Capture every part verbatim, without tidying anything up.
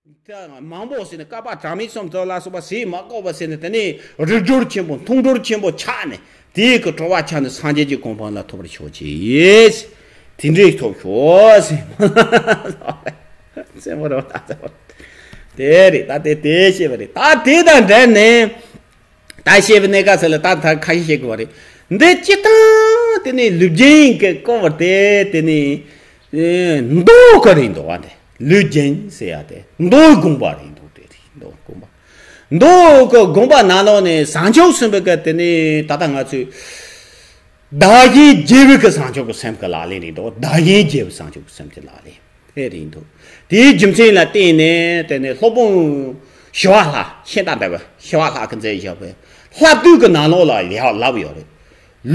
མང་པོ་ཟེར་ནས་བསྐལ་པ་གྲངས་མེད་གསུམ་དུ་ལ་སོགས་པ་ཟས་མ་བཀོག་པ་ཟེར་ནས་དེ་ནས་རིགས་སྒྲོལ་ཆེན་པོ་མཐོང་གྲོལ་ཆེན་པོ་ཆགས་ནས་དེའི་གི་སྤྲོ་བ་ཆགས་ནས་སངས་རྒྱས་ཀྱི་གོ་འཕང་ལ་ཐོབ་པར་ཤོག་ཅིག་དེ་འདྲའི་ཐོབ་ཤོག་ཟེར། ཙེ་མོ་རོ་ད་ཙེ་མོ་རོ། དེ་རེད། ད་དེ་དེ་བཤད་པ་རེད། ད་དེ་དང་འབྲེལ་ནས། ད་བཤད་པའི་གནས་སྐབས་སུ་ལ་ད་ད་ཁ་ཤས་བཤད་དགོས་པ་རེད། འདི་སྤྱི་བཏང་དེ་ནི་ལུས་རྒྱུན་གྱི་སྐོར་བར་དེ་དེ་ནི་མདོ་ག་རེད་འདུག་བ། དེ་ལུས་རྒྱུན་ཟེར་ཡ་དེ་མདོའི་དགོངས་པ་རེད་འདུག་དེ་རེད། མདོ་དགོངས་པ། མདོ་གི་དགོངས་པ་ནང་ལོགས་ནས་བཟང་སྤྱོད་གསུམ་པའི་སྐབས་དེ་ནི་ད་ལྟ་ང་ཚོས་བདག་གཞན་བརྗེ་བའི་གི་བཟང་སྤྱོད་ཀྱི་སེམས་ཀྱི་ལག་ལེན་རེད་འདུག་བདག་གཞན་བརྗེ་བའི་བཟང་སྤྱོད་ཀྱི་སེམས་ཀྱི་ལག་ལེན། དེ་རེད་འདུག་དེའི་རྒྱུ་མཚན་ལ་བརྟེན་ནས་དེ་ནས་སློབ་དཔོན་ཞི་བ་ལྷ། ཤིང་རྟ་འདྲ་བའི་ཞི་བ་ལྷ་གིས་མཛད་བཞག་པའི་བསླབ་བཏུས་ཀྱི་ནང་ལོགས་ལ་ཡང་ལབ་ཡོད་རེད།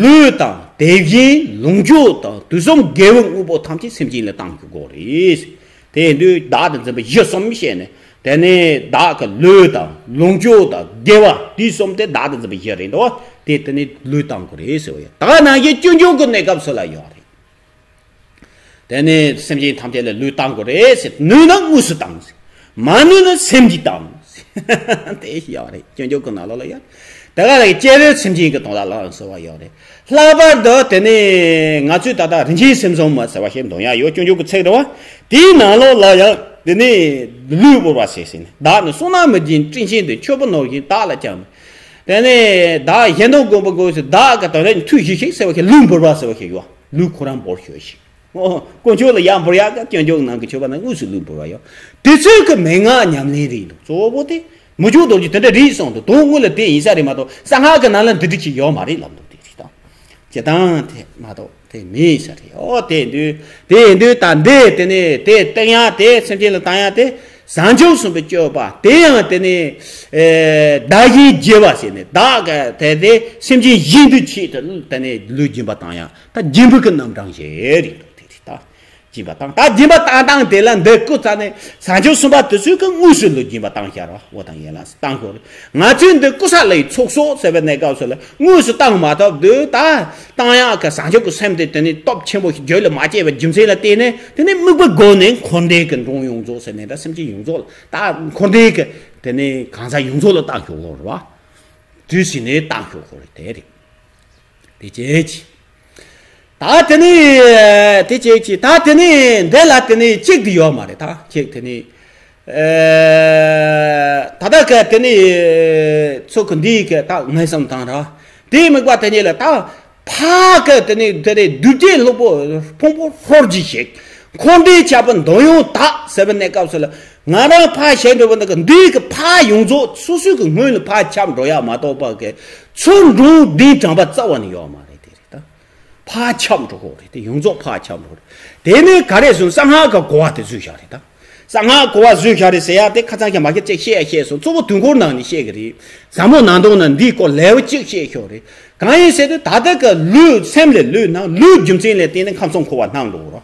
ལུས་དང་དེ་བཞིན་ལོངས་སྤྱོད་དང་དུས་གསུམ་དགེ་བའི་དངོས་པོ་ཐམས་ཅད་སེམས་ཅན་ལ་གཏང་དགོས་རེད། དེ་ཡིན་དུས་བདག་དང་འཛིན་པ་གཞི་གསུམ་བཤད་ནས། དེ་ནས་བདག་གི་ལུས་དང་ལོངས་སྤྱོད་དང་དགེ་བ་དུས་གསུམ་དེ་བདག་དང་འཛིན་པ་གཞི་རེད་འདུག་དེ་དེ་ནས་ལུས་གཏང་དགོས་རེད་ཟེར་བ་ཡོད། ད་ནང་བཞིན་སྤྱོད་འཇུག་གི་གནས་སྐབས་སུ་ལ་ཡོད་རེད། དེ་ནས་སེམས་ཅན་ཐམས་ཅད་ལ་ལུས་གཏང་དགོས་རེད་ཟེར། ནུས་ན་དངོས་སུ་གཏང་ཟེར། མ་ནུས་ན་སེམས་ཀྱིས་གཏང་ཟེར། དེ་ཡོད་རེད། སྤྱོད་འཇུག་གི་ནང་ལོགས་ལ་ཡོད། དེ་ག་ལ་བསྐྱེད་རིམ་སེམས་ཅན་གྱི་དོན་ལ་ལ་ཟེར་བ་ཡོད་རེད། ལྷག་པར་དུ་དེ་ནས་ང་ཚོས་ད་ལྟ་རིན་ཆེན་སེམས་བཟང་མ་ཟེར་བ་ཞིག་འདོན་ཡ་ཡོད། སྤྱོད་འཇུག་གི་ཚིག་རེད་བ། དེའི་ནང་ལོགས་ལ་ཡང་དེ་ནས་ལུས་བོར་བ་ཟེར་ཟེར་ནས། བདག་ནི་བསོད་ནམས་མི་བྱེད་སྤྲིན་ཆེན་འདི། ཁྱོད་པོ་ནོར་བཞིན་བདག་ལ་བཅངས་མེད། དེ་ནས་བདག་གཞན་དོན་མགོན་པོ་དགོས་ཟེར། བདག་གི་དོན་ལ་མཐུ་བཞེས་ཤིག་ཟེར་བ་ཞིག་ལུས་བོར་བ་ཟེར་བ་ཞིག་ཡོད། ལུས་ཁོ་རང་བོར་ཤོག་ཤིག་ཨོ། དཀོན་མཆོག་ལ་ཡར་འབུལ་ཡག་གི་སྐྱོན་བརྗོད་ནང་གི་མཆོད་པ་ནང་དངོས་སུ་ལུས་འབུལ་བ་ཡོད། དེ་ཚོའི་གི་མན་ངག་ཉམས་ལེན་རེད་འདུག་གཙོ་བོ་དེ་མི་འཇུག་རྡོ་རྗེ་དེ་འདྲ་རེད་གསུངས་འདུག་དོན་དངོས་ལ་དེ་ཡིན་ས་རེད་མ་གཏོགས། གསང་སྔགས་ཀྱི་ནང་ལ་འདི་འདྲ་ཅིག་ཡོད་མ་རེད་ལབ་འདུག་དེ་རེད་དང་། སྤྱིར་བཏང་དེ་མ་གཏོགས་དེ་མིན་ས་རེད། ཨོ་དེ་འདུག་དེ་ཡིན་དུས་ད་འདི་དེ་ནས་དེ་བསྟན་ཡག་དེ་སེམས་ཅན་ལ་བཏང་ཡག་དེ། བཟང་སྤྱོད་གསུམ་པའི་སྤྱོད་པ་དེ་ཡང་དེ་ནས་ཨེ་བདག་གཞན་བརྗེ་བ་ཟེར་ནས། བདག་གི་དེ་དེ་སེམས་ཅན་གཞན་དུ་ཆེད་དུ་དེ་ནས་ལུས་སྦྱིན་པ་བཏང་ཡག་ད་སྦྱིན་པའི་གི་རྣམ་གྲངས་ཤིག་རེད་འདུག་དེ་རེད་ད། སྦྱིན་པ་བཏང་། ད་སྦྱིན་པ་བཏང་སྟངས་དེ་ལ་འདི་སྐུ་ཚ་ནས་བཟང་སྤྱོད་གསུམ་པ་དེ་ཚོའི་གི་དངོས་སུ་ལུས་སྦྱིན་པ་བཏང་ཤར་བ། འོ་དང་ཡན་ལག་བཏང་དགོས་རེད། ང་ཚོས་འདི་ཀུ་ས་ལའི་ཚོགས་གསོག་ཟེར་བའི་གནས་སྐབས་སུ་ལ་དངོས་སུ་བཏང་མ་ཐུབ་དུས། ད་བཏང་ཡག་གི་བཟང་སྤྱོད་ཀྱི་སེམས་དེ་དེ་ནི་སྟོབས་ཆེན་པོ་ཞིག་རྒྱུད་ལ་མ་སྐྱེས་པའི་རྒྱུ་མཚན་ལ་བརྟེན་ནས། དེ་ནི་དམིགས་པའི་སྒོ་ནས་འཁོར་འདས་ཀྱི་འགྲོ་ཡོངས་རྫོགས་ཟེར་ནས། ད་སེམས་ཅན་ཡོངས་རྫོགས་ལ། ད་འཁོར་འདས་ཀྱི་དེ་ནི་གང་ཟག་ཡོངས་རྫོགས་ལ་བཏང་ཤོག་གོ་རེད་བ། དུས་ཟིན་ནས་བཏང་ཤོག་གོ་རེད། དེ་རེད། དེ་བྱས་ཀྱི། ད་དེ་ནི་དེ་བྱས་ཀྱི། ད་དེ་ནི་འདི་ལ་དེ་ནི་གཅིག་དེ་ཡོད་མ་རེད། ད་གཅིག་དེ་ནི་ཨེ་ད་ལྟ་ག་དེ་ནི་ཚོ་གི་འདི་གི་ད་ངན་སོང་དང་ར། དེའི་དམིགས་པ་དེ་ཉིད་ལ་ད་ཕ་གི་དེ་ནི་དེ་ནི་བདུད་རྒྱལ་སློབ་དཔོན་ཕུང་པོ་ཧོར་གྱིས་ཤིག་འཁོར་འདས་ཁྱབ་པའི་འདོད་ཡོན་དག་ཟེར་བའི་གནས་སྐབས་སུ་ལ། ང་རང་ཕ་གཞན་འགྲོ་བ་འདི་གི་འདི་གི་ཕ་ཡོངས་རྫོགས་སོ་སོའི་གི་སྔོན་ལ་ཕ་ཁྱབ་འགྲོ་ཡ་མ་གཏོགས་པ་གི་ཚུར་འགྲོ་འདི་དྲངས་པ་རྩ་བ་ནས་ཡོད་མ་རེད། དེ་རེད་ད། ཕར་ཁྱབ་འགྲོ་གི་རེད། དེ་ཡོངས་རྫོགས་ཕར་ཁྱབ་འགྲོ་གི་རེད། དེ་ནས་ག་རེ་སོང་། གསང་སྔགས་ཀྱི་གོ་བ་དེ་བཟོས་བཞག་རེད་ད། གསང་སྔགས་གོ་བ་བཟོས་བཞག་རེད་ཟེར་ཡ་དེ་ཁ་ཚང་ཞིག་མ་ཁྱབ་ཅིག་བཤད་ཡ་བཤད་སོང་། གཙོ་བོ་དུས་འཁོར་ནང་ནས་བཤད་གི་རེད། ཟབ་མོ་ནང་དོན་ནང་འདིའི་སྐོར་ལེའུ་གཅིག་བཤད་ཤོག་རེད། གང་ཡིན་ཟེར་དུས་ད་ལྟ་གི་ལུས་སེམས་ལས་ལུས་ནང་ལུས་རྒྱུ་མཚན་ལས་བརྟེན་ནས་ཁམས་གསུམ་འཁོར་བ་སྣང་འགྲོ་གི་རེད།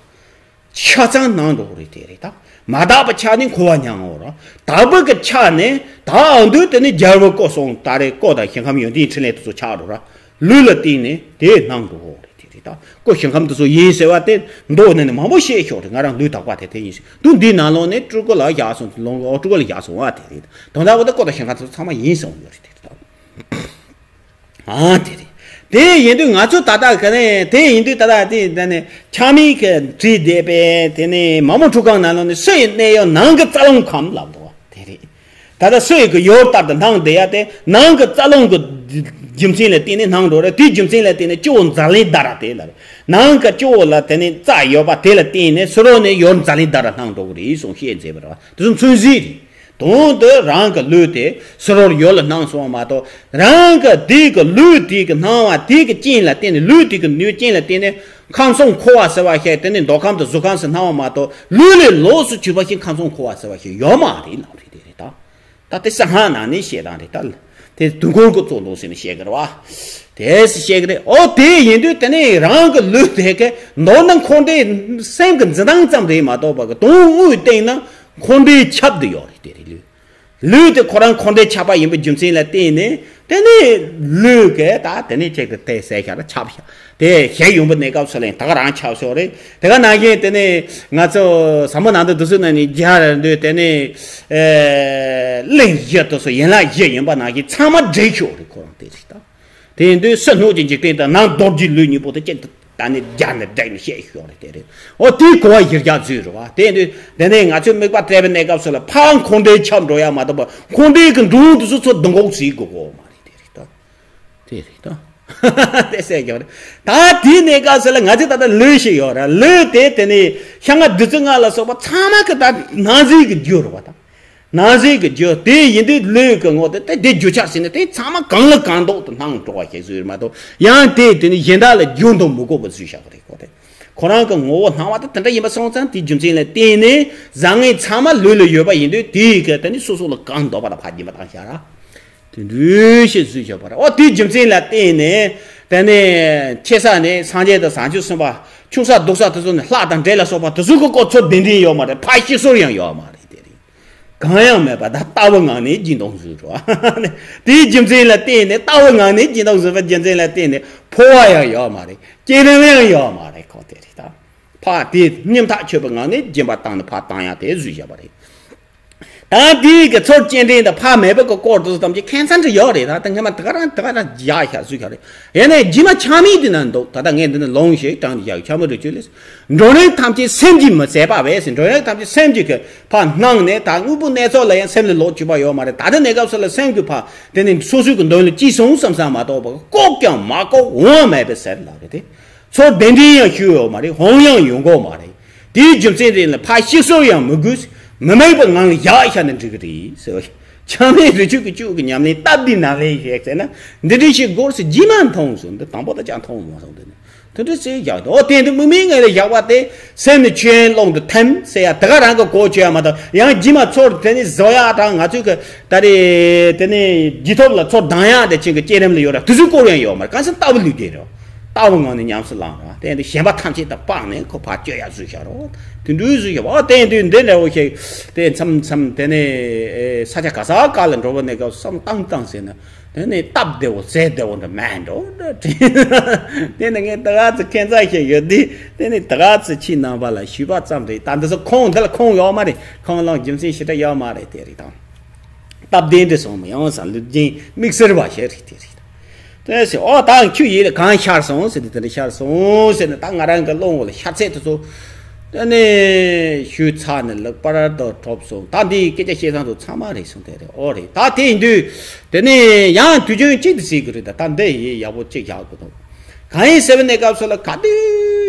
ཆ་ཚང་སྣང་འགྲོ་གི་རེད། དེ་རེད་ད། མ་དག་པ་ཆགས་ནས་འཁོར་བ་མྱང་འོང་ར། དག་པ་གི་ཆགས་ནས་ད་འདུག་དེ་ནི་རྒྱལ་བའི་སྐུ་གསུང་ཐུགས་རེད། སྐུ་དང་ཞིང་ཁམས་ཡོན་ཏན་ཕྲིན་ལས་དེ་ཚོ་ཆགས་འགྲོ་ར། ལུས་ལ་བརྟེན་ནས་དེ་སྣང་འགྲོ་གི་རེད། དེ་རེད་ད། སྐུ་ཞིང་ཁམས་དེ་ཚོ་ཡིན་ཟེར་བ་དེ་མདོ་ནས་ནི་མང་པོ་བཤད་ཤོག་རེད། ང་རང་ལུས་དག་པ་དེ་དེ་ཡིན་ཟེར་འདུག་འདིའི་ནང་ལོགས་ནས་སྤྲུལ་སྐུ་ལ་བཞག་སོང་། ལོངས་སྤྲུལ་སྐུ་ལ་བཞག་སོང་བ་དེ་རེད། དོན་དག་པོ་དེ་སྐུ་དང་ཞིང་ཁམས་དེ་ཚོ་ཚང་མ་ཡིན་ཟེར་འོང་ཡོད་རེད། དེ་རེད་ད། ཨ་དེ་རེད། དེ་ཡིན་དུས་ང་ཚོ་ད་ལྟ་ག་ནས། དེ་ཡིན་དུས་ད་ལྟ་དེ་ད་ནས་ཆགས་མེད་ཀྱི་བྲིས་བསྡད་པས། དེ་ནས་མ་མོ་ཁྲུས་ཁང་ནང་ལོགས་ནས་སུ་ཡི་གནས་ཡུལ་ནང་གི་རྩ་རླུང་ཁམས་ལབ་འདུག་བ། དེ་རེད། ད་ལྟ་སུ་ཡི་གི་ཡུལ་ལྟར་དུ་སྣང་བསྡད་ཡ་དེ་ནང་གི་རྩ་རླུང་གི་རྒྱུ་མཚན་ལ་བརྟེན་ནས་སྣང་འགྲོ་རེད། དེའི་རྒྱུ་མཚན་ལ་བརྟེན་ནས་སྤྱི་བོ་ཛཱ་ལན་དྷ་ར་དེ་ལ་རེད། ནང་གི་སྤྱི་བོ་ལ་དེ་ནས་རྩ་ཡོད་པ་དེ་ལ་བརྟེན་ནས་ཕྱི་རོལ་ནས་ཡུལ་ཛཱ་ལན་དྷ་ར་སྣང་འགྲོ་གི་རེད་གསུངས་བཤད་མཛད་པ་རེད་བ། དེ་ཚོ་མཚོན་གཞི་རེད། དོན་དུ་རང་གི་ལུས་དེ་ཕྱི་རོལ་ཡུལ་ལ་སྣང་སོང་བ་མ་གཏོགས། རང་གི་དེ་གི་ལུས་དེ་གི་སྣང་བ་དེ་གི་རྐྱེན་ལ་བརྟེན་ནས། ལུས་དེ་གི་ནུས་རྐྱེན་ལ་བརྟེན་ནས་ཁམས་གསུམ་འཁོར་བ་ཟེར་བ་ཞིག་དེ་ནི་མདོ་ཁམས་དང་གཟུགས་ཁམས་སུ་སྣང་བ་མ་གཏོགས། ལུས་ལས་ལོགས་སུ་གྱུར་པ་ཞིག་ཁམས་གསུམ་འཁོར་བ་ཟེར་བ་ཞིག་ཡོད་མ་རེད་ལབ་རེད། དེ་རེད་ད། ད་དེ་གསང་སྔགས་ནང་ནས་བཤད་སྟངས་རེད་ད། དེ་དུས་འཁོར་གྱི་གཙོ་ལུགས་ཟེར་ནས་བཤད་གི་རེད་བ། དེ་སུ་བཤད་གི་རེད། ཨོ་དེ་ཡིན་དུས་དེ་ནི་རང་གི་ལུས་དེ་གི་མདོར་ན་འཁོར་འདས་སེམས་ཀྱི་འཛིན་སྟངས་ཙམ་རེད་མ་གཏོགས་པ་གི་དོན་དངོས་སྟེང་ན་འཁོར་འདས་ཁྱབ་བསྡད་ཡོད་རེད། དེ་རེད། ལུས། ལུས་དེ་ཁོ་རང་འཁོར་འདས་ཁྱབ་པ་ཡིན་པའི་རྒྱུ་མཚན་ལ་བརྟེན་ནས་ དེ་ནས་ལུས་ཀྱི་ད་དེ་ནས་ཅིག་ཏུ་དེ་ཟས་ཤ་ལ་ཆབ་ཤ་དེ་ཞལ་ཡུམ་བུ་གནས་སྐབས་སུ་ལེན་ད་ག་རང་ཆབ་ཤོག་རེད། དེ་ག་ནང་བཞིན་དེ་ནས་ང་ཚོ་ཟབ་མོ་ནང་དུ་འདུག་སུ་ན་ནི་རྒྱ་ར་འདུས་དེ་ནས་གླིང་བཞི་དུ་སུ་ཡན་ལག་བཞི་ཡིན་པ་ནང་བཞིན་ཚང་མ་འདྲེས་ཤོག་རེད། ཁོ་རང་དེ་རེད་ད། དེ་ཡིན་དུས་སུ་སྣོད་ཀྱི་འཇིག་རྟེན་དང་ནང་རྡོ་རྗེ་ལུས་གཉིས་པོ་དེ་ཅིག་ཏུ། ད་ནི་རྒྱ་ནི་འབྲེག་ནི་བཤད་ཤོག་རེད་དེ་རེད། འོ་དེའི་གོ་བ་གཞིར་བཞག་བཟོས་རེད་བ། དེ་ཡིན་དུས་དེ་ནས་ང་ཚོས་དམིགས་པ་བལྟས་པའི་གནས་སྐབས་སུ་ལ་ཕར་འཁོར་འདས་ཁྱབ་འགྲོ་ཡ་མ་གཏོགས་པ་འཁོར་འདས་ཀྱི་འགྲོ་འོང་དུ་སུ་ཚོ་སྡུག་འགོག་བྱེད་དགོས་གོ་མ་རེད་དེ་རེད་ད། དེ་རེད་ད། དེ་ཟེར་རྒྱུ་རེད། ད་དེའི་གནས་སྐབས་སུ་ལ་ང་ཚོས་ད་ལྟ་ལུས་ཤིག་ཡོད་རེད། ལུས་དེ་དེ་ནས་ཤ་ལྔ་བདུད་རྩི་ལྔ་ལ་སོགས་པ་ཚང་མ་གི་ད་ནང་གསེས་ཀྱི་རྒྱུ་རེད་བ་ད། ནང་གསེས་ཀྱི་རྒྱུ་དེ་ཡིན་དུས་ལུས་ཀྱི་ངོ་དེ་དེ་དེ་རྒྱུ་ཆ་ཟིན་ནས་དེ་ཚང་མ་གང་ལ་གང་འདོག་ཏུ་སྣང་འགྲོ་བ་ཞིག་བཟོས་མ་གཏོགས་ཡང་དེ་དེ་ནི་གཞན་དག་ལ་རྒྱུ་འདོགས་མི་དགོས་པ་བཟོས་བཞག་པ་རེད། ཁོ་དེ་ཁོ་རང་གི་ངོ་བོ་སྣང་བ་དེ་དེ་འདྲ་ཡིན་པ་སོང་ཙང་དེའི་རྒྱུ་མཚན་ལ་བརྟེན་ནས་བཟང་ངན་ཚང་མ་ལུས་ལ་ཡོད་པ་ཡིན་དུས་དེའི་གི་དེ་ནི་སོ་སོ་ལ་གང་འདོགས་པ་ལ་ཕར་སྦྱིན་པ་བཏང་བཞག་ར། དེ་འདྲ་ཞིག་བཟོས་བཞག་པ་རེད། འོ་དེའི་རྒྱུ་མཚན་ལ་བརྟེན་ནས་དེ་ནི་ཆེ་ས་ནས་སངས་རྒྱས་དང་བྱང་ཆུབ་སེམས་དཔའ་ཆུང་ས་སྡུག་ས་དེ་ཚོ་ནི་ལྷ་དང་འདྲེ་ལ་སོགས་པ་དེ་ཚོ་གི་སྐོར་ཚོ་བདེན་བདེན་ཡོད་མ་རེད། ཕར་ཤི་སོར་ཡང་ཡོད་མ་རེད། དེ་རེད། གང་ཡང་མེད་པ་ད་ལྟ་བུ་ངང་ནས་སྦྱིན་བཏང་བཟོས་འགྲོ། དེའི་རྒྱུ་མཚན་ལ་བརྟེན་ནས་ལྟ་བུ་ངང་ནས་སྦྱིན་བཏང་བཟོས་པའི་རྒྱུ་མཚན་ལ་བརྟེན་ནས་འཕོ་བ་ཡང་ཡོད་མ་རེད། བསྐྱེད་རིམ་ཡང་ཡོད་མ་རེད། ཁོ་དེ་རེད་ད། ཕར་དེ་སྙིང་ཐག་ཆོད་པའི་ངང་ནས་སྦྱིན་པ་བཏང་ནས་ཕར་བཏང་ཡག་དེ་བཟོས་བཞག་པ་རེད། ད་དེའི་གི་ཚུར་སྐྱེལ་འདྲེན་དང་ཕར་མེད་པའི་གི་སྐོར་དུ་ཐམས་ཅད་ཁྱད་མཚར་འདྲ་ཡོད་རེད། ད་ད་སྔ་མ་དེ་ག་རང་དེ་ག་རང་བཞག་བཞག་བཟོས་བཞག་རེད། ཡིན་ནའི་རྗེས་མ་ཆགས་མེད་དེ་ན་འདུག་ད་ལྟ་ངས་འདི་ནས་ལོངས་ཤིག་དྲངས་ཏེ་བཞག་ཡོད། ཆགས་མེད་རི་ཆོས་ལས། འགྲོ་རིགས་ཐམས་ཅད་སེམས་ཀྱིས་མི་ཟད་པ་བས་ཟེར། འགྲོ་རིགས་ཐམས་ཅད་སེམས་ཀྱི་གི་ཕར་སྣང་ནས་ད་དངོས་པོ་གནས་ཚུལ་ལ་ཡང་སེམས་ལ་ལོག་བཅུག་པ་ཡོད་མ་རེད། ད་ལྟ་གནས་སྐབས་སུ་ལ་སེམས་ཀྱི་ཕར་དེ་ནི་སོ་སོའི་གི་འདོད་ལ་ཅི་སོང་བསམ་བསམ་མ་གཏོགས་པ་ལྐོག་ཀྱང་མ་ལྐོག་འོང་བ་མེད་པའི་ཟེར་ལ་རེད་དེ། ཚུར་གདན་འདྲེན་ཡང་ཞུ་ཡོད་མ་རེད། འོང་ཡང་ཡོང་གོ་མ་རེད། དེའི་རྒྱུ་མཚན་དེ་ལ་ཕར་ཤི་སོར་ཡང་མི་དགོས། མི་དམིགས་པའི་ངང་ལ་བཞག་བཞག་ནས་འགྲིག་གི་རེད་ཟེར་བ། ཆགས་མེད་རི་ཆོས་ཀྱི་གཅོད་ཀྱི་ཉམས་ལེན་སྟབས་བདེ་ནམ་ལས་ཞེས་ཟེར་ན། འདི་འདྲ་ཞིག་སྒོར་སུ་རྗེས་མ་མཐོང་སོང་། འདི་དང་པོ་ད་ཅང་མཐོང་མ་སོང་། དེ་ནི་དེ་འདྲ་ཟེར་བཞག་འདུག་འོ་དེ་འདི་དམིགས་མེད་ངང་ལ་བཞག་པ་དེ་སེམས་ནི་ཆོས་དབྱིངས་ཀློང་དུ་ཐིམ་ཟེར་ཡ་དེ་ག་རང་གི་གོ་ཆོད་ཡ་མ་གཏོགས་ཡང་རྗེས་མ་ཚུར་དེ་ནི་བཟོ་ཡ་དང་ང་ཚོའི་གི་ད་རེས་དེ་ནི་རྗེས་ཐོབ་ལ་ཚུར་ལྡང་ཡ་དེ་ཅན་གྱི་བསྐྱེད་རིམ་ལ་ཡོད་ར། དེ་ཚོའི་སྐོར་ཡང་ཡོད་མ་རེད། གང་ཟེར་ལྟ་བུ་ལུས་བསྡད་རེད། ལྟ་བུ་ངང་ནས་ཉམས་སུ་བླངས་ར། དེ་འདི་གཞན་པ་ཐམས་ཅད་དང་སྤངས་ནས་ཁོ་ཕར་སྤྱོད་ཡ་བཟོས་བཞག་རོགས། དེ་འདྲའི་བཟོས་བཞག་པ། ཨོ་དེ་འདི་འདི་འདྲ་བོ་ཞིག་དེ་མཚམས་མཚམས་དེ་ནས་ས་ཆ་ག་ས་ག་ལ་འགྲོ་བ་ནས་སྐབས་བསམ་བཏང་བཏང་ཟེར་ན། དེ་ནས་སྟབས་བདེ་བོ་ཟས་བདེ་བོ་འདྲ་མེད་འགྲོ་འདྲ་དྲན། དེ་ནས་ངས་ད་ག་ཚོད་ཁྱད་མཚར་ཞིག་ཡོད་དེ། དེ་ནས་ད་ག་ཚོད་ཁྱེད་རྣམ་པ་ལ་ཞུས་པ་ཙམ་རེད། ད་འདི་ཚོ་ཁུངས་འདི་ལ་ཁུངས་ཡོད་མ་རེད། ཁུངས་ལོང་རྒྱུ་མཚན་ཞེ་དྲག་ཡོད་མ་རེད། དེ་རེད་དང་། སྟབས་བདེ་འདྲ་སོང་མི་ཡོང་ས་ལུགས་རྒྱུན་དམིགས་བསལ་བ་ཞིག་རེད། དེ་རེད། དེ་ཟེར། ཨོ་ད་ཁྱོད་ཡིད་ལ་གང་ཤར་སོང་ཟེར་ཏེ་དེ་འདྲ་ཤར་སོང་ཟེར་ནས་ད་ང་རང་གི་བློ་ངོ་ལ་ཤར་ཚད་དེ་ཚོ་དེ་ནས་ཞུས་ཚར་ནས་ལེགས་པར་དུ་གྲུབ་སོང་། ད་འདིའི་སྐད་ཆ་བཤད་སྟངས་དེ་ཚང་མ་རེད་སོང་། དེ་རེད། ཨོ་རེད། ད་དེ་ཡིན་དུས་དེ་ནས་ཡང་དུས་རྒྱུན་གཅིག་ཏུ་ཟེར་གི་རེད། ད་ད་འདི་ཡིན་ཡག་པོ་གཅིག་བཞག་དགོས་འདུག་གང་ཡིན་ཟེར་བའི་གནས་སྐབས་སུ་ལ་ག་དུས་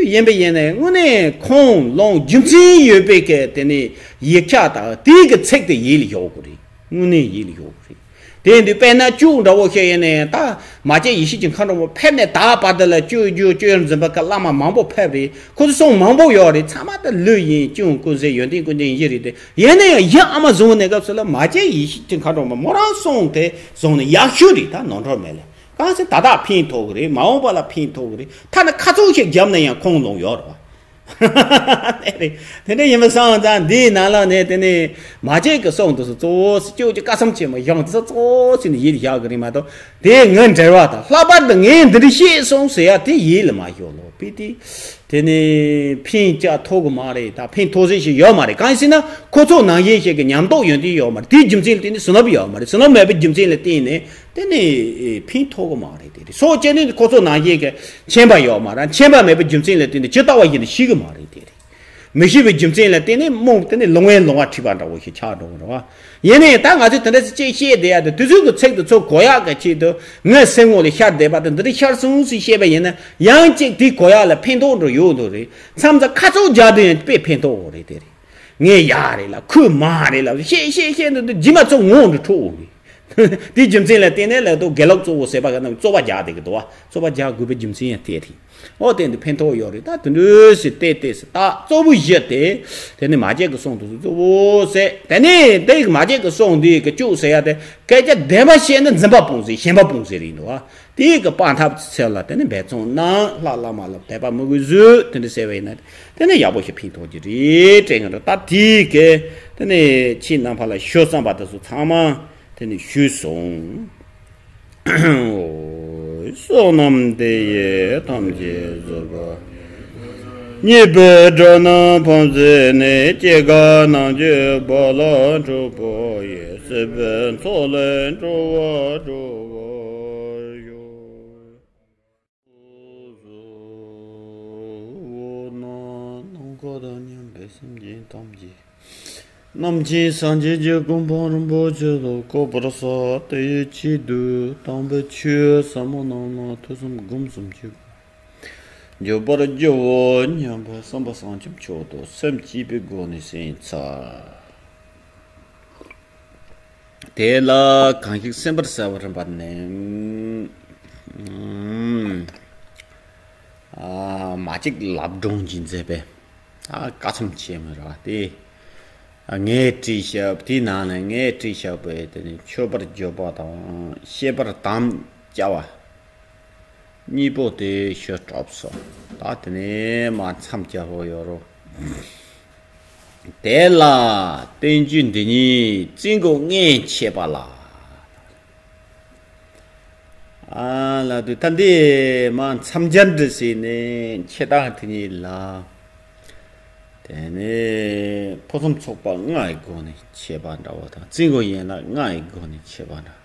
ཡིན་པ་ཡིན་ནའི་དངོས་གནས་ཁུངས་ལོང་རྒྱུ་མཚན་ཡོད་པའི་གི་དེ་ནས་ཡིག་ཆ་དང་དེའི་གི་ཚིག་དེ་ཡིད་ལ་ཡོད་དགོས་རེད། དངོས་གནས་ཡིད་ལ་ཡོད་རེད། དེ་ཡིན་དུས་དཔེར་ན་གཅོད་འདྲ་བོ་ཞིག་ཡིན་ནའི་ད་མ་སྐྱེས་ཡེ་ཤེས་ཀྱི་མཁའ་འགྲོ་མ་ཕེབས་ནས་ད་བར་དུ་ལ་གཅོད་རྒྱུ་གཅོད་འཛིན་པ་གི་བླ་མ་མང་པོ་ཕེབས་རེད། ཁོ་ཚོ་གསུང་མང་པོ་ཡོད་རེད། ཚང་མ་ད་ལུས་ཡིན་གཅུང་ཀུན་གསལ་ཡོན་ཏན་ཀུན་ལྡན་ཡིན་རེད་དེ། ཡིན་ན་ཡང་ཡིད་ཨ་མ་བཟུང་བའི་གནས་སྐབས་སུ་ལ་མ་སྐྱེས་ཡེ་ཤེས་ཀྱི་མཁའ་འགྲོ་མ་མོ་རང་གསུང་དེ་བཟུང་ནས་ཡག་ཤོས་རེད། ད་ནོར་འཁྲུལ་མེད་ལ་གང་ཟེར་ད་ད་ཕན་ཐོགས་གི་རེད། མ་འོངས་པ་ལ་ཕན་ཐོགས་གི་རེད། ཐ་ན་ཁ་ཚུགས་ཤིག་བརྒྱབ་ན་ཡང་ཁུངས་ལོང་ཡོད་རེད་བ། དེ་འདྲ་ཡིན་པ་སོང་ཙང་འདིའི་ནང་ལོགས་ནས་དེ་ནས་མ་བྱས་ཀྱི་སོང་དུ་སོ་གཙོ་བོ་སྐྱོ་གི་ཀ་སམ་ཆེན་མོ་གཞུང་དུ་སོ་གཙོ་བོ་ཟེར་ནས་ཡིད་བཞག་གི་རེད་མ་གཏོགས། དེ་ངའི་འབྲེལ་བ་དང་ལྷག་པར་དུ་ངས་འདི་འདྲ་བཤད་སོང་ཟེར་ཡ་དེ་ཡིད་ལ་མ་ཞོག་ལོ། དཔེ་དེ་དེ་ནས་ཕན་ཅག་ཐོགས་གི་མ་རེད། ད་ཕན་ཐོགས་ཟེར་ཞིག་ཡོད་མ་རེད། གང་ཡིན་ཟེར་ན་ཁོ་ཚོ་ནང་བཞིན་ཞིག་གི་ཉམས་རྟོགས་ཡོན་ཏན་ཡོད་མ་རེད། དེའི་རྒྱུ་མཚན་ལ་བརྟེན་ནས་བསོད་ནམས་ཡོད་མ་རེད། བསོད་ནམས་མེད་པའི་རྒྱུ་མཚན་ལ་བརྟེན་ནས། དེ་ནི་ཕན་ཐོགས་གི་མ་རེད། དེ་རེད། སོ་སྐྱེ་ནི་ཁོ་ཚོ་ནང་བཞིན་གྱི་མཁྱེན་པ་ཡོད་མ་རེད། མཁྱེན་པ་མེད་པའི་རྒྱུ་མཚན་ལ་བརྟེན་ནས་ཇི་ལྟ་བ་བཞིན་དུ་ཤེས་གི་མ་རེད། དེ་རེད། མི་ཤེས་པའི་རྒྱུ་མཚན་ལ་བརྟེན་ནས་རྨོངས་དེ་ནི་ལོང་བའི་ལོང་བ་ཁྲིད་པ་འདྲ་བོ་ཞིག་ཆགས་འགྲོ་གི་རེད་བ། ཡིན་ནའི་ད་ང་ཚོས་དེ་འདྲ་ཅིག་བཤད་བསྡད་ཡ་དེ་དུས་ཚོད་ཀྱི་ཚིག་དེ་ཚོ་གོ་ཡག་གི་ཆེད་དུ་ངའི་སེམས་ངོ་ལ་ཤར་བསྡད་པ་དེ་འདི་འདྲ་ཤར་སོང་ཟེར་བཤད་པ་ཡིན་ན་ཡང་གཅིག་དེ་གོ་ཡག་ལ་ཕན་ཐོགས་འགྲོ་ཡོད་འདུག་རེད། མཚམས་མཚམས་ཁ་ཚུགས་རྒྱག་དུས་ཡང་དཔེ་ཕན་ཐོགས་འོ་རེད། དེ་རེད། ངས་ཡག་རེད་ལ་ཁོས་མ་རེད་ལ་བཤད་བཤད་བཤད་འདུག་དུས་རྗེས་མ་ཚོ་ངོ་འདྲ་འཕྲོ་འོང་གི། དེའི་རྒྱུ་མཚན་ལ་བརྟེན་ནས་ལ་དུ་དགེ་ལུགས་གཙོ་བོ་ཟེར་བ་ག་ན་རྩོད་པ་རྒྱག་བསྡད་ཀྱི་འདུག་བ། རྩོད་པ་རྒྱག་དགོས་པའི་རྒྱུ་མཚན་ཡང་དེ་རེད། ཨོ་དེ་འདི་ཕན་ཐོགས་ཡོད་རེད། ད་དེ་འདྲ་ཟེར་ཏེ་ཏེ་ཟེར་ད་གཙོ་བོ་བཞི་དེ། དེ་ནི་མ་སྐྱེས་ཀྱི་གསུང་དུ་གཙོ་བོ་ཟེར། དེ་ནས་དེ་མ་སྐྱེས་ཀྱི་གསུང་འདི་གི་བཅུག་ཟེར་ཡ་དེ་སྐད་ཆ་བདེན་པ་བཤད་ན་འཛིན་པ་སྤོང་ཟེར་ཞེན་པ་སྤོང་ཟེར་རེད་འདུག་བ། དེའི་གི་སྤང་ཐབས་ཚུལ་ལ་དེ་ནི་འབད་བརྩོན་གནང་། ལྷ་བླ་མ་ལ་དད་པ་མོས་གུས་བཟོས་དེ་འདྲ་ཟེར་བ་ཡིན་ན་དེ་ནི་ཡག་པོ་ཞིག་ཕན་ཐོགས་ཀྱི་རེད་དྲན་གྱི་འདུག་ད་དེའི་གི་དེ་ནི་ཁྱེད་རྣམ་པ་ལ་ཞུ་བསམ་པ་དེ་ཚོ་ཚང་མ་དེ་ནི་ཞུས་སོང་། བསོད་ནམས་འདི་ཡིས་ཐམས་ཅད་གཟིགས་པ། ཉེས་པའི་དགྲ་རྣམས་ཕམ་བྱས་ནས། སྐྱེ་རྒ་ན་འཆིའི་རྦ་ཀློང་འཁྲུགས་པ་ཡི། སྲིད་པའི་མཚོ་ལས་འགྲོ་བ་སྒྲོལ་བར་ཤོག། འོ་ན་ནམ་མཁའ་དང་མཉམ་པའི་སེམས་ཅན་ཐམས་ཅད་རྣམ་མཁྱེན་སངས་རྒྱས་ཀྱི་གོ་འཕང་རིན་པོ་ཆེ་ལ་བཀོད་པར་གསོལ། དེའི་ཆེད་དུ་དམ་པའི་ཆོས་ཟབ་མོ་རྣམས་ལ་ཐོས་བསམ་སྒོམ་གསུམ་གྱིས་འཇུག་པར་བགྱིའོ་སྙམ་པའི་བསམ་པ་བྱང་ཆུབ་མཆོག་ཏུ་སེམས་བསྐྱེད་པའི་སྒོ་ནས་གསན་ཚར། དེ་ལ་གང་ཞིག་གསན་པར་གསོལ་བ་རིམ་པ་ནི། ཨ་མ་གཅིག་ལབ་སྒྲོན་གྱིས་མཛད་པའི་ཨ་བཀའ་ཚོམས་ཆེན་མོ་རེད་བ་དེ། ཨ་ངས་བྲིས་བཞག་དེའི་ནང་ནས་ངས་བྲིས་བཞག་པའི་དེ་ནི་མཆོད་པར་བརྗོད་པ་དང་བཤད་པར་དམ་བཅའ་བ། གཉིས་པོ་དེ་ཞུ་གྲབས་སོ། ད་དེ་ནས་མ་མཚམས་སྦྱར་བ་ཡོད་རོ། དེ་ལ་བསྟན་བཅོས་འདི་ཉིད་བཙུན་དགོན་སྔོན་ཆད་པ་ལ། ཨ་ལ་དུ་ད་འདི་མ་མཚམས་སྦྱར་འདི་ཟེར་ནས་འཆད་སྟངས་དེ་ཉིད་ལ། དེ་ནས་ཕུན་སུམ་ཚོགས་པ་ལྔ་ཡི་སྒོ་ནས་འཆད་པ་འདྲ་བོ་དང་བཙུན་དགོན་ཡན་ལག་ལྔ་ཡི་སྒོ་ནས་འཆད་པ་འདྲ།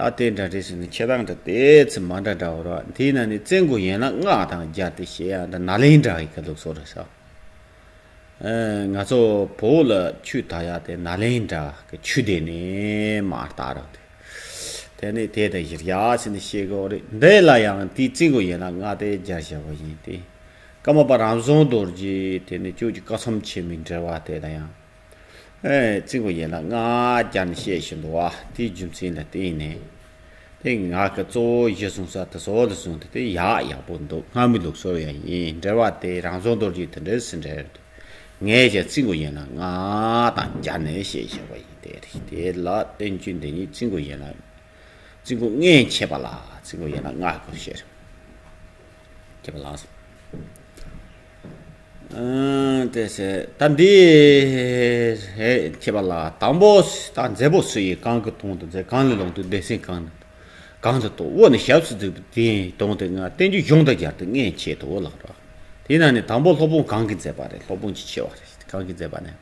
ད་དེ་འདྲ་རེད་ཟེར་ནས་འཆད་སྟངས་འདྲ་དེ་ཚོ་མ་འདྲ་འདྲ་བོ་རེད་བ། དེའི་ནང་ནས་བཙུན་དགོན་ཡན་ལག་ལྔ་དང་སྦྱར་ཏེ་བཤད་ཡ་འདྲ་ནཱ་ལེནྡྲ་ཡི་གི་ལུགས་སྲོལ་རེད་ཤག་ཨ་ང་ཚོ་བོད་ལ་ཆོས་དར་ཡ་དེ་ནཱ་ལེནྡྲ་གི་ཆོས་སྡེ་ནས་མར་དར་རོ་དེ། དེ་ནས་དེ་དང་གཞིར་བཞག་ཟེར་ནས་བཤད་དགོས་རེད། འདི་ལ་ཡང་དེའི་བཙུན་དགོན་ཡན་ལག་ལྔ་དེ་སྦྱར་བཞག་པ་ཡིན་ཏེ། ཀརྨ་པ་རང་བྱུང་རྡོ་རྗེ་དེ་ནས་ཁྱོད་ཀྱི་བཀའ་ཚོམས་ཆེན་མོའི་འགྲེལ་པ་དེ་ལ་ཡང་། ཨེ་བཙུན་དགོན་ཡན་ལག་ལྔ་སྦྱར་ནས་བཤད་བཞིན་འདུག་བ། དེའི་རྒྱུ་མཚན་ལ་བརྟེན་ནས། དེ་ང་གི་གཙོ་བོ་གཞི་བཟུང་ས་དེ་ཚོ་ལ་བཟུང་སྟེ་དེ་ཡག་ཡག་པོ་འདུག་སྔ་མོའི་ལུགས་སྲོལ་ཡང་ཡིན། འགྲེལ་པ་དེ་རང་བྱུང་རྡོ་རྗེ་དེ་འདྲ་ཟེར་འདྲ་རེད། ངས་ཀྱང་བཙུན་དགོན་ཡན་ལག་ལྔ་དང་སྦྱར་ནས་བཤད་བཞིན་པ་ཡིན། དེ་རེད། དེ་ལ་བསྟན་བཅོས་འདི་ཉིད་བཙུན་དགོན་ཡན་ལག་བཙུན་དགོན་སྔོན་ཆད་པ་ལ་བཙུན་དགོན་ཡན་ལག་ལྔ་སྐོར་བཤད། ཁྱེད་པ་ལགས། ཨ་དེ་ཟེར་ད་འདི་ཧེ་ཁྱེད་པ་ལགས། དང་པོ་ད་མཛད་པོ་སུ་ཡིས་གང་གི་དོན་དུ་མཛད། གང་ལས་ལོག་ཏུ་སྡེ་ཚན་གང་གང་དུ་གཏོགས། འོ་ནི་ཞབས་སུ་འཛིན་པའི་དོན་དུ་ང་བསྟན་བཅོས་གཞུང་དང་སྦྱར་ཏེ་སྔོན་ཆད་དུ་འོ་ལགས་རོ། དེ་ན་ནི་དང་པོ་སློབ་དཔོན་གང་གིས་མཛད་པ་རེད། སློབ་དཔོན་གྱིས་ཆེ་བ་རེད། གང་གིས་མཛད་པ་ནི།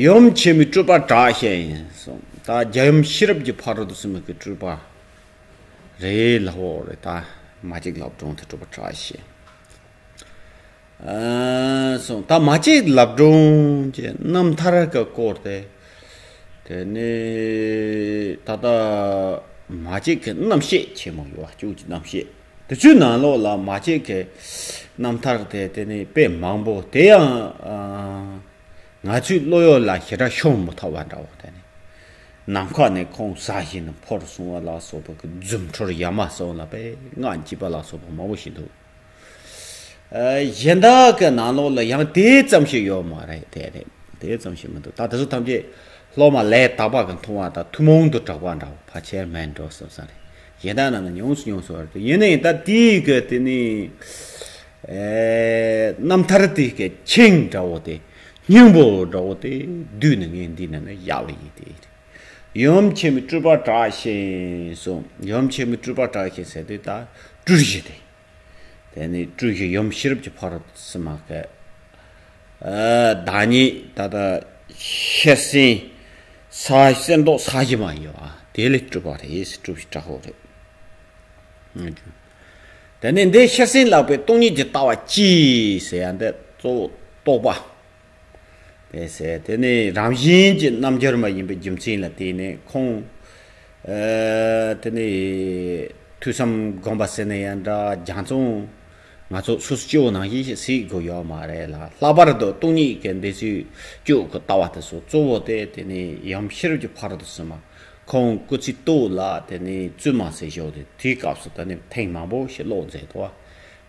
ཡུམ་ཆེན་མོའི་སྤྲུལ་པ་དྲག་ཞན་ཡིན་གསུངས། ད་རྒྱལ་ཡུམ་ཤེས་རབ་ཀྱི་ཕ་རོལ་ཏུ་སོན་མོ་གི་སྤྲུལ་པ་རེད་ལབ་འོ་རེད། ད་མ་གཅིག་ལབ་སྒྲོན་དེ་སྤྲུལ་པ་དྲག་ཞན། ཨ་གསུངས། ད་མ་གཅིག་ལབ་སྒྲོན་གྱི་རྣམ་ཐར་གྱི་སྐོར་དེ། དེ་ནས་ད་ལྟ་མ་གཅིག་གི་རྣམ་བཤད་ཆེན་མོ་ཡོད་བ། ཅུང་ཅིག་རྣམ་བཤད། དེ་ཚོའི་ནང་ལོགས་ལ་མ་གཅིག་གི་རྣམ་ཐར་དེ་དེ་ནས་དཔེ་མང་པོ་དེ་ཡང་ཨ། ང་ཚོའི་བློ་ཡུལ་ལ་ཞེ་དྲག་ཤོང་མི་ཐུབ་པ་འདྲ་བོ་དེ་ནི། ནམ་མཁའ་ནས་ཁོང་ས་གཞི་ནས་འཕུར་སོང་བ་ལ་སོགས་པ་གི་རྫུ་འཕྲུལ་ཡ་མ་སོགས་ལ་དཔེ་སྔགས་འགྱེད་པ་ལ་སོགས་པ་མང་པོ་ཞིག་འདུག་ཨ་གཞན་དག་གི་ནང་ལོགས་ལ་ཡང་དེ་ཙམ་ཞིག་ཡོད་མ་རེད། དེ་རེད། དེ་ཙམ་ཞིག་མི་འདུག་ད་དེ་ཚོ་ཐམས་ཅད་སློབ་མ་ལས་དག་པ་གི་མཐོང་བ་དང་ཐུན་མོང་དུ་གྲགས་པ་འདྲ་བོ་ཕལ་ཆེར་མེད་འགྲོ་བསམ་ས་རེད། གཞན་དག་ནང་ན་ཉུང་སུ་ཉུང་སུ་བར་དུ་ཡིན་ནའི་ད་དེའི་གི་དེ་ནི། ཨེ་རྣམ་ཐར་དེ་གི་ཆིངས་འདྲ་བོ་དེ། སྙིང་པོ་འདྲ་བོ་དེ་བསྡུས་ནས་ངས་འདི་ནས་ནི་བཞག་པ་ཡིན་ཏེ། ཡུམ་ཆེན་མོའི་སྤྲུལ་པ་དྲག་ཞན་གསུངས། ཡུམ་ཆེན་མོའི་སྤྲུལ་པ་དྲག་ཞན་ཟེར་དུས་ད་སྤྲུལ་གཞི་དེ། དེ་ནི་སྤྲུལ་གཞི་ཡུམ་ཤེས་རབ་ཀྱི་ཕ་རོལ་ཏུ་སོན་མོ་གི་ཨ་བདག་ཉིད་ད་ལྟ་ཤེར་ཕྱིན་ས་གསེར་མདོག་ས་གཞི་མ་ཡོད་ཨ། དེ་ལས་སྤྲུལ་པ་རེད། སྤྲུལ་པའི་དྲག་པོ་རེད། དེ་ནས་འདི་ཤེར་ཕྱིན་ལགས་པའི་སྟོང་ཉིད་ཀྱི་ལྟ་བ་ཅི་ཟེར་ཡ་འདི་གཙོ་བོ་རྟོག་པ། དེ་ཟེར་དེ་ནི་རང་བཞིན་གྱི་རྣམ་འགྱུར་མ་ཡིན་པའི་རྒྱུ་མཚན་ལ་བརྟེན་ནས་ཁོང་། ཨ་དེ་ནི་ཐོས་བསམ་སྒོམ་པ་ཟེར་ན་ཡང་འདྲ། སྦྱང་བརྩོན་ང་ཚོ་སོ་སོ་སྐྱེ་བོ་ནང་བཞིན་ཞིག་ཟེར་དགོས་ཡོད་མ་རེད་ལ། ལྷག་པར་དུ་སྟོང་ཉིད་ཀྱི་འདི་ཚོའི་སྐྱོ་གི་ལྟ་བ་དེ་ཚོ་གཙོ་བོ་དེ་དེ་ནི་ཡུམ་ཤེས་རབ་ཀྱི་ཕ་རོལ་ཏུ་སོན་མོ། ཁོང་སྐུ་ཚེ་སྟོད་ལ་དེ་ནས་བཙུན་མ་ཟེར་ཞོག་དེ་དེའི་སྐབས་སུ་དེ་ནས་ཐེངས་མང་པོ་ཞིག་ཀློག་མཛད་དོ།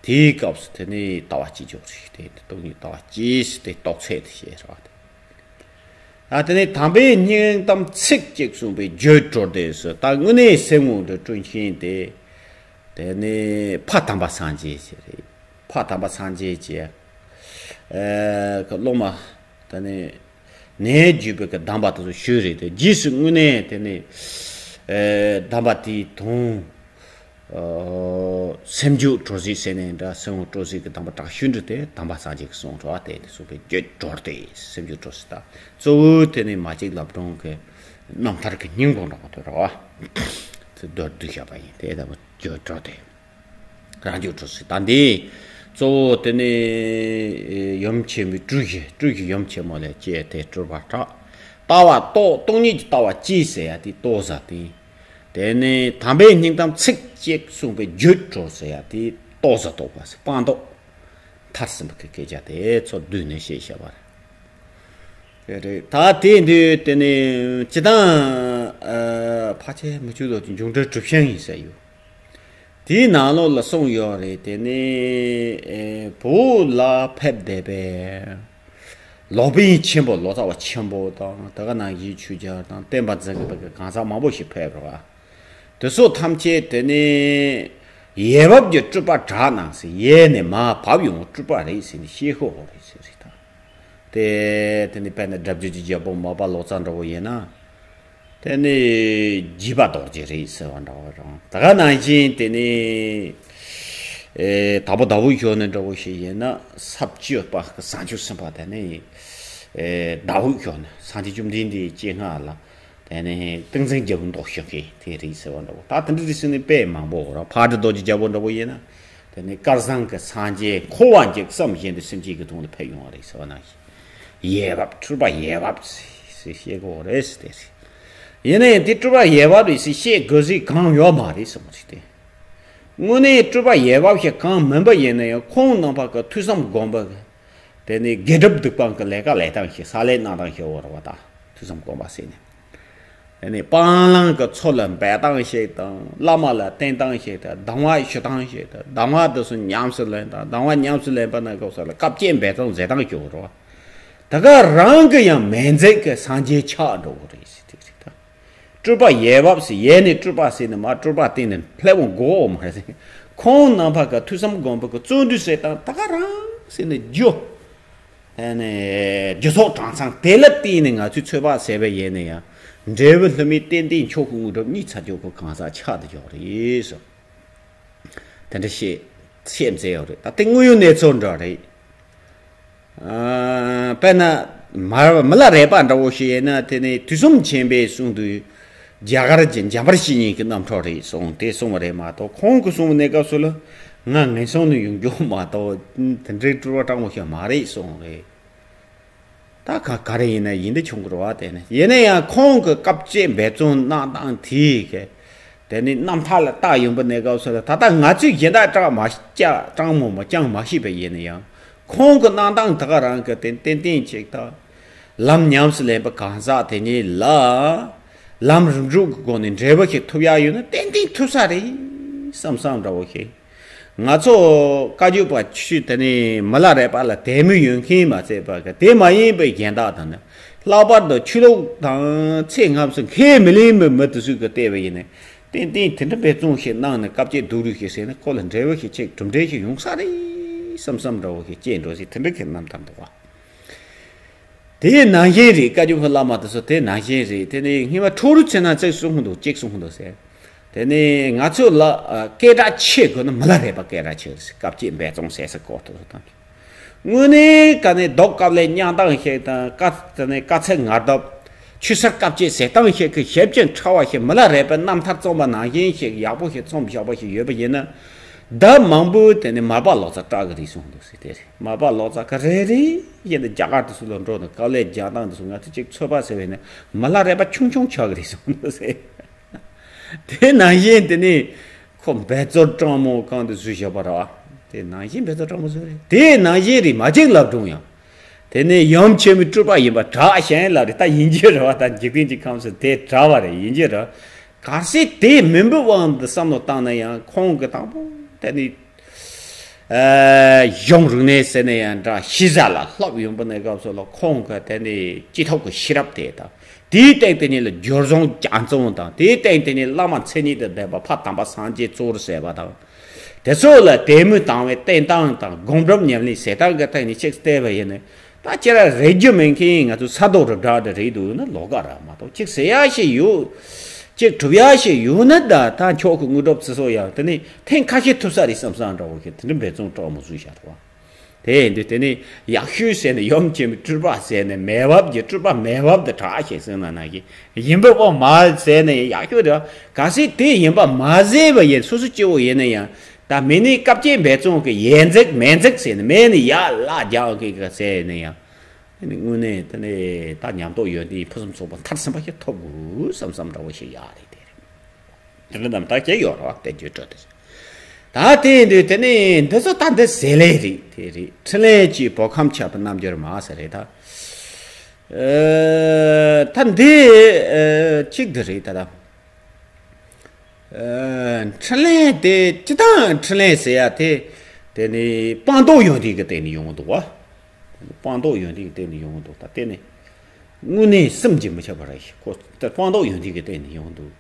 དེའི་སྐབས་སུ་དེ་ནས་ལྟ་བ་སྐྱེ་འཇོག་རེད་དེ། སྟོང་ཉིད་ལྟ་བ་སྐྱེས་སུ་དེ་རྟོགས་ཚད་དེ་བཤད་ར་བ་དེ། ཨ་དེ་ནས་དམ་པའི་སྙིང་གཏམ་ཚིག་གཅིག་གསུངས་པའི་རྒྱུད་གྲོལ་སྡེ་སུ་ད་དངོས་གནས་སེམས་ངོ་འདྲ་སྤྲུལ་མཁན་དེ། དེ་ནས་ཕ་དམ་པ་སངས་རྒྱས་ཞེས་རེད། ཕ་དམ་པ་སངས་རྒྱས་ཀྱི་ཨ་སློབ་མ་དེ་ནས། ནས་བརྒྱུད་པའི་གི་གདམས་པ་དེ་ཚོ་ཞུས་རེད་དེ། རྗེས་སུ་དངོས་གནས་དེ་ནི། ཨེ་གདམས་པ་དེའི་དོན། ཨོ། སེམས་རྒྱུད་གྲོལ་གཟིགས་ཟེར་ནས་འདྲ། སེམས་རྒྱུད་གྲོལ་གཟིགས་ཀྱི་གདམས་པ་དྲག་ཤོས་འདྲ་དེ་གདམས་པ་སངས་རྒྱས་ཀྱི་གསུང་རེད་བ། དེ་ནི་གསུངས་པའི་རྒྱུད་གྲོལ་ཏེ། སེམས་རྒྱུད་གྲོལ་གཟིགས་དང་གཙོ་བོ་དེ་ནི་མ་གཅིག་ལབ་སྒྲོན་གྱི་རྣམ་ཐར་གྱི་སྙིང་པོ་འདྲ་པོ་དེ་རེད་བ། དེ་མདོར་བསྡུས་བཞག་པ་ཡིན། དེ་ལྟ་བུ་རྒྱུད་གྲོལ་ཏེ། རང་རྒྱུད་གྲོལ་གཟིགས་དང་འདི། གཙོ་བོ་དེ་ནི་ཡུམ་ཆེན་མོའི་སྤྲུལ་གཞི། སྤྲུལ་གཞི་ཡུམ་ཆེན་མོ་ལས་སྐྱེས་ཏེ་སྤྲུལ་པ་དྲག། ལྟ་བ་རྟོག། སྟོང་ཉིད་ཀྱི་ལྟ་བ་སྐྱེས་ཟེར་ཡ་དེ་རྟོགས་ཟ་དེ། དེ་ནས་དམ་པའི་སྙིང་གཏམ་ཚིག་གཅིག་གསུངས་པའི་རྒྱུད་གྲོལ་ཟེར་ཡ་དེ་རྟོགས་ཟ་རྟོགས་པ་ཟེར། སྤངས་རྟོགས། མཐར་ཕྱིན་པ་གི་སྐད་ཆ་དེ་ཚོ་བསྡུས་ནས་བཤད་བཞག་པ་རེད། རེད། ད་དེ་འདི་དེ་ནས་སྤྱིར་བཏང་ཨ་ཕལ་ཆེར་མི་ཆོས་ལོ་ཀྱི་འབྱུང་འགྲོལ་གྲུབ་ཆེན་ཡིན་ཟེར་ཡོད། དེའི་ནང་ལོགས་ལ་གསུངས་ཡོད་རེད། དེ་ནས་ཨེ་བོད་ལ་ཕེབས་བསྡད་པའི་ལོག་པའི་ཆེན་པོ། ལོ་ཙཱ་བ་ཆེན་པོ་དང་། དེ་ག་ནང་བཞིན་ཆོས་རྒྱལ་དང་བསྟན་པ་འཛིན་མཁན་གྱི་གང་ཟག་མང་པོ་ཞིག་ཕེབས་རེད་བ། དེ་ཚོ་ཐམས་ཅད་དེ་ནས་ཡས་བབས་ཀྱི་སྤྲུལ་པ་དྲག་གནང་ཟེར། ཡས་ནས་མར་བབས་ཡོང་སྤྲུལ་པ་རེད་ཟེར་ནས་བཤད་ཤོག་རེད་ཟེར་རེད་ད། དེ་དེ་ནི་དཔེར་ན་སྒྲ་བསྒྱུར་གྱི་རྒྱལ་པོ་མར་པ་ལོ་ཙཱ་འདྲ་བོ་ཡིན་ན། དེ་ནི་དགྱེས་པ་རྡོ་རྗེ་རེད་ཟེར་བ་འདྲ་བོ་རང་། དེ་ག་ནང་བཞིན་དེ་ནི་ཨེ་དྭགས་པོ་ཟླ་འོད་ཞོན་ནི་འདྲ་བོ་ཞིག་ཡིན་ན། ས་བཅུ་པ་གི་བྱང་ཆུབ་སེམས་དཔའ། དེ་ནི་ཨེ་ཟླ་འོད་ཞོན་ནི། སངས་རྒྱས་བཅོམ་ལྡན་འདས་སྤྱན་སྔ་ལ་དེ་ནི་ཏིང་འཛིན་རྒྱལ་པོ་མདོག་ཞིག་གི་དེ་རེད་ཟེར་བ་འདྲ་བོ། ད་དེ་འདྲ་རེད་ཟེར་ནི་དཔེ་མང་པོ་ར། ཕག་གྲུ་རྡོ་རྗེ་རྒྱལ་པོ་འདྲ་བོ་ཡིན་ན། དེ་ནི་སྐལ་བཟང་གི་སངས་རྒྱས་འཁོར་བ་འཇིག་བསམ་བཞིན་དུ་སེམས་ཅན་གྱི་དོན་ལ་ཕེབས་ཡོང་བ་རེད་ཟེར་བ་ནང་བཞིན། ཡས་བབས། སྤྲུལ་པ་ཡས་བབས་ཟེར་བཤད་དགོས་རེད་ཟེར་དེ་རེད། ཡིན་ནའི་དེ་སྤྲུལ་པ་ཡས་བབས་རེད་ཟེར་བཤད་དགོས་ཟིག་གང་ཡོད་མ་རེད་ཟེར་མོ་ཟིག་སྟེ། དངོས་གནས་སྤྲུལ་པ་ཡས་བབས་ཤིག་གང་མིན་པ་ཡིན་ན་ཡང་ཁོང་རྣམ་པ་གི་ཐོས་བསམ་སྒོམ་པ་གི། དེ་ནི་དགེ་སྒྲུབ་སྡིག་སྤང་གི་ལས་ཀ་ལས་སྟངས་ཤིག་ས་ལས་གནང་སྟངས་ཤིག་འོ་ར་བ་ད། ཐོས་བསམ་སྒོམ་པ་ཟེར་ནས། དེ་ནས་སྤང་བླང་གི་ཚུལ་ལ་འབད་སྟངས་ཤིག་དང་། བླ་མ་ལ་བསྟེན་སྟངས་ཤིག་དང་། གདམས་ངག་ཞུ་སྟངས་ཤིག་དང་། གདམས་ངག་དེ་ཚོ་ཉམས་སུ་ལེན་སྟངས། གདམས་ངག་ཉམས་སུ་ལེན་པ་ན་སྐབས་སུ་ལ་བཀའ་བཅད་འབད་བརྩོན་མཛད་སྟངས་ཤིག་འོ་ར་བ། ད་ག་རང་གི་ཡང་མི་འཛད་གི་སངས་རྒྱས་ཆགས་འགྲོ་གི་རེད་ཟེར་དེ་རེད་ད། སྤྲུལ་པ་ཡས་བབས་ཟེར། ཡས་ནས་སྤྲུལ་པ་ཟེར་ནས་མར་སྤྲུལ་པ་བསྟན་ནས་སླེབས་འོང་དགོས་མ་རེད། ཁོང་རྣམ་པ་གི་ཐོས་བསམ་སྒོམ་པ་གི་བརྩོན་འགྲུས་ཟེར་སྟངས་ད་ག་རང་ཟེར་ནས་རྒྱུ། ཨ་ནི་རྒྱུ་ཚོགས་གྲངས་ཚང་དེ་ལ་བརྟེན་ནས་ང་ཚོས་ཚོད་དཔག་ཟེར་བ་ཡིན་ན་ཡང་། འབྲས་བུ་ལྷུན་མེད་ཏན་ཏན་མཆོག་གི་དངོས་གྲུབ་གཉིས་ཚར་འཇོག་གི་གང་ཟག་ཆགས་བསྡད་ཡོད་རེད་ཟེར། དེ་འདྲ་བཤད་བཤད་མཛད་ཡོད་རེད། ད་དེ་དངོས་ཡོད་གནས་ཚུལ་འདྲ་རེད། ཨ། དཔེར་ན། མར་མི་ལ་རས་པ་འདྲ་བོ་ཞིག་ཡིན་ན། དེ་ནི་དུས་གསུམ་མཁྱེན་པས་གསུངས་དུས་རྒྱ་གར་གྱི་འཇམ་དཔལ་བཤེས་གཉེན་གྱི་རྣམ་གྲངས་རེད་གསུངས། དེ་གསུངས་པ་རེད་མ་གཏོགས། ཁོང་གིས་གསུངས་པའི་གནས་སྐབས་སུ་ལ་ང་ངན་སོང་ནས་ཡོང་རྒྱུ་མ་གཏོགས། དེ་འདྲའི་སྤྲུལ་པ་སྤྲང་པོ་ཞིག་མ་རེད་གསུངས་རེད། ད་ག་ག་རེ་ཡིན་ན་ཡིན་དེ་བྱུང་གི་རེད་བ། དེ་ནི་ཡིན་ན་ཡང་ཁོང་གི་བཀའ་བཅད་འབད་བརྩོན་གནང་སྟངས་དེ་གི། དེ་ནི་རྣམ་ཐར་ལ་བལྟ་ཡོང་པའི་གནས་སྐབས་སུ་ལ། ད་ལྟ་ང་ཚོས་གཞན་དག་སྤྲང་མ་སྤྲང་མོ་མ་སྤྲང་མ་ཤེས་པ་ཡིན་ན་ཡང་། ཁོང་གི་གནང་སྟངས་ད་ག་རང་གི་དེ་ཏན་ཏན་ཅིག་ད་ལམ་ཉམས་སུ་ལེན་པ་གང་ཟག་དེ་ཉིད་ལ་ལམ་རིམ་གྲོ་གི་སྒོ་ནས་འབྲས་བུ་ཞིག་ཐོབ་ཡག་ཡོད་ན་ཏན་ཏན་ཐོབ་ས་རེད་བསམ་བསམ་འདྲ་བོ་ཞིག། ང་ཚོ་བཀའ་བརྒྱུད་པ་ཆོས་དེ་ནི་མི་ལ་རས་པ་ལ་དད་མོས་ཡོད་མཁན་མ་ཚད་པ་གི། དེ་མ་ཡིན་པའི་གཞན་དག་དང་ནི། ལྷག་པར་དུ་ཆོས་ལུགས་དང་ཚེ་སྔ་ཕྱི་ཁས་མི་ལེན་པའི་མི་དེ་ཚོས་གི་བལྟས་པ་ཡིན་ན། ཏན་ཏན་དེ་འདྲ་འབད་བརྩོན་ཞིག་གནང་ནས་བཀའ་བཅད་སྡུག་རུས་ཞིག་ཟེར་ན། ཁོ་ལ་འབྲས་བུ་ཞིག་ཅིག་གྲུབ་འབྲས་ཞིག་ཡོང་ས་རེད་བསམ་བསམ་འདྲ་བོ་ཞིག་སྐྱེས་འགྲོ་ཞིག། དེ་འདྲ་གི་རྣམ་ཐར་འདུག་བ། དེ་ནང་བཞིན་རེད། བཀའ་བརྒྱུད་པའི་བླ་མ་དེ་ཚོ་དེ་ནང་བཞིན་རེད། དེ་ནས་སྔོན་མ་ཁྲོ་རུ་ཚེ་ན་ཙིག་གསུང་གི་འདུག་ཅིག་གསུང་གི་འདུག་ཟེར། དེ་ནས་ང་ཚོ་ལ་ཨ་སྐད་གྲགས་ཆེ་དགོས་ན་མི་ལ་རས་པ་སྐད་གྲགས་ཆེ་རེད་ཟེར། བཀའ་བཅད་འབད་བརྩོན་ཟེར་ས་སྐོར་དུ་དང་། དངོས་གནས་ག་ནས་ལྡོག་སྐབས་ལ་མཉམ་སྟངས་ཤིག་དང་། དཀའ་དེ་ནས་དཀའ་ཚེགས་ངར་ལྡབ། ཆོས་སར་བཀའ་བཅད་ཟེར་སྟངས་ཤིག་གི་ཞིབ་ཅིང་ཕྲ་བ་ཞིག། མི་ལ་རས་པའི་རྣམ་ཐར་རྩོམ་པ་ནང་བཞིན་ཞིག་ཡག་པོ་ཞིག་རྩོམ་བཞག་པ་ཞིག་ཡོད་པ་ཡིན་ན། ད་མང་པོས་དེ་ནས་མར་པ་ལོ་ཙཱ་སྐྲག་གི་རེད་གསུངས་འདུག་ཟེར། དེ་རེད། མར་པ་ལོ་ཙཱ་ག་རེ་རེད་ཡིན་ན། རྒྱ་གར་དུ་སུ་ལ་འགྲོ་ན། དཀའ་ལས་རྒྱག་སྟངས་དེ་ཚོ་ང་ཚོ་གཅིག་ཚོད་དཔག་ཟེར་བས་ན་མི་ལ་རས་པ་ཆུང་ཆུང་ཆགས་ཀྱི་རེད་གསུངས་འདུག་ཟེར། དེ་ནང་བཞིན་དེ་ནས་ཁོ་འབད་རྩོལ་སྤྲང་མོ་གང་དུ་བཟོས་བཞག་པ་རེད་བ། དེ་ནང་བཞིན་འབད་རྩོལ་སྤྲང་མོ་བཟོས་རེད། དེ་ནང་བཞིན་རེད། མ་གཅིག་ལབ་སྒྲུང་ཡང་། དེ་ནས་ཡུམ་ཆེན་མོའི་སྤྲུལ་པ་ཡིན་པ་གྲགས་ཤིང་ལབ་རེད། ད་ཡིན་གྱི་རེད་བ། ད་འཇིག་རྟེན་གྱི་ཁམས་སུ་དེ་གྲགས་པ་རེད། ཡིན་གྱི་རེད། གལ་སྲིད་དེ་མིན་པའི་དབང་དུ་བསམ་བློ་བཏང་ན་ཡང་། ཁོང་གི་དང་པོ་དེ་ནི། ཨ། གཞུང་རིག་གནས་ཟེར་ན་ཡང་འདྲ། ཤེས་བྱ་ལ་བསླབ་ཡོང་པའི་གནས་སྐབས་སུ་ལ་ཁོང་གི་དེ་ནི་སྤྱི་ཐོག་གི་ཤེས་རབ་དེ་དང་། དེའི་སྟེང་དེ་ཉིད་ལ་སྦྱོར་བྱུང་རྒྱ་མཚོ་དང་། དེའི་སྟེང་དེ་ཉིད་བླ་མ་མཚན་ཉིད་དང་ལྡན་པ་ཕ་དམ་པ་སངས་རྒྱས་གཙོ་བོར་གསལ་བ་དང་། དེ་ཚོ་ལ་དད་མོས་དང་བའི་བསྟེན་སྟངས་དང་། སྒོམ་སྒྲུབ་ཉམས་ལེན་ཟེར་སྟངས་ཀྱི་སྟེང་ནས་ཅིག་བལྟས་པ་ཡིན་ན། ད་ཁྱེད་རང་རེད་རྒྱུ་མེད་མཁན་ང་ཚོ་ས་རྡོ་རུ་འདྲ་འདྲ་རེད་འདུག་ན་ལོགས་ཀ་ར་མ་གཏོགས་ཅིག་ཟེར་ཡ་ཞིག་ཡོད། གཅིག་གྲུབ་ཡག་ཞིག་ཡོད་ན་ད་ད་མཆོག་གི་དངོས་གྲུབ་ཚུ་སོགས་ཡང་དེ་ནི་ཐེངས་ཁ་ཤས་ཐུབ་ས་རེད་བསམ་བསམ་འདྲ་བོ་ཞིག་དེ་འདྲ་འབད་བརྩོན་སྤྲོ་མོ་བཟོས་བཞག་འདུག་བ། དེ་ཡིན་དུས་དེ་ནི་ཡག་ཤོས་ཟེར་ནས་ཡུམ་ཆེན་མོའི་སྤྲུལ་པ་ཟེར་ནས་མེད་བབ་ཀྱི་སྤྲུལ་པ་མེད་བབ་དེ་དྲག་ཞེས་གསུངས་ན་ན་གི་ཡིན་པ་པོ་མ་ཟེར་ནས་ཡག་ཤོས་རེད་བ། གལ་སྲིད་དེ་ཡིན་པ་མ་ཟེར་བ་ཡིན་སོ་སོ་སྐྱེ་བོ་ཡིན་ན་ཡང་ད་མི་ནི་སྐབས་ཀྱི་འབད་བརྩོན་གྱི་ཡན་འཛེག་མེན་འཛེག་ཟེར་ནས་མེད་ནི་ཡ་ལ་རྒྱག་གི་ག་ཟེར་ནས་ཡང་། དེ་ནི་དངོས་གནས་དེ་ནི་ད་ཉམས་རྟོགས་ཡོན་ཏན་ཕུན་སུམ་ཚོགས་པ་མཐར་ཕྱིན་པ་ཞིག་ཐོབ་དགོས་བསམ་བསམ་འདྲ་བོ་ཞིག་ཡག་རེད་དེ་རེད། དེ་འདྲ་རྣམ་དག་ཅིག་ཡོད་རེད་བ་དཔེ་བརྗོད་སྤྲོད་དེ། ད་དེ་ཡིན་དུས་དེ་ནི་འདི་ཚོ་ད་འདི་ཟེར་ལེ་རེད་དེ་རེད། འཕྲིན་ལས་ཀྱི་བོད་ཁམས་ཁྱབ་པའི་རྣམ་འགྱུར་མ་ཟེར་རེད་ད། ཨ་ད་འདི་ཨ་གཅིག་འདི་རེད་ད་ད། ཨ་འཕྲིན་ལས་དེ་སྤྱིར་བཏང་འཕྲིན་ལས་ཟེར་ཡ་དེ་དེ་ནི་སྤངས་རྟོགས་ཡོན་ཏན་གྱི་སྟེང་ནས་ཡོང་གི་འདུག་བ། སྤངས་རྟོགས་ཡོན་ཏན་གྱི་སྟེང་ནས་ཡོང་གི་འདུག་ད་དེ་ནི་དངོས་གནས་བསམ་གྱིས་མི་ཁྱབ་པ་རེད་ཤག་ཁོ་ད་སྤངས་རྟོགས་ཡོན་ཏན་གྱི་སྟེང་ནས་ཡོང་གི་འདུག་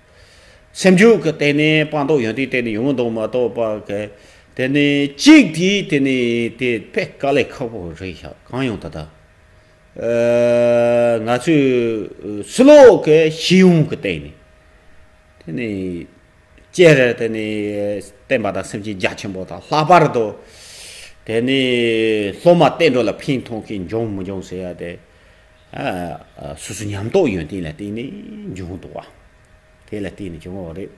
སེམས་བྱུང་གི་སྟེང་ནས་སྤངས་རྟོགས་ཡོན་ཏན་སྟེང་ནས་ཡོང་གི་འདུག་མ་གཏོགས་པ་གི་དེ་ནི་གཅིག་དེ་དེ་ནི་དེ་དཔེ་དཀའ་ལས་ཁག་པོ་རེད་ཤག་གང་ཡོང་ད་ད། ཨ་ང་ཚོས་ཕྱི་ལོགས་ཀྱི་ཤེས་ཡོན་གྱི་སྟེང་ནས། དེ་ནས་སྤྱིར་དེ་ནས་བསྟན་པ་དང་སེམས་ཅན་རྒྱ་ཆེན་པོ་དང་ལྷག་པར་དུ་དེ་ནས་སློབ་མ་བསྟན་འགྲོ་ལ་ཕན་ཐོགས་མཁན་འབྱུང་མི་འབྱུང་ཟེར་ཡ་དེ། ཨ་སོ་སོ་ཉམས་རྟོགས་ཡོན་ཏན་ལ་བརྟེན་ནས་འབྱུང་འདུག་བ། དེ་ལ་བརྟེན་ནས་བྱུང་བ་རེད།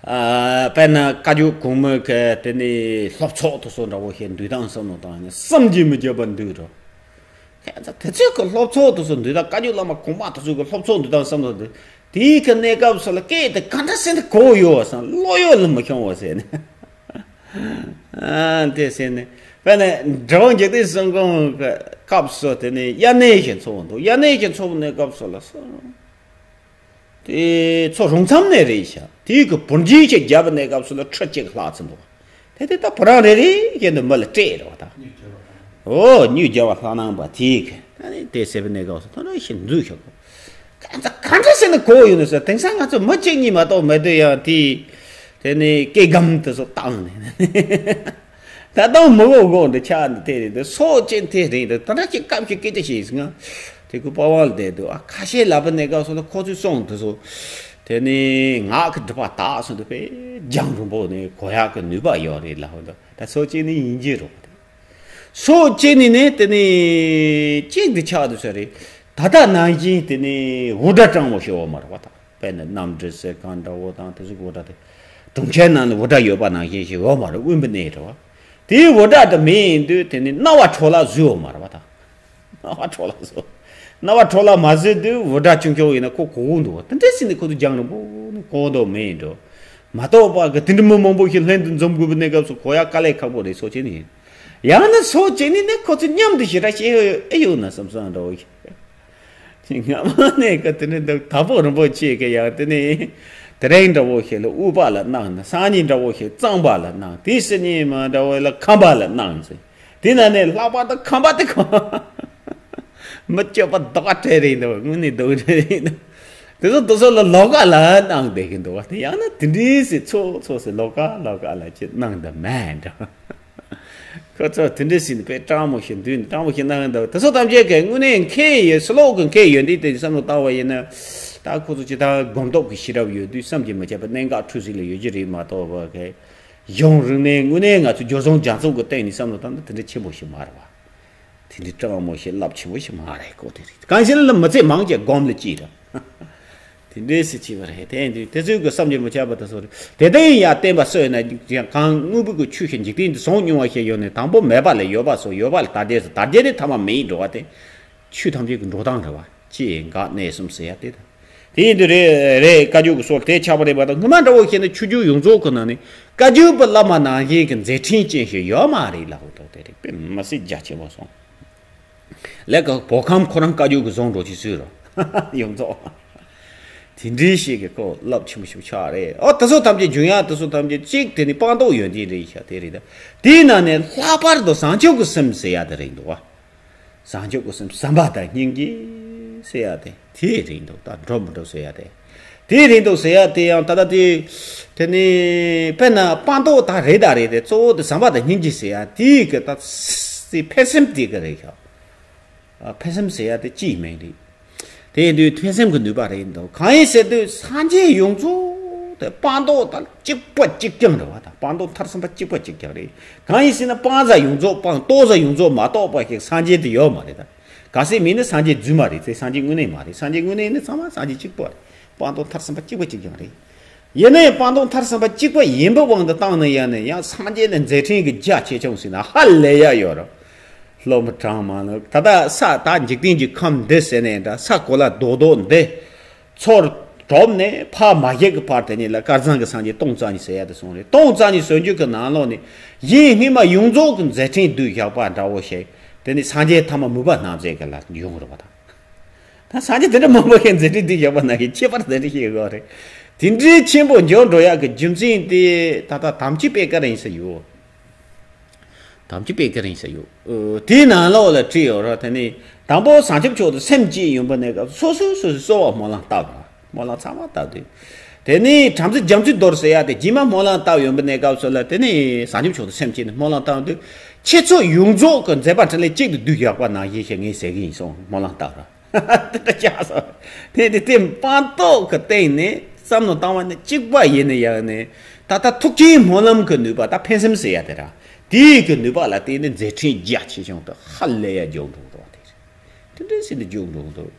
ཨ་དཔེར་ན་བཀའ་བརྒྱུད་གོང་མའི་གི་དེ་ནས་སློབ་ཚོགས་དེ་ཚོ་འདྲ་བོ་ཞིག་འདུས་སྟངས་བསམ་བློ་བཏང་ནས་བསམ་གྱིས་མི་ཁྱབ་པ་འདུས་འགྲོ། ཁྱེད་ཚོ་དེ་ཚོའི་གི་སློབ་ཚོགས་དེ་ཚོ་འདུས་སྟངས་བཀའ་བརྒྱུད་བླ་མ་གོང་མ་དེ་ཚོའི་གི་སློབ་ཚོགས་འདུས་སྟངས་བསམ་བློ་འདུས། དེའི་གི་གནས་སྐབས་སུ་ལ་སྐད་དེ་ག་འདྲ་སེ་འདི་གོ་ཡོད་བསམ་བློ་ཡོད་ལ་མི་ཤོང་བ་ཟེར་ནས། ཨ་དེ་ཟེར་ནས་དཔེར་ན་འགྲོ་བ་འཇིག་རྟེན་གསུམ་གོང་གི་སྐབས་སུ་དེ་ནས་དབྱར་གནས་ཞིག་འཚོགས་འདུག་དབྱར་གནས་ཞིག་འཚོགས་པའི་གནས་སྐབས་སུ་ལ་སོ། དེ་ཚོ་རོང་མཚམས་ནས་རེད་ཤག་དེའི་གི་བུ་འཇིགས་ཤིག་བརྒྱབ་པའི་གནས་སྐབས་སུ་ལ་ཁྲི་གཅིག་ལྷག་ཙམ་འདུག་དེ་དེ་ད་བུ་རང་རེ་རེ་བཞིན་དུ་མི་ལ་སྤྲད་རེད་བ་ད། ཨོ་སྨྱུག་རྒྱབ་པ་ལྷག་གནང་བ་དེའི་གི་ད་ནི་དེ་ཟེར་བའི་གནས་སྐབས་སུ་ད་ནི་ཞིག་འཛུལ་ཤག་ག་ཚ་ག་འདྲ་ཟེར་ནས་གོ་ཡོད་ནས་ཟེར་དེང་སང་ང་ཚོ་མི་གཅིག་གཉིས་མ་གཏོགས་མེད་དུས་ཡང་དེ་དེ་ནི་སྐད་སྒམ་དེ་ཚོ་བཏང་ནས། ད་དུང་མི་གོ་གོ་འདི་ཆགས་འདི་དེ་རེད་འདི་སོ་ཅན་དེ་རེད་འདི་ད་ལྟ་ཅིག་སྐབས་ཤིག་སྐད་ཆ་བཤད་སོང་ང་། དེ་ཁོ་པ་ཝང་ལ་བསྡད་འདུག་ཨ་ཁ་ཤས་ལབ་པ་གནས་སྐབས་སུ་ལ་ཁོ་ཚོས་གསུངས་དུ་སོ། དེ་ནི་ངག་གི་སྒྲིབ་པ་དག་སོང་འདུག་པས་རྒྱང་རིང་པོ་ནས་གོ་ཡག་གི་ནུས་པ་ཡོད་རེད་ལབ་འདུག་ད་སོ་ཅན་ནི་ཡིན་གྱི་རོགས། སོ་ཅན་ནི་ནི་དེ་ནི་ཅིག་འདི་ཆགས་འདུག་ས་རེད། ད་ལྟ་ནང་བཞིན་དེ་ནི་འུར་སྒྲ་སྤྲང་བོ་ཞིག་འོང་མ་རེད་བ་ད། དཔེར་ན་གནམ་གྲུ་ཟེར་གང་འདྲ་བོ་དང་དེ་ཚོ་གི་འུར་སྒྲ་དེ། གྲོང་ཁྱེར་ནང་ནས་འུར་སྒྲ་ཡོད་པ་ནང་བཞིན་ཞིག་ཡོད་མ་རེད་དབེན་པའི་གནས་རེད་བ། དེའི་འུར་སྒྲ་དེ་མི་ཡིན་དུས་དེ་ནི་རྣ་བ་འཕྲོ་བརླག་བཟོས་ཡོད་མ་རེད་བ་ད། རྣ་བ་འཕྲོ་བརླག་བཟོས། རྣ་བ་འཕྲོ་བརླག་མ་བཟོས་དུས་འུར་སྒྲ་ཆུང་ཆུང་ཡིན་ན་ཁོ་གོ་གི་འདུག་བ་དེ་འདྲ་ཟིན་ནས་ཁོ་ཚོ་རྒྱང་རིང་པོ་ནས་གོ་འདུག་མི་ཡིན་འགྲོ། མ་གཏོགས་པ་གི་དེ་འདྲ་མི་མང་པོ་ཞིག་ལྷན་དུ་འཛོམས་དགོས་པའི་གནས་སྐབས་སུ་གོ་ཡག་དཀའ་ལས་ཁག་པོ་རེད་སོ་ཅན་ནི་ཡིན། ཡང་ན་སོ་ཅན་ནི་ནི་ཁོ་ཚོ་མཉམ་དུ་ཞེ་དྲག་བཤད་ཨེ་ཡོད་ན་བསམ་བསམ་འདྲ་བོ་ཞིག་སྔ་མ་ནས་ཀ་དེ་ནི་འདུག་ད་བོ་རིན་པོ་ཆེ་གི་ཡང་དེ་ནི་དེ་རིང་འདྲ་བོ་ཞིག་ལ་དབུ་པ་ལ་གནང་ན་སང་ཉིན་འདྲ་བོ་ཞིག་རྩང་པ་ལ་གནང་དེ་སི་ཉིན་མ་འདྲ་བོ་ལ་ཁམས་པ་ལ་གནང་ཟེར། དེ་ན་ནི་ལྷག་པར་དུ་ཁམས་པ་དེ་ཁོ་མི་སྤྱོད་པ་རྡོག་ཁ་སྤྲད་རེད་འདུག་དངོས་གནས་རྡོག་སྤྲད་རེད་འདུག་དེ་ཚོ་དེ་ཚོ་ལ་ལོགས་ཀ་ལ་གནང་བསྡད་ཀྱི་འདུག་བ་དེ་ཡང་ན་དེ་འདྲའི་སི་ཚོ་ཚོ་སི་ལོགས་ཀ་ལོགས་ཀ་ལ་ཅི་གནང་འདུག་མེད་འདྲ། ཁོ་ཚོ་དེ་འདྲ་ཞིག་ནི་དཔེ་སྤྲང་མོ་ཞིག་འདུག་ནི་སྤྲང་མོ་ཞིག་གནང་འདུག་དེ་ཚོ་ཐམས་ཅད་ཀྱི་དངོས་གནས་མཁས་ཡོད་ཕྱི་ལོགས་ཀྱི་མཁས་ཡོད་འདི་དེ་བསམ་བློ་བཏང་བ་ཡིན་ན། ད་ཁོ་ཚོ་ཇི་ལྟར་སྒོམ་སྟོབས་ཀྱི་ཤེས་རབ་ཡོད་དུས་བསམ་གྱིས་མི་ཁྱབ་པའི་གནད་འགག་འཁྲུལ་ཟིག་ལ་ཡོད་ཀྱི་རེད་མ་གཏོགས་པ་གི་གཞུང་རིག་གནས་དངོས་གནས་ང་ཚོ་སྦྱོར་བྱང་རྒྱ་མཚོ་གི་སྟེང་ནས་བསམ་བློ་བཏང་ན་དེ་འདྲ་ཆེན་པོ་ཞིག་མ་རེད་བ། དེ་འདྲའི་སྤྲང་མོ་ཞིག་རླབས་ཆེན་པོ་ཞིག་མ་རེད་ཀོ་དེ་རེད། གང་ཞིག་ལ་མི་ཚེ་མང་ཆེ་སྒོམ་ལ་སྐྱིད་ར། དེ་འདྲའི་སྲིད་བྱས་པ་རེད་དེ་འདུག་དེ་ཚོའི་གི་བསམ་གྱིས་མི་ཁྱབ་པ་དེ་ཚོ་རེད། དེ་ལྟ་ཡིན་ཡང་བསྟན་པ་སྲོལ་ཡིན་ན་ཡང་གང་དངོས་པོ་གི་ཆོས་ཤིག་འཇིག་རྟེན་འདི་ཟུང་མྱོང་བ་ཞིག་ཡོད་ནས་དང་པོ་མེད་པ་ལས་ཡོད་པ་སོགས་ཡོད་པ་ལས་དར་རྒྱས་སུ་དར་རྒྱས་དེ་ཐ་མ་མེད་འགྲོ་བ་དེ། ཆོས་ཐམས་ཅད་ཀྱི་འགྲོ་སྟངས་རེད་བ། ཅེས་འགག་གནས་གསུམ་ཟེར་ཡ་དེ་དང་། དེ་ཡིན་དུས་རེད་རེད་བཀའ་བརྒྱུད་ཀྱི་སྲོལ་དེ་ཆགས་པ་རེད་པ་དང་སྔོན་མ་འདྲ་བོ་བཤད་ན་ཆོས་བརྒྱུད་ཡོངས་རྫོགས་ཀྱི་ནང་ནས་བཀའ་བརྒྱུད་པའི་བླ་མ་ནང་བཞིན་གྱི་མཛད་འཕྲིན་ཅན་ཞིག་ཡོད་མ་རེད་ལབ་འདུག་དེ་རེད་དཔེ་མི་སྲིད་རྒྱ་ཆེན་པོ་སོང་། ལས་ཀ་བོད་ཁམས་ཁོ་རང་བཀའ་བརྒྱུད་ཀྱི་བཟུང་འགྲོ་ཅི་སུས་རོ། ཡོངས་རྫོགས། དེ་འདྲའི་ཞིག་གི་ཁོ་རླབས་ཆེན་པོ་ཞིག་ཆགས་རེད། ཨོ་དེ་ཚོ་ཐམས་ཅད་འབྱུང་ཡག་དེ་ཚོ་ཐམས་ཅད་གཅིག་དེ་ནི་སྤངས་རྟོགས་ཡོན་ཏན་རེད་ཤག་དེ་རེད་ད། དེའི་ནང་ནས་ལྷག་པར་དུ་བཟང་སྤྱོད་ཀྱི་སེམས་ཟེར་ཡ་དེ་རེད་འདུག་བ། བཟང་སྤྱོད་ཀྱི་སེམས་བསམ་པ་དང་སྙིང་རྗེ་ཟེར་ཡ་དེ་དེ་རེད་འདུག་ད་འགྲོ་མི་འགྲོ་ཟེར་ཡ་དེ། དེ་རེད་འདུག་ཟེར་ཡ་དེ་ཡང་ད་ལྟ་དེ། དེ་ནི་དཔེར་ན་སྤངས་རྟོགས་ད་རེད་ད་རེད་དེ་གཙོ་བོ་དེ་བསམ་པ་དང་སྙིང་རྗེ་ཟེར་ཡ་དེ་གི་ད་སི་ཕན་སེམས་དེ་གི་རེད་ཤག་ཨ་ཕན་སེམས་ཟེར་ཡ་དེ་ཅིའི་མིང་རེད། དེ་དུས་ཐོས་བསམ་གྱི་ནུས་པ་རེད་འདུག་གང་ཡིན་ཟེར་དུས་སངས་རྒྱས་ཡོངས་རྫོགས་དེ་སྤངས་རྟོགས་དང་གཅིག་པ་གཅིག་རྐྱང་རེད་བ། དང་སྤངས་རྟོགས་ཐར་ཟིན་པ་གཅིག་པ་གཅིག་རྐྱང་རེད། གང་ཡིན་ཟེར་ན་སྤངས་རྟོགས་ཡོངས་རྫོགས་སྤངས་རྟོགས་ཡོངས་རྫོགས་མ་གཏོགས་པ་ཞིག་སངས་རྒྱས་དེ་ཡོད་མ་རེད་ད། གལ་སྲིད་མིན་ན་སངས་རྒྱས་རྫུན་མ་རེད་ཚེ། སངས་རྒྱས་དངོས་གནས་མ་རེད། སངས་རྒྱས་དངོས་གནས་ནི་ཚང་མ་སངས་རྒྱས་གཅིག་པ་རེད། སྤངས་རྟོགས་ཐར་ཟིན་པ་གཅིག་པ་གཅིག་རྐྱང་རེད། ཡིན་ནའི་སྤངས་རྟོགས་ཐར་ཟིན་པ་གཅིག་པ་ཡིན་པའི་དབང་དུ་བཏང་ན་ཡང་ནས་ཡང་སངས་རྒྱས་ནི་མཛད་འཕྲིན་གྱི་རྒྱ་ཆེ་ཆུང་ཟེར་ན་ཧ་ལས་ཡ་ཡོད་རེད། སློབ་མ་གྲངས་མང་ལ་ད་ལྟ་ས་ད་འཇིག་རྟེན་གྱི་ཁམས་འདི་ཟེར་ནས་འདྲ་ས་གོ་ལ་རྡོག་རྡོག་འདི་ཚོར་གྲོབ་ནས་ཕ་མ་ཞིག་གི་བར་དེ་ཉིད་ལ་དཀར་ཚང་གི་སངས་རྒྱས་སྟོང་རྩ་གཉིས་ཟེར་ཡ་དེ་སོང་རེད། སྟོང་རྩ་གཉིས་ཟེར་རྒྱུ་གི་ནང་ལོགས་ནས་གཞན་སྔོན་མ་ཡོངས་རྫོགས་ཀྱི་མཛད་འཕྲིན་བསྡུས་བཞག་པ་འདྲ་བོ་ཞིག་དེ་ནི་སངས་རྒྱས་ཐ་མ་མུས་པ་རྣམ་འབྱེད་ཀྱི་ལ་ཡོང་རེད་བ་དང་། ད་སངས་རྒྱས་དེ་འདྲ་མང་པོ་ཞིག་མཛད་འཕྲིན་བསྡུས་བཞག་པ་ནང་གི་ཁྱད་པར་དེ་འདྲ་ཞིག་ཡོད་རེད། དེ་འདྲའི་ཆེན་པོ་འགྱུར་འགྲོ་ཡག་གི་རྒྱུ་མཚན་དེ་ད་ལྟ་དམ་ཆོས་པད་དཀར་རིང་ས་ཡོད། དམ་ཆོས་པད་དཀར་རིང་ས་ཡོད། ཨོ། དེའི་ནང་ལོགས་ལ་བྲིས་ཡོད་ར། དེ་ནི་དང་པོ་བྱང་ཆུབ་མཆོག་ཏུ་སེམས་བསྐྱེད་ཡོང་པ་ནས་སྐབས་སོ་སོའི་སོ་སོའི་གསོལ་བ་སྨོན་ལམ་བཏབ་ར། སྨོན་ལམ་ཚང་མ་བཏབ་དུས། དེ་ནི་བྲམ་ཟེ་རྒྱ་མཚོའི་རྡོར་ཟེར་ཡ་དེ་རྗེས་མ་སྨོན་ལམ་བཏབ་ཡོང་པ་ནས་སྐབས་སུ་ལ་དེ་ནི་བྱང་ཆུབ་མཆོག་ཏུ་སེམས་བསྐྱེད་ནས་སྨོན་ལམ་བཏབ་དུས། ཁྱེད་ཚོ་ཡོངས་རྫོགས་ཀྱི་མཛད་པ་འཕྲིན་ལས་གཅིག་ཏུ་བསྡུས་བཞག་པ་ནང་བཞིན་ཞེས་ངས་ཟེར་གི་ཡིན་གསུངས་སྨོན་ལམ་བཏབ་ར། དེ་འདྲ་ཆགས་སོང་། དེ་དེ་དེ་སྤངས་རྟོགས་ཀྱི་སྟེང་ནས་བསམ་བློ་བཏང་བ་ནི་གཅིག་པ་ཡིན་ན་ཡང་ནས་ད་ལྟ་ཐུགས་ཀྱི་སྨོན་ལམ་གྱི་ནུས་པ་ད་ཕན་སེམས་ཟེར་ཡ་དེ་ར། དེའི་གི་ནུས་པ་ལ་བརྟེན་ནས་མཛད་འཕྲིན་རྒྱ་ཆེ་ཆུང་དུ་ཧ་ལས་ཡ་འཇོག་འགྲོ་འགྲོ་བ་དེ་རེད། དེ་འདྲ་ཟེར་ནས་འཇོག་འགྲོ་འདུག་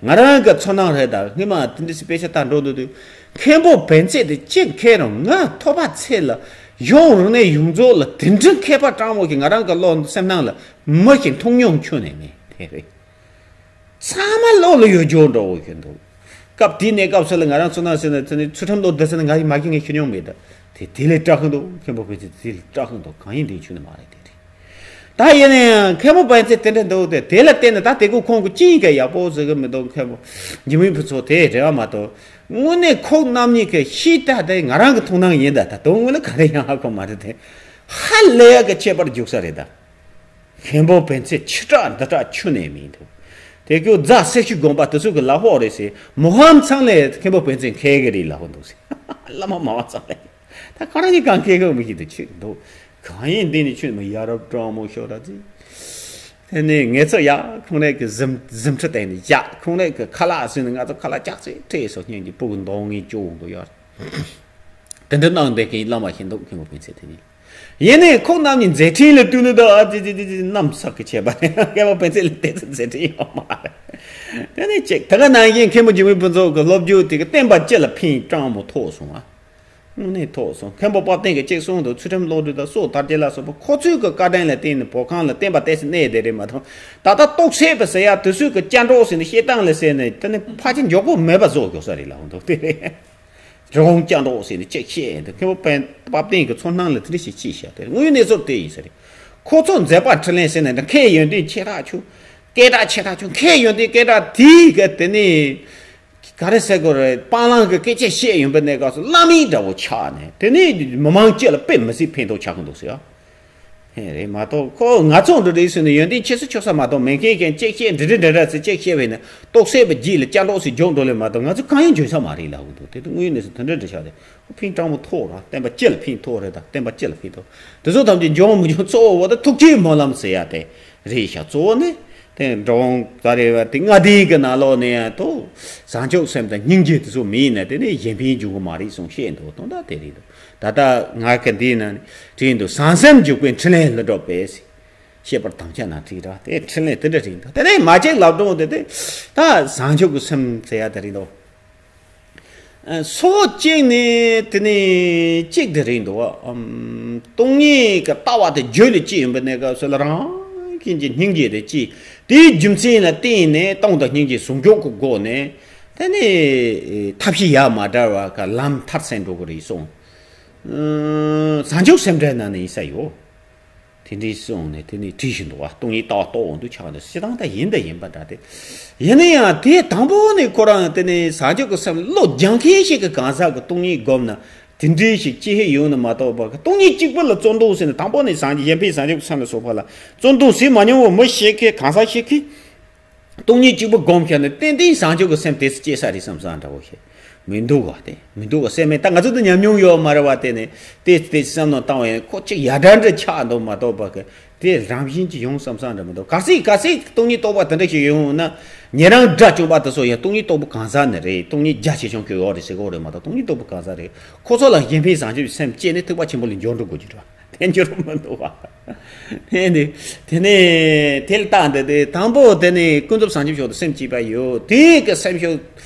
ང་རང་གི་ཚོར་སྣང་རེད། ད་སྔོན་མ་དེ་འདྲ་ཟེར་དཔེ་ཆ་ལྟ་འགྲོ་འདུག་དུས་མཁན་པོ་བན་ཚེ་དེ་གཅིག་མཁས་རུང་ང་ཐོབ་པ་ཚེ་ལ་ཡོང་རུང་ནས་ཡོངས་རྫོགས་ལ་དེ་འདྲ་མཁས་པ་སྤྲང་མོ་གི་ང་རང་གི་བློ་སེམས་ནང་ལ་མི་ཞིག་མཐོང་མྱོང་ཁྱོན་ནས་མེད་དེ་རེད། ཚང་མ་བློ་ལ་ཡོད་འཇོག་འགྲོ་བོ་ཞིག་འདུག་སྐབས་དེའི་གནས་སྐབས་སུ་ལ་ང་རང་ཚོ་ནང་ཟེར་ན་དེ་ནི་ཚུལ་ཁྲིམས་བློ་བདེ་ཟེར་ན་ང་ཡི་མ་གི་ངས་ཤི་མྱོང་མེད་ད། དེ་དེ་ལས་སྐྲག་གི་འདུག་མཁན་པོ་བན་ཚེ་དེ་ལས་སྐྲག་གི་འདུག་གང་ཡིན་དེ་ཆུ་ནི་མ་རེད་དེ་རེད། ད་ཡིན་ན་ཡང་མཁན་པོ་བན་ཚེ་དེ་འདྲ་འདུག་དེ་དེ་ལ་བརྟེན་ནས་ད་དེ་ཀོ་ཁོང་གི་ཅིང་ག་ཡག་པོ་ཟེར་གི་མི་འདུག་མཁན་པོ་འཇིགས་མེད་ཕུན་ཚོགས་དེ་རེ་བ་མ་གཏོགས་དངོས་གནས་ཁོག་རྣམ་གཉིས་ཀྱི་ཤི་ད་དེ་ང་རང་གི་མཐོང་སྣང་ཡིན་ད། ད་དོན་དངོས་ལ་ག་རེ་ཡང་ཧ་གོ་མ་རེད་དེ། ཧ་ལས་ཡག་གི་ཁྱད་པར་འཇུག་ས་རེད་ད། མཁན་པོ་བན་ཚེ་ཆི་དྲག་འདི་དྲག་ཆུ་ནས་མིན་འདུག་དེ་ཀྱོ་རྫ་སེ་ཤུ་དགོན་པ་དེ་ཚོ་གི་ལ་ཧོ་རེད་ཟེར་མོ་ཧམ་ཚང་ལས་མཁན་པོ་བན་ཚེ་མཁས་གི་རེད་ལ་ཧོ་འདུག་ཟེར། བླ་མ་མ་བ་ཚང་ལས་ད་ག་རང་གི་གང་མཁས་གི་མི་ཤེས་དུ་ཆུ་འདུག་གང་ཡིན་འདི་ནི་ཆུ་མི་ཡ་རབས་སྤྲང་མོ་ཤོག་ར་ཟེར། དེ་ནས་ངེད་ཚོ་ཡ་ཁོང་རང་གི་གཟིམ་གཟིམ་ཁྲི་སྟེང་ནས་ཡ་ཁོང་རང་གི་ཁ་ལག་ཟིན་ནས་ང་ཚོ་ཁ་ལག་ལྕགས་ཚེ་ཁྲེས་སོ་སྙིང་གི་སྤུ་གུ་འདོང་ངེས་སྐྱོ་འོང་དུ་ཡོད། དེ་འདྲ་གནང་བསྡད་མཁན་བླ་མ་ཞིག་འདུག་མཁན་པོ་བན་ཚེ་དེ་ནི། ཡིན་ནའི་ཁོང་རྣམ་གཉིས་མཛད་འཕྲིན་ལ་བསྟུན་ནས་ད་ཨ་ཙི་ཙི་ཙི་ཙི་རྣམ་གསར་གྱི་བྱས་པ་རེད། མཁན་པོ་བན་ཚེ་ལ་དེ་ཚོ་མཛད་འཕྲིན་ཡོད་མ་རེད། དེ་ནས་ཅིག་དེ་ག་ནང་བཞིན་མཁན་པོ་འཇིགས་མེད་ཕུན་ཚོགས་ཀྱི་སློབ་སྦྱོང་དེ་གི་བསྟན་པ་སྤྱི་ལ་ཕན་སྤྲང་མོ་ཐོགས་སོང་ཨ། དངོས་གནས་ཐོགས་སོང་། མཁན་པོ་དཔལ་ལྡན་གྱིས་ཅིག་གསུངས་འདུག་ཚུལ་ཁྲིམས་བློ་གྲོས་དང་སྲོག་དར་རྒྱས་ལ་སོགས་པ་ཁོ་ཚོའི་གི་བཀའ་དྲིན་ལ་བརྟེན་ནས་བོད་ཁམས་ལ་བསྟན་པ་ཏོག་ཙམ་གནས་བསྡད་རེད་མ་གཏོགས། ད་ལྟ་རྟོག་སད་པ་ཟེར་ཡ་དེ་ཚོའི་གི་སྐྱབས་འགྲོ་ཟེར་ནས་བཤད་སྟངས་ལ་ཟེར་ནས་དེ་ནི་ཕལ་ཆེར་མགྱོགས་པོ་མེད་པ་བཟོ་དགོས་ས་རེད་ལབ་འདུག་དེ་རེད། རི་བོང་སྐྱ་འགྲོ་ཟེར་ནས་ཅིག་བཤད་འདུག་མཁན་པོ་དཔལ་དཔལ་ལྡན་གྱི་ཚོར་སྣང་ལ་དེ་འདྲ་ཞིག་ཅིག་བཤད་དེ་དངོས་ཡོད་གནས་ཚུལ་དེ་ཡིན་ས་རེད། ཁོ་ཚོ་མཛད་པ་འཕྲིན་ལས་ཟེར་ནས་འདི་མཁས་ཡོན་ཏན་ཆེ་དྲག་ཆུང་། སྐད་གྲགས་ཆེ་དྲག་ཆུང་། མཁས་ཡོན་ཏན་སྐད་གྲགས་དེའི་གི་དེ་ནི་ག་རེ་ཟེར་དགོས་རེད། སྤང་བླང་གི་སྐད་ཆ་བཤད་ཡོང་པའི་གནས་སྐབས་སུ་བླ་མའི་འདྲ་བོ་ཆགས་ནས་དེ་ནི་མི་མང་སྤྱི་ལ་དཔེ་མི་སྲིད་ཕན་ཐོགས་ཆགས་ཀྱི་འདུག་ཟེར་ཡ། ཧེ་རེད་མ་གཏོགས་ཁོ་ང་ཚོ་འདི་འདྲའི་སུ་ནི་ཡོན་ཏན་ཆེ་ས་ཆོག་ས་མ་གཏོགས་མེད་མཁན་གན་ཅིག་བཤད་འདྲི་འདྲི་འདྲ་འདྲ་ཚེ་ཅིག་བཤད་པས་ནི་རྟོག་སད་པའི་རྗེས་ལ་སྐྱབས་འགྲོ་ཟེར་འཇོག་འགྲོ་ལེ་མ་གཏོགས་ང་ཚོ་གང་ཡང་འཇོན་ས་མ་རེད་ལབ་གི་འདུག་དེ་དུས་དངོས་ཡོད་གནས་ཚུལ་དེ་འདྲ་འདྲ་ཆགས་ཏེ་ཁོ་ཕན་སྤྲང་པོ་ཐོགས་ར་བསྟན་པ་སྤྱི་ལ་ཕན་ཐོགས་རེད་ད་བསྟན་པ་སྤྱི་ལ་ཕན་ཐོགས་དེ་ཚོ་ཐམས་ཅད་འཇོག་མི་འཇོག་གཙོ་བོ་བོ་ད་ཐུགས་རྗེའི་སྨོན་ལམ་ཟེར་ཡ་དེ་རེད་ཤག་གཙོ་བོ་ནི་དེ་འགྲོ་འོང་ད་རེད་བ་དེ་ལྔ་ལྡན་གི་ནང་ལོགས་ནས་ཡང་དོ་བྱང་ཆུབ་སེམས་དང་སྙིང་རྗེ་དེ་ཚོ་མེད་ན་དེ་ནས་གཞན་ཕན་འབྱུང་གི་མ་རེད་གསུངས་བཤད་འདུག་དོན་དག་དེ་རེད་འདུག་ད་ལྟ་ང་གི་འདིའི་ནང་ནས་བྲིས་འདུག་བྱང་སེམས་འཇུག་པའི་འཕྲིན་ལས་ལ་སྒྲོག་པས། བཤད་པར་དམ་བཅའ་ན་འགྲིག་ར་དེ་འཕྲིན་ལས་དེ་འདྲ་རེད་འདུག་དེ་ནས་མ་ཅིག་ལབ་དོན་དེ་དེ་ད་བྱང་ཆུབ་ཀྱི་སེམས་ཟེར་ཡ་དེ་རེད་འདུག་སོ་གཅིག་ནས་དེ་ནས་གཅིག་དེ་རེད་འདུག་བ། ཨམ། སྟོང་ཉིད་ཀྱི་ལྟ་བ་དེ་རྒྱུད་ལ་སྐྱེས་ཡོང་པའི་གནས་སྐབས་སུ་ལ་རང་བཞིན་གྱི་སྙིང་རྗེ་དེ་སྐྱེས། དེའི་རྒྱུ་མཚན་ལ་བརྟེན་ནས་སྟོང་དང་སྙིང་རྗེ་ཟུང་འཇུག་གི་སྒོ་ནས་དེ་ནས་ཐབས་ཤེས་ཡ་མ་བྲལ་བ་ག་ལམ་མཐར་སོན་འགྲོ་གི་རེད་གསུངས། ཨ། བྱང་ཆུབ་སེམས་འགྲེལ་ནང་ནས་ཡིན་ས་ཡོད། དེ་འདྲའི་གསུངས་ནས་དེ་ནས་བྲིས་བཞིན་འདུག་བ། སྟོང་ཉིད་ལྟ་བ་རྟོགས་འོང་དུས་ཆགས་འདུག་སྤྱིར་བཏང་ད་ཡིན་ད་ཡིན་པ་འདྲ་སྟེ། ཡིན་ན་ཡང་དེ་དང་པོ་ནས་ཁོ་རང་དེ་ནས་བྱང་ཆུབ་ཀྱི་སེམས་བློ་སྦྱང་མཁན་ཞིག་གི་གང་ཟག་གི་སྟོང་ཉིད་བསྒོམས་ན་དེ་འདྲའི་ཞིག་སྐྱེ་ཧེ་ཡོང་ནི་མ་གཏོགས་པ་གི་སྟོང་ཉིད་གཅིག་པུ་ལ་བརྩོན་འདུག་ཟེར་ནས་དང་པོ་ནས་སངས་རྒྱས་གཞན་ཕན་བྱང་ཆུབ་ཀྱི་སེམས་ལ་སོགས་པ་ལ་བརྩོན་འདུག་ཟེར་མ་མྱོང་བ་མི་ཞིག་གི་གང་ཟག་ཞིག་གིས། སྟོང་ཉིད་གཅིག་པུ་བསྒོམས་ཤག་ནས་ཏན་ཏན་བྱང་ཆུབ་ཀྱི་སེམས་དེ་སྐྱེ་ས་རེད་བསམ་བསམ་འདྲ་བོ་ཞིག་མི་འདུག་ག་དེ་མི་འདུག་ག་སེམས་མེད་ད་ང་ཚོ་དེ་ཉམས་མྱོང་ཡོད་མ་རེད་བ། དེ་ནས་དེ་དེ་བསམ་མནོ་བཏང་བ་ཡིན་ཁོ་གཅིག་ཡ་འདྲ་འདྲ་ཆགས་འདུག་མ་གཏོགས་པ་གི་ དེ་རང་བཞིན་གྱིས་ཡོང་བསམ་བསམ་འདྲ་མི་འདུག་གལ་སྲིད་གལ་སྲིད་སྟོང་ཉིད་རྟོགས་པ་དེ་འདྲ་ཞིག་ཡོང་ན། ཉན་རང་དགྲ་བཅོམ་པ་དེ་ཚོ་ཡང་སྟོང་ཉིད་རྟོགས་པའི་གང་ཟག་ནི་རེད། སྟོང་ཉིད་རྒྱ་ཆེ་ཆུང་ཁྱོད་ཡོད་རེད་ཟེར་གོ་རེད་མ་གཏོགས། སྟོང་ཉིད་རྟོགས་པའི་གང་ཟག་རེད། ཁོ་ཚོ་ལ་གཞན་ཕན་བཟང་སྤྱོད་ཀྱི་སེམས་སྐྱེས་ནས་ཐེག་པ་ཆེན་པོ་ལ་འབྱོར་འགྲོ་དགོས་ཀྱི་རེད། དེ་འབྱོར་མི་འདུག་བ། དེ་ནི་དེ་ནས་དེ་ལ་བརྟག་འདི་དེ་དང་པོ་དེ་ནི་ཀུན་རྫོབ་བྱང་ཆུབ་མཆོག་ཏུ་སེམས་བསྐྱེད་པ་ཡོད། དེ་གི་སེམས་ཤུགས་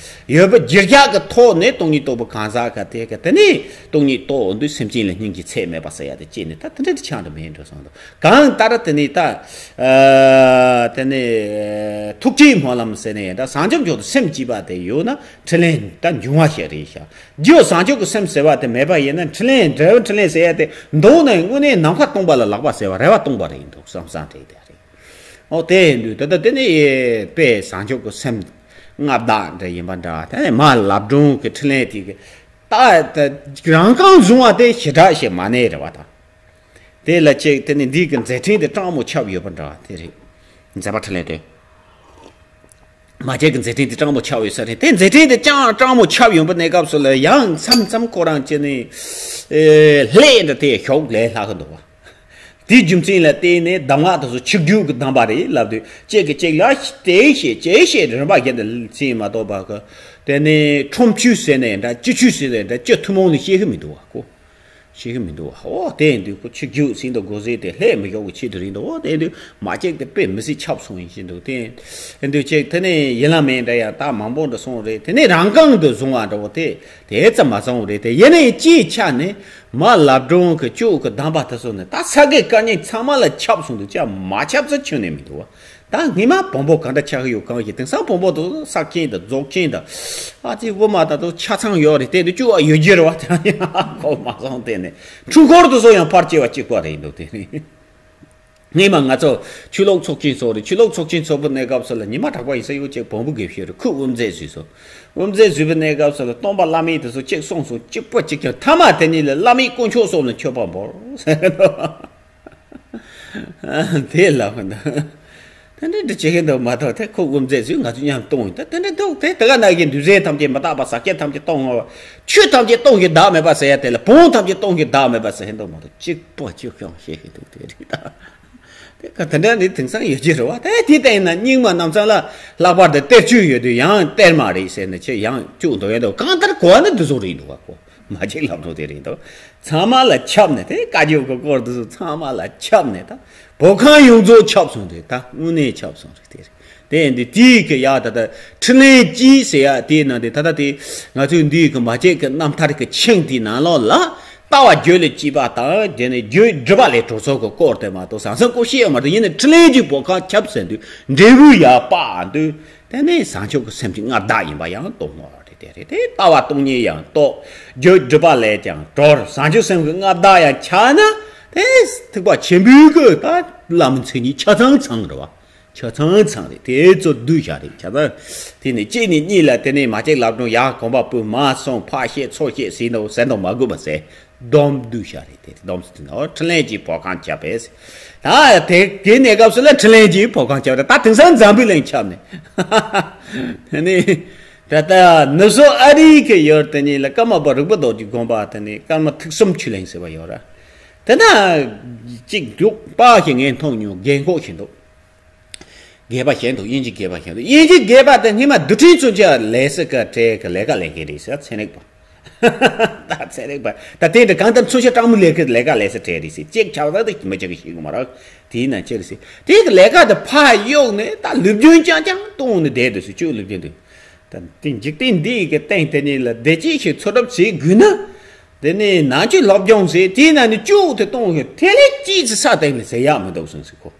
ཡོད་པའི་རྒྱུ་རྒྱག་གི་ཐོག་ནས་སྟོང་ཉིད་རྟོགས་པའི་གང་ཟག་ག་དེ་གི་དེ་ནི་སྟོང་ཉིད་རྟོགས་འོང་དུས་སེམས་ཅན་ལ་སྙིང་རྗེ་ཚད་མེད་པ་ཟེར་ཡ་དེ་སྐྱེས་ནས། ད་དེ་འདྲ་དེ་ཆགས་འདུག་མེད་འགྲོ་སོང་འདུག་གང་ལྟར་དེ་ནི་ད་ཨ་དེ་ནི་ཐུགས་བསྐྱེད་སྨོན་ལམ་ཟེར་ནས་ཡང་ད་བྱང་ཆུབ་མཆོག་ཏུ་སེམས་བསྐྱེད་པ་དེ་ཡོད་ན་འཕྲིན་ལས་ད་འབྱུང་བ་ཞིག་རེད་ཤག་རྒྱུ་བྱང་ཆུབ་ཀྱི་སེམས་ཟེར་བ་དེ་མེད་པ་ཡིན་ན། འཕྲིན་ལས་འབྲས་བུ་འཕྲིན་ལས་ཟེར་ཡ་དེ་མདོར་ན་དངོས་གནས་ནམ་མཁའ་སྟོང་པ་ལ་ལག་པ་ཟེར་བ་རལ་པ་སྟོང་པ་རེད་འདུག་བསམ་བསམ་རེད་དེ་རེད། ཨོ་དེ་ཡིན་དུས་ད་ལྟ་དེ་ནི་དཔེ་བྱང་ཆུབ་ཀྱི་སེམས་མངའ་བདག་འདྲ་ཡིན་པ་འདྲ། དེ་ནི་མ་ལབ་སྒྲོན་གྱི་འཕྲིན་ལས་དེ་གི་ད་ད་རང་རྐང་བཟུང་བ་དེ་ཞེ་དྲག་ཞིག་མ་གནས་རེད་བ་ད། དེ་ལ་ཅིག་དེ་ནི་འདི་གི་མཛད་འཕྲིན་དེ་སྤྲང་མོ་ཁྱབ་ཡོད་པ་འདྲ་དེ་རེད། མཛད་པ་འཕྲིན་ལས་དེ། མ་བྱས་ཀྱི་མཛད་འཕྲིན་དེ་སྤྲང་མོ་ཁྱབ་ཡོད་ས་རེད། དེ་མཛད་འཕྲིན་དེ་ཅང་སྤྲང་མོ་ཁྱབ་ཡོང་པའི་གནས་སྐབས་སུ་ལ་ཡང་མཚམས་མཚམས་ཁོ་རང་ཅི་ནི་ཨེ་ལྷས་འདྲ་དེ་ཞོག་ལས་ལྷག་གི་འདུག་བ། དེའི་རྒྱུ་མཚན་ལ་བརྟེན་ནས་གདམས་ངག་དེ་ཚོ་ཆིག་བརྒྱུད་ཀྱི་གདམས་པ་རེད་ལབ་དུས། གཅིག་གིས་གཅིག་ལ་དེ་བཤད་དེ་བཤད་རིམ་པ་བཞིན་དུ་ཕྱིན་མ་གཏོགས་པ་གི། དེ་ནས་ཁྲོམ་ཆུ་ཟེར་ནས་འདྲ་སྤྱི་ཆུ་ཟེར་ནས་འདྲ་སྤྱི་ཐུན་མོང་ནས་བཤད་གི་མི་འདུག་བ་ཁོ། ཤེས་ཀྱི་མི་འདུག་བ། ཨོ་དེ་ཡིན་དུས་ཁོ་ཆིག་བརྒྱུད་ཟིན་དུ་འགོ་ཟིན་དེ་ལྷད་མི་ཤོག་གི་ཆེད་དུ་རེད་འདུག་ཨོ་དེ་ཡིན་དུས་མ་ཅིག་དེ་དཔེ་མི་སྲིད་ཁྱབ་སོང་ཡིན་བཞིན་འདུག་དེ་ཡིན་དུས་ཅིག་དེ་ནས་ཡིན་ལ་མིན་འདྲ་ཡང་ད་མང་པོ་འདྲ་སོང་རེད། དེ་ནས་རང་རྐང་དུ་བཟུང་བ་འདྲ་བོ་དེ་དེ་ཙམ་མ་སོང་རེད། དེ་ཡིན་ནའི་སྤྱིའི་ཆ་ནས་མ་ལབ་སྒྲོན་གྱི་ལྕོག་གི་གདམས་པ་དེ་ཚོ་ནི་ད་ས་དགེ་བཀའ་རྙིང་ཚང་མ་ལ་ཁྱབ་སོང་འདུག་ཅག་མ་ཁྱབ་ས་ཁྱོན་ནས་མི་འདུག་བ། ད་སྔས་མ་བོན་པོ་གང་འདྲ་ཆགས་ཀྱི་ཡོད་གང་ཞིག་དེང་སང་བོན་པོ་དེ་ས་ཆེན་དང་རྫོགས་ཆེན་དང་ཨ་ཙི་དབུ་མ་དང་དུ་ཆ་ཚང་ཡོད་རེད། དེ་དུ་བཅུ་བ་ཡོད་རྒྱུ་རེད་བ། དེ་ཡང་གོ་མ་སོང་། དེ་ནས་འཁྲུལ་འཁོར་དུ་སོ་ཡང་ཕར་སྐྱེ་བ་གཅིག་པ་རེད་འདུག་དེ་ནི་སྔས་མ་ང་ཚོ་ཆོས་ལུགས་ཚོགས་ཆེན་ཚོགས་རེད། ཆོས་ལུགས་ཚོགས་ཆེན་ཚོགས་པའི་གནས་སྐབས་སུ་ལ་ཉི་མ་གྲགས་པ་ཡིན་ས་ཡོད་ཅིག་བོན་པོ་དགེ་བཤེས་རེད། ཁོས་དབུ་མཛད་བཟོས་སོང་། དབུ་མཛད་བཟོས་པའི་གནས་སྐབས་སུ་ལ་སྟོན་པ་བླ་མས་དེ་ཚོ་གཅིག་གསུངས་སོང་། གཅིག་པ་གཅིག་ཀྱང་ཐ་མ་དེ་ཉིད་ལ་བླ་མས་དཀོན་མཆོག་གསུམ་ལ་མཆོད་པ་འབུལ། དེ་ལ་ཧོན་ད། དེ་འདྲ་འདྲ་བྱེད་ཀྱི་འདུག་མ་གཏོགས་དེ་ཁོ་དབུ་མཛད་ཚོས་ང་ཚོ་མཉམ་གཏོང་ཡིན་ད། དེ་འདྲ་འདུག་དེ་དེ་ག་ནང་བཞིན་འདུས་བྱས་ཐམས་ཅད་མི་རྟག་པ། ཟག་བཅས་ཐམས་ཅད་སྟོང་ངོ་། ཆོས་ཐམས་ཅད་སྟོང་ཞིང་བདག་མེད་པ་ཟེར་ཡ་དེ་ལ་བོན་ཐམས་ཅད་སྟོང་ཞིང་བདག་མེད་པ་ཟེར་ཧེ་འདུག་མ་གཏོགས་གཅིག་པ་གཅིག་རྐྱང་བཤད་ཀྱི་འདུག་དེ་རེད་ད། དེ་ག་དེ་འདྲ་ནི་དེང་སང་ཡོད་ཀྱི་རེད་བ། དེ་དེ་ལྟ་ཡིན་ན་རྙིང་མ་རྣམས་ཚང་ལ་ལྷག་པར་དུ་གཏེར་ཆོས་ཡོད་དུས་ཡང་གཏེར་མ་རེད་ཟེར་ནས་ཁྱེད་ཡང་བཅུག་འདུག་ཡོད་འདུག་གང་ལྟར་གོ་བ་ནི་འདི་ཚོ་རེད་འདུག་བ་ཁོ། མ་གཅིག་ལབ་འགྲོ་དེ་རེད་འདུག་ཚང་མ་ལ་ཁྱབ་ནས་དེ་བཀའ་བརྒྱུད་ཀྱི་སྐོར་དེ་ཚོ་ཚང་མ་ལ་ཁྱབ་ནས་ད་བོད་ཁམས་ཡོངས་རྫོགས་ཁྱབ་སོང་རེད། ད་དངོས་གནས་ཁྱབ་སོང་རེད། དེ་རེད། དེ་ཡིན་དུས་དེའི་གི་ཡག་ད་ད་འཕྲིན་ལས་ཀྱིས་ཟེར་ཡ་དེའི་ནང་དེ་ད་ད་དེ་ང་ཚོའི་འདིའི་གི་མ་བྱས་གི་རྣམ་ཐར་གི་ཆིངས་དེའི་ནང་ལོགས་ལ་ལྟ་བ་རྒྱུད་ལ་སྐྱེས་པ་དང་དེ་ནས་རྒྱུད་སྒྲུབ་པ་ལས་གྲོལ་ཚོགས་ཀྱི་སྐོར་དེ་མ་གཏོགས་ཟང་ཟིང་སྐོར་བཤད་ཡོད་མ་རེད། ཡིན་ནའི་འཕྲིན་ལས་ཀྱིས་བོད་ཁམས་ཁྱབ་ཟེར་དུས་འབྲས་བུ་ཡག་པ་འདུག་དེ་ནས་བྱང་ཆུབ་ཀྱི་སེམས་ཀྱི་མངའ་བདག་ཡིན་པ་ཡང་རྟོགས་ངོ་། དེ་རེད། དེ་ལྟ་བ་སྟོང་ཉིད་ཡང་རྟོགས། རྒྱུད་སྒྲུབ་པ་ལས་ཀྱང་གྲོལ། བྱང་ཆུབ་སེམས་ཀྱི་མངའ་བདག་ཡང་ཆགས་ན། དེ་ཐེག་པ་ཆེན་པོའི་གི་ད་བླ་མའི་མཚན་ཉིད་ཆ་ཚང་ཚང་རེད་བ། ཆ་ཚང་ཚང་རེད། དེ་ཚོ་བསྡུས་བཞག་རེད། ཆ་ཚང་། དེ་ནས་གཅིག་ནས་གཉིས་ལ་དེ་ནས་མ་བྱས་ལབ་དུས་ཡར་གོམ་པ་སྤོས་མར་སོང་ཕར་བཤད་ཚུར་བཤད་ཟེར་འདུག་ཟེར་འདུག་མ་དགོས་པ་ཟེར། སྡོམ་བསྡུས་བཞག་རེད། དེ་སྡོམ་ཟེར་དུས་ན་འོ་འཕྲིན་ལས་ཀྱིས་བོད་ཁམས་ཁྱབ་པས། ད་དེ་དེའི་གནས་སྐབས་སུ་ལ་འཕྲིན་ལས་ཀྱིས་བོད་ཁམས་ཁྱབ་རེད། ད་དེང་སང་འཛམ་བུའི་གླིང་ཁྱབ་ནས། དེ་ནས་ད་ལྟ་ནུབ་ཕྱོགས་ཨ་རིའི་གི་ཡུལ་དེ་ཉིད་ལ་ཀརྨ་པ་རིག་པ་རྡོ་རྗེ་དགོན་པ་དེ་ནས་ཀརྨ་ཐེག་གསུམ་ཆོས་གླིང་ཟེར་བ་ཡོད་ར། དེ་ན་གཅིག་རྒྱུགས་པ་ཞིག་ངས་མཐོང་མྱོང་། རྒན་གོག་ཞིག་འདུག་དགེ་བ་གཞན་དུ། དབྱིན་ཇི་དགེ་བ་གཞན་དུ། དབྱིན་ཇི་དགེ་བ་དེ་སྔས་མ་རྡུལ་ཕྲན་མཚོན་ཆ་ལས་ས་ག་གྲས་ཀྱི་ལས་ཀ་ལས་མཁན་རེད་ཟེར། ཚན་རིག་པ། ད་ཚན་རིག་པ་ད་དེ་འདྲ་གང་ལྟར་མཚོན་ཆ་སྤྲང་མོ་ལས་ཀ་ལས་ཀ་ལས་ས་གྲས་རེད་ཟེར། ཅེག་ཆགས་ད་དེ་མི་ཅག་གི་ཤེས་གི་མ་རེད། དེའི་ནང་ཅེག་ཟེར། དེ་གི་ལས་ཀ་དེ་ཕར་གཡུགས་ནས་ད་ལུས་རྒྱུན་རྐྱང་རྐྱང་གཏོང་ནས་བསྡད་འདུག་ཟེར། ཅོག་ལུས་རྒྱུན་དུ། ད་དེ་འཇིག་རྟེན་འདི་ཡི་གི་སྟེང་དེ་ཉིད་ལ་བདེ་སྐྱིད་ཞིག་འཚོལ་གྲབས་བྱེད་དགོས་ན། དེ་ནས་ནང་ཆོས་སློབ་སྦྱོང་ཟེར། དེའི་ནང་ནས་ཅོག་དེ་གཏོང་ཞིག་དེ་ལས་སྐྱིད་ཚེ་ས་སྟེང་ལ་ཟེར་ཡག་མི་འདུག་གསུངས་ཟེར་ཁོ།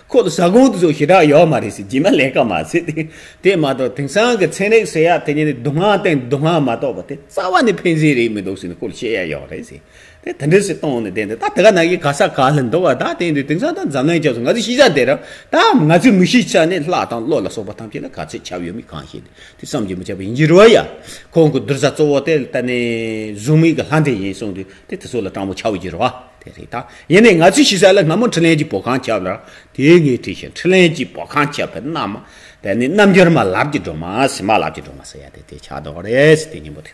ཁོ་ལ་ཟ་ཁང་དེ་ཚོ་ཞེ་དྲག་ཡོད་མ་རེད་ཟེར། རྗེས་མ་ལས་ཀ་མ་ཟེར་ཏེ། དེ་མ་གཏོགས་དེང་སང་གི་ཚན་རིག་ཟེར་ཡ་དེ་ཉིད་ནི་སྡུག་བསྔལ་སྟེང་སྡུག་བསྔལ་མ་གཏོགས་པ་དེ་རྩ་བ་ནས་ཕན་སེམས་རེད་མི་འདུག་ཟེར་ནས་ཁོ་ལ་བཤད་ཡ་ཡོད་རེད་ཟེར། དེ་དེ་འདྲ་ཞིག་གཏོང་ནས་བསྡད་འདུག་ད་དེ་ག་ནང་བཞིན་ག་ས་ག་ལ་འདུག་བ། ད་དེ་འདི་དེང་སང་ད་འཛམ་གླིང་སྐྱབས་སུ་ང་ཚོ་ཤེས་བྱ་དེ་ར། ད་ང་ཚོས་མི་ཤེས་ཆ་ནས་ལྷ་དང་ཀླུ་ལ་སོགས་པ་ཐམས་ཅད་ལ་ག་ཚོད་ཁྱབ་ཡོད་མེད་གང་ཤེས་ཏེ། དེ་བསམ་གྱིས་མི་ཁྱབ་པ་ཡིན་གྱི་རེད་བ་ཡ། ཁོང་གི་གདུལ་བྱ་གཙོ་བོ་དེ་ད་ནི་གཟུགས་མེད་ཀྱི་ལྷ་འདྲེ་ཡིན་གསུངས་དུས་དེ་དེ་ཚོ་ལ་སྤྲང་པོ་ཆགས་ཀྱི་རེད་བ། དེ་རེད་ད། ཡིན་ནའི་ང་ཚོས་ཤེས་ས་ལ་སྔ་མོ་འཕྲིན་ལས་ཀྱིས་བོད་ཁམས་ཁྱབ་ལ། དེ་ངས་བྲིས་ཤིང་འཕྲིན་ལས་ཀྱིས་བོད་ཁམས་ཁྱབ་པའི་རྣམ། ད་ནི་རྣམ་འགྱུར་མ་ལབ་ཀྱི་སྒྲོན་མ་ཟེར། མ་ལབ་ཀྱི་སྒྲོན་མ་ཟེར་ཡ་དེ་དེ་ཆགས་འདུག་རེད་ཟེར། དེ་སྙིང་པོ་དེ།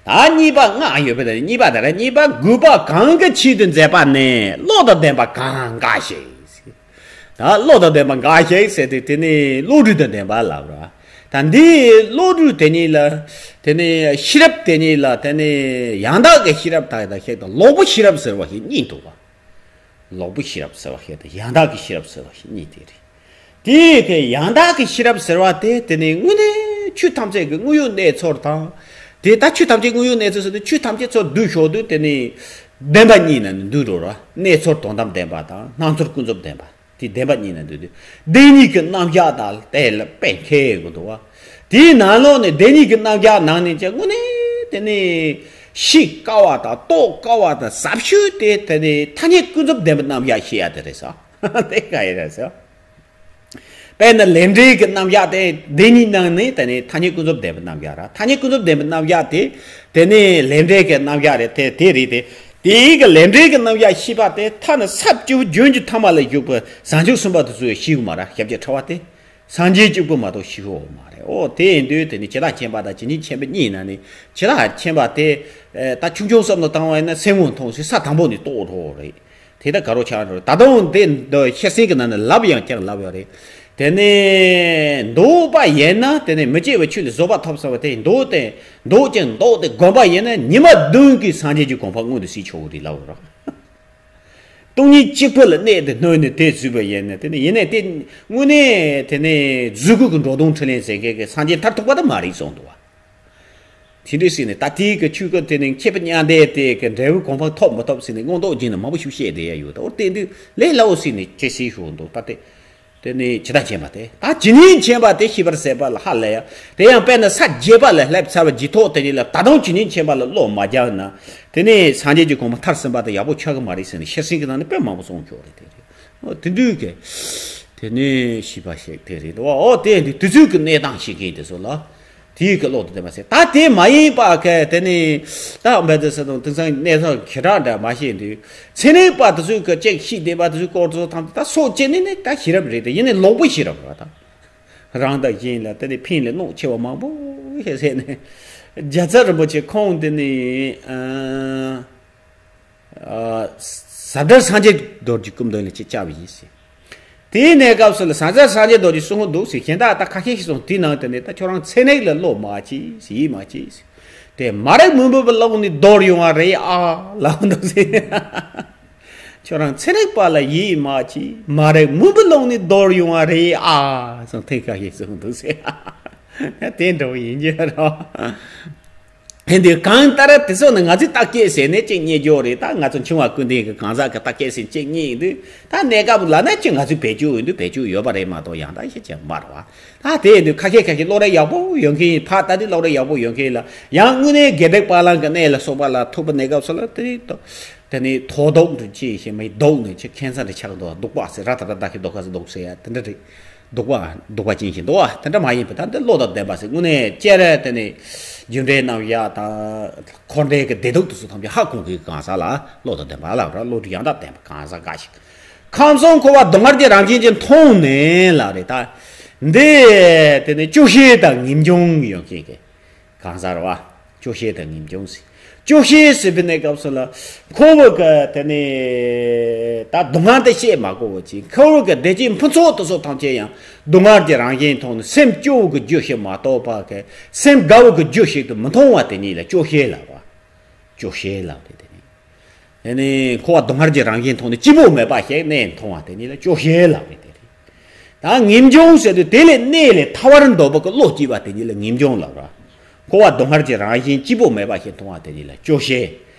ད་གཉིས་པ་ལྔ་ཡོད་པ་དེ་གཉིས་པ་དེ་ར། གཉིས་པ་དགུ་པ་གང་གི་ཆེད་དུ་མཛད་པ་ནི། བློ་དང་ལྡན་པ་གང་འགའ་ཞིག། ད་བློ་དང་ལྡན་པ་འགའ་ཞིག་ཟེར་དུས་དེ་ནི་བློ་གྲོས་དང་ལྡན་པ་ལབ་ར། ད་འདི་བློ་གྲོས་དེ་གཉིས་ལ་དེ་ནི་ཤེས་རབ་དེ་གཉིས་ལ་དེ་ནི་ཡང་དག་གི་ཤེས་རབ་དག་དང་ཤེས་དང་ལོག་པའི་ཤེས་རབ་ཟེར་བ་ཞིག་གཉིས་འདུག་བ། ལོག་པའི་ཤེས་རབ་ཟེར་བ་ཞིག་དང་ཡང་དག་གི་ཤེས་རབ་ཟེར་བ་ཞིག་གཉིས་དེ་རེད། དེ་དེ་ཡང་དག་གི་ཤེས་རབ་ཟེར་བ་དེ་དེ་ནི་དངོས་གནས་ཆོས་ཐམས་ཅད་ཀྱི་དངོས་ཡོད་གནས་ཚུལ་དང་། དེ་ད་ཆོས་ཐམས་ཅད་དངོས་ཡོད་གནས་ཚུལ་ཟེར་དུས་ཆོས་ཐམས་ཅད་ཚུར་བསྡུས་ཞོག་དུས་དེ་ནི་བདེན་པ་གཉིས་ནང་ནས་འདུས་འགྲོ་ར། གནས་ཚུལ་དོན་དམ་བདེན་པ་དང་སྣང་ཚུལ་ཀུན་རྫོབ་བདེན་པ། དེ་བདེན་པ་གཉིས་ནང་འདུས་དུས་བདེན་གཉིས་ཀྱི་རྣམ་གཞག་དང་དེ་ལ་དཔེ་མཁས་དགོས་འདུག་བ། དེའི་ནང་ལོགས་ནས་བདེན་གཉིས་ཀྱི་རྣམ་གཞག་ནང་ནས་ཀྱང་དངོས་གནས་དེ་ནི་ཤེས་དཀའ་བ་དང་རྟོགས་དཀའ་བ་དང་ཟབ་ཤོས་དེ་དེ་ནི་ཐ་སྙད་ཀུན་རྫོབ་བདེན་པའི་རྣམ་གཞག་ཤེས་ཡ་དེ་རེད་ས། དེ་ག་ཡིན་རེད་ས། དཔེར་ན་ལས་འབྲས་ཀྱི་རྣམ་གཞག་དེ་བདེན་གཉིས་ནང་ནས་དེ་ནི་ཐ་སྙད་ཀུན་རྫོབ་བདེན་པའི་རྣམ་གཞག་ར། ཐ་སྙད་ཀུན་རྫོབ་བདེན་པའི་རྣམ་གཞག་དེ་དེ་ནི་ལས་འབྲས་ཀྱི་རྣམ་གཞག་རེད། དེ་དེ་རེད་དེ། དེའི་གི་ལས་འབྲས་ཀྱི་རྣམ་གཞག་ཤེས་པ་དེ་ཐ་ན་ས་བཅུ་པ་ལྗོན་གྱི་ཐ་མ་ལ་བཞུགས་པའི་བྱང་ཆུབ་སེམས་དཔའ་དེ་ཚོས་ཤེས་གི་མ་ར། ཞབས་ཀྱི་ཕྲེང་བ་དེ། སངས་རྒྱས་གཅིག་པུ་མ་གཏོགས་ཤེས་ཡོད་མ་རེད། ཨོ་དེ་ཡིན་དུས་དེ་ནི་ཇི་ལྟར་མཁྱེན་པ་དང་ཇི་སྙེད་མཁྱེན་པ་གཉིས་ནང་ནས་ཇི་ལྟར་མཁྱེན་པ་དེ། ད་ཆུང་ཆུང་བསམ་བློ་བཏང་བ་ཡིན་ན་སེམས་ངོ་མཐོང་ཞིང་ས་དང་པོ་ནས་རྟོགས་འགྲོ་རེད། དེ་ལྟར་ག་རོ་ཆགས་འགྲོ་རེད། ད་དུང་དེ་འདི་ཤེར་ཕྱིན་གྱི་ནང་ནས་ལབ་ཡང་ཀྱང་ལབ་ཡོད་རེད། དེ་ནས་འདོད་པ་ཡིན་ན་དེ་ནས་མི་སྐྱེ་བའི་ཆོས་ལ་བཟོད་པ་ཐོབ་ཟེར་བ་དེ་འདོད་དེ་འདོད་ཅིང་འདོད་དེ་བསྒོམ་པ་ཡིན་ན་ཉི་མ་བདུན་གྱི་སངས་རྒྱས་ཀྱི་གོ་འཕང་མངོན་དུ་བྱེད་ཆོག་གི་རེད་ལབ་རོགས། སྟོང་ཉིད་གཅིག་པུ་ལ་གནས་ཏེ་སྣོད་ནས་དེ་བཟོས་པ་ཡིན་ན་དེ་ནི་ཡིན་ནས་དེ་དངོས་གནས་དེ་ནི་རྫུ་འཕྲུལ་གྱི་འགྲོ་དོན་འཕྲིན་ལས་ཟེར་མཁན་གྱི་སངས་རྒྱས་མཐར་ཐུག་པ་དེ་མ་རེད་གསུངས་འདུག་བ། དེ་འདྲ་ཟེར་ནས་ད་དེའི་གི་ཆོས་སྐུ་དེ་ནི་མཁས་པའི་མྱང་འདས་དེ་གི་འབྲས་བུ་གོ་འཕང་ཐོབ་མི་ཐོབ་ཟེར་ནས་མངོན་རྟོགས་རྒྱུ་ནི་མང་པོ་ཞིག་བཤད་བསྡད་ཡ་ཡོད། ད་འོ་དེ་འདི་ལས་སླ་བོ་ཟེར་ནས་ཅི་ཟེར་ཞུ་འདུག་ད་དེ་དེ་ནི་ཇི་ལྟར་མཁྱེན་པ་དེ་ད་ཇི་སྙེད་མཁྱེན་པ་དེ་ཤེས་པར་ཟད་པ་ལ་ཧ་ལས་ཡ། དེ་ཡང་དཔེར་ན་ས་བརྒྱད་པ་ལ་སླེབས་ཚར་བ་རྗེས་ཐོག་དེ་ཉིད་ལ་ད་དུང་ཇི་སྙེད་མཁྱེན་པ་ལ་བློ་མ་རྒྱག་ན་དེ་ནི་སངས་རྒྱས་ཀྱི་གོ་འཕང་མཐར་ཕྱིན་པ་དེ་ཡག་པོ་ཆགས་ཀྱི་མ་རེད་ཟེར་ནས་ཤེར་ཕྱིན་གྱི་ནང་ནས་དཔེ་མང་པོ་གསུངས་ཆོག་རེད། དེ་རེད། འོ་དེ་འདྲའི་གི་དེ་ནས་ཤེས་པ་ཞིག་དེ་རེད་དོ། འོ་དེ་འདི་དུས་ཚོད་ཀྱི་གནས་སྟངས་ཤེས་མཁན་དེ་ཚོ་ལ་དེའི་གི་བློ་དེ་ལྡན་པ་ཟེར། ད་དེ་མ་ཡིན་པ་གི་དེ་ནས་ད་འབད་དེ་ཟེར་དང་དེང་སང་གནས་སྟངས་ཁྱེད་རང་འདྲ་མ་ཤེས་འདུག་ཚན་རིག་པ་དེ་ཚོས་གི་ཅིག་ཤེས་བདེ་བ་དེ་ཚོའི་སྐོར་དེ་ཚོ་ཐམས་ཅད་ད་སོ་བྱེད་ནས་ནི་ད་ཤེས་རབ་རེད་དེ། ཡིན་ནའི་ལོག་པའི་ཤེས་རབ་རེད་ད། རང་དང་གཞན་ལ་དེ་ནས་ཕན་ལས་གནོད་ཆེ་བ་མང་པོ་ཞིག་ཟེར་ནས་རྒྱལ་ཚབ་རིན་པོ་ཆེ་ཁོང་དེ་ནས་ཨ། ཨ། ཟབ་གྲྭ་སངས་རྒྱས་རྡོ་རྗེ་སྐུ་མདུན་ལ་ཅིག་བཅར་བ་ཡིན་ཟེར། དེའི་གནས་སྐབས་སུ་ལ་ཟབ་གྲྭ་སངས་རྒྱས་རྡོ་རྗེ་གསུང་གི་འདུག་ཟེར། གཞན་དག་ད་ཁ་ཤས་ཤིག་སོང་དེའི་ནང་དུ་ནས་ད་ཁྱོད་རང་ཚན་རིག་ལ་བློ་མ་ཆེས་ཟེར། ཡིད་མ་ཆེས་ཟེར། དེ་མ་རིག་མུན་པའི་ཀློང་ནས་རྡོལ་ཡོང་བ་རེད་ཨ་ལབ་འདུག་ཟེར། ཁྱོད་རང་ཚན་རིག་པ་ལ་ཡིད་མ་ཆེས། མ་རིག་མུན་པའི་ཀློང་ནས་རྡོལ་ཡོང་བ་རེད་ཨ་སོང་ཐེངས་ཁ་ཤས་སོང་འདུག་ཟེར། དེ་འདྲ་བོ་ཡིན་གྱི་རོ། ཧེ་འདི་གང་ལྟར་དེ་ཚོ་ནི་ང་ཚོས་བརྟག་དཔྱད་ཟེར་ནས་གཅིག་རྙེད་རྒྱུ་རེད། ད་ང་ཚོ་འཆིང་བ་ཀུན་ལྡན་གྱི་གང་ཟག་གི་བརྟག་དཔྱད་ཟེར་གཅིག་རྙེད་དུས་ད་གནས་སྐབས་ལ་ན་གཅིག་ང་ཚོས་བེད་སྤྱོད་ཡོད་དུས་བེད་སྤྱོད་ཡོད་པ་རེད་མ་གཏོགས་ཡང་ད་ཤེས་ཀྱི་མ་རེད་བ། ད་དེ་ཡིན་དུས་ཁ་ཤས་ཁ་ཤས་བློ་རིག་ཡག་པོ་ཡོད་མཁན་ཡིན། ཕ་ད་དེ་བློ་རིག་ཡག་པོ་ཡོད་མཁན་ལ་ཡང་དངོས་གནས་དགེ་སྡིག་པ་ལང་གི་གནས་ལ་སོགས་པ་ལ་ཐུག་པའི་གནས་སྐབས་སུ་ལ་དེ་རེད་དོ། དེ་ནས་ཐོག་རྡོག་འདྲ་ཅིག་ཞེས་མི་རྡོག་ནས་ཅིག་ཁེན་སར་ཆགས་འདུག་རྡོག་པ་ཟེར་ར་ད་ར་ད་ཁི་རྡོག་ཁ་ཟེར་རྡོག་ཟེར་ཡ་དེ་འདྲ་རེད། རྡོག་པ་རྡོག་པ་ཅན་ཞིག་འདུག་བ། དེ་འདྲ་མ་ཡིན་པ་ད་འདི་བློ་དང་ལྡན་པ་ཟེར་དངོས་གནས་སྤྱིར་དེ་ནི་རྒྱུ་འབྲས་རྣམ་གཞག་དང་འཁོར་འདས་ཀྱི་བདེ་སྡུག་དེ་ཚོ་ཐམས་ཅད་ཧ་གོ་མཁན་གྱི་གང་ཟག་ལ་བློ་དང་ལྡན་པ་ལབ་ར། བློ་གྲོས་ཡང་དག་ལྡན་པ་གང་ཟག་འགའ་ཞིག་ཁམས་གསུམ་འཁོར་བ་སྡུག་བསྔལ་གྱི་རང་བཞིན་གྱིས་མཐོང་ནས་ལབ་རེད་ད། འདི་དེ་ནི་སྐྱོ་ཤས་དང་ངེས་འབྱུང་ཡོད་མཁན་གྱི། གང་ཟག་རེད་བ། སྐྱོ་ཤས་དང་ངེས་འབྱུང་ཟེར། སྐྱོ་ཤས་ཟེར་བའི་གནས་སྐབས་སུ་ལ། ཁོ་བོ་གི་དེ་ནས་ད་སྡུག་བསྔལ་དེ་བཤད་མ་དགོས་པ་ཅིག་ཁོ་བོ་གི་བདེ་སྐྱིད་ཕུན་ཚོགས་དེ་ཚོ་ཐམས་ཅད་ཡང་སྡུག་བསྔལ་གྱི་རང་བཞིན་མཐོང་ནས་སེམས་སྐྱོ་བོ་གི་རྒྱུ་ཞིག་མ་གཏོགས་པ་གི་སེམས་དགའ་བོ་གི་རྒྱུ་ཞིག་ཏུ་མི་མཐོང་བ་དེ་ཉིད་ལ་སྐྱོ་ཤས་ལབ་པ། སྐྱོ་ཤས་ལབ་རེད་དེ་ནི། དེ་ནི་འཁོར་བ་སྡུག་བསྔལ་གྱི་རང་བཞིན་མཐོང་ནས་སྐྱིད་པོ་མེད་པ་ཞིག་གནས་མཐོང་བ་དེ་ཉིད་ལ་སྐྱོ་ཤས་ལབ་རེད་དེ་རེད། ད་ངེས་འབྱུང་ཟེར་དུས་དེ་ལས་གནས་ལས་ཐར་བར་འདོད་པ་གི་བློ་སྐྱེས་པ་དེ་ཉིད་ལ་ངེས་འབྱུང་ལབ་ར། འཁོར་བ་སྡུག་བསྔལ་གྱི་རང་བཞིན་སྐྱིད་པོ་མེད་པ་ཞིག་མཐོང་བ་དེ་ཉིད་ལ་སྐྱོ་ཤས།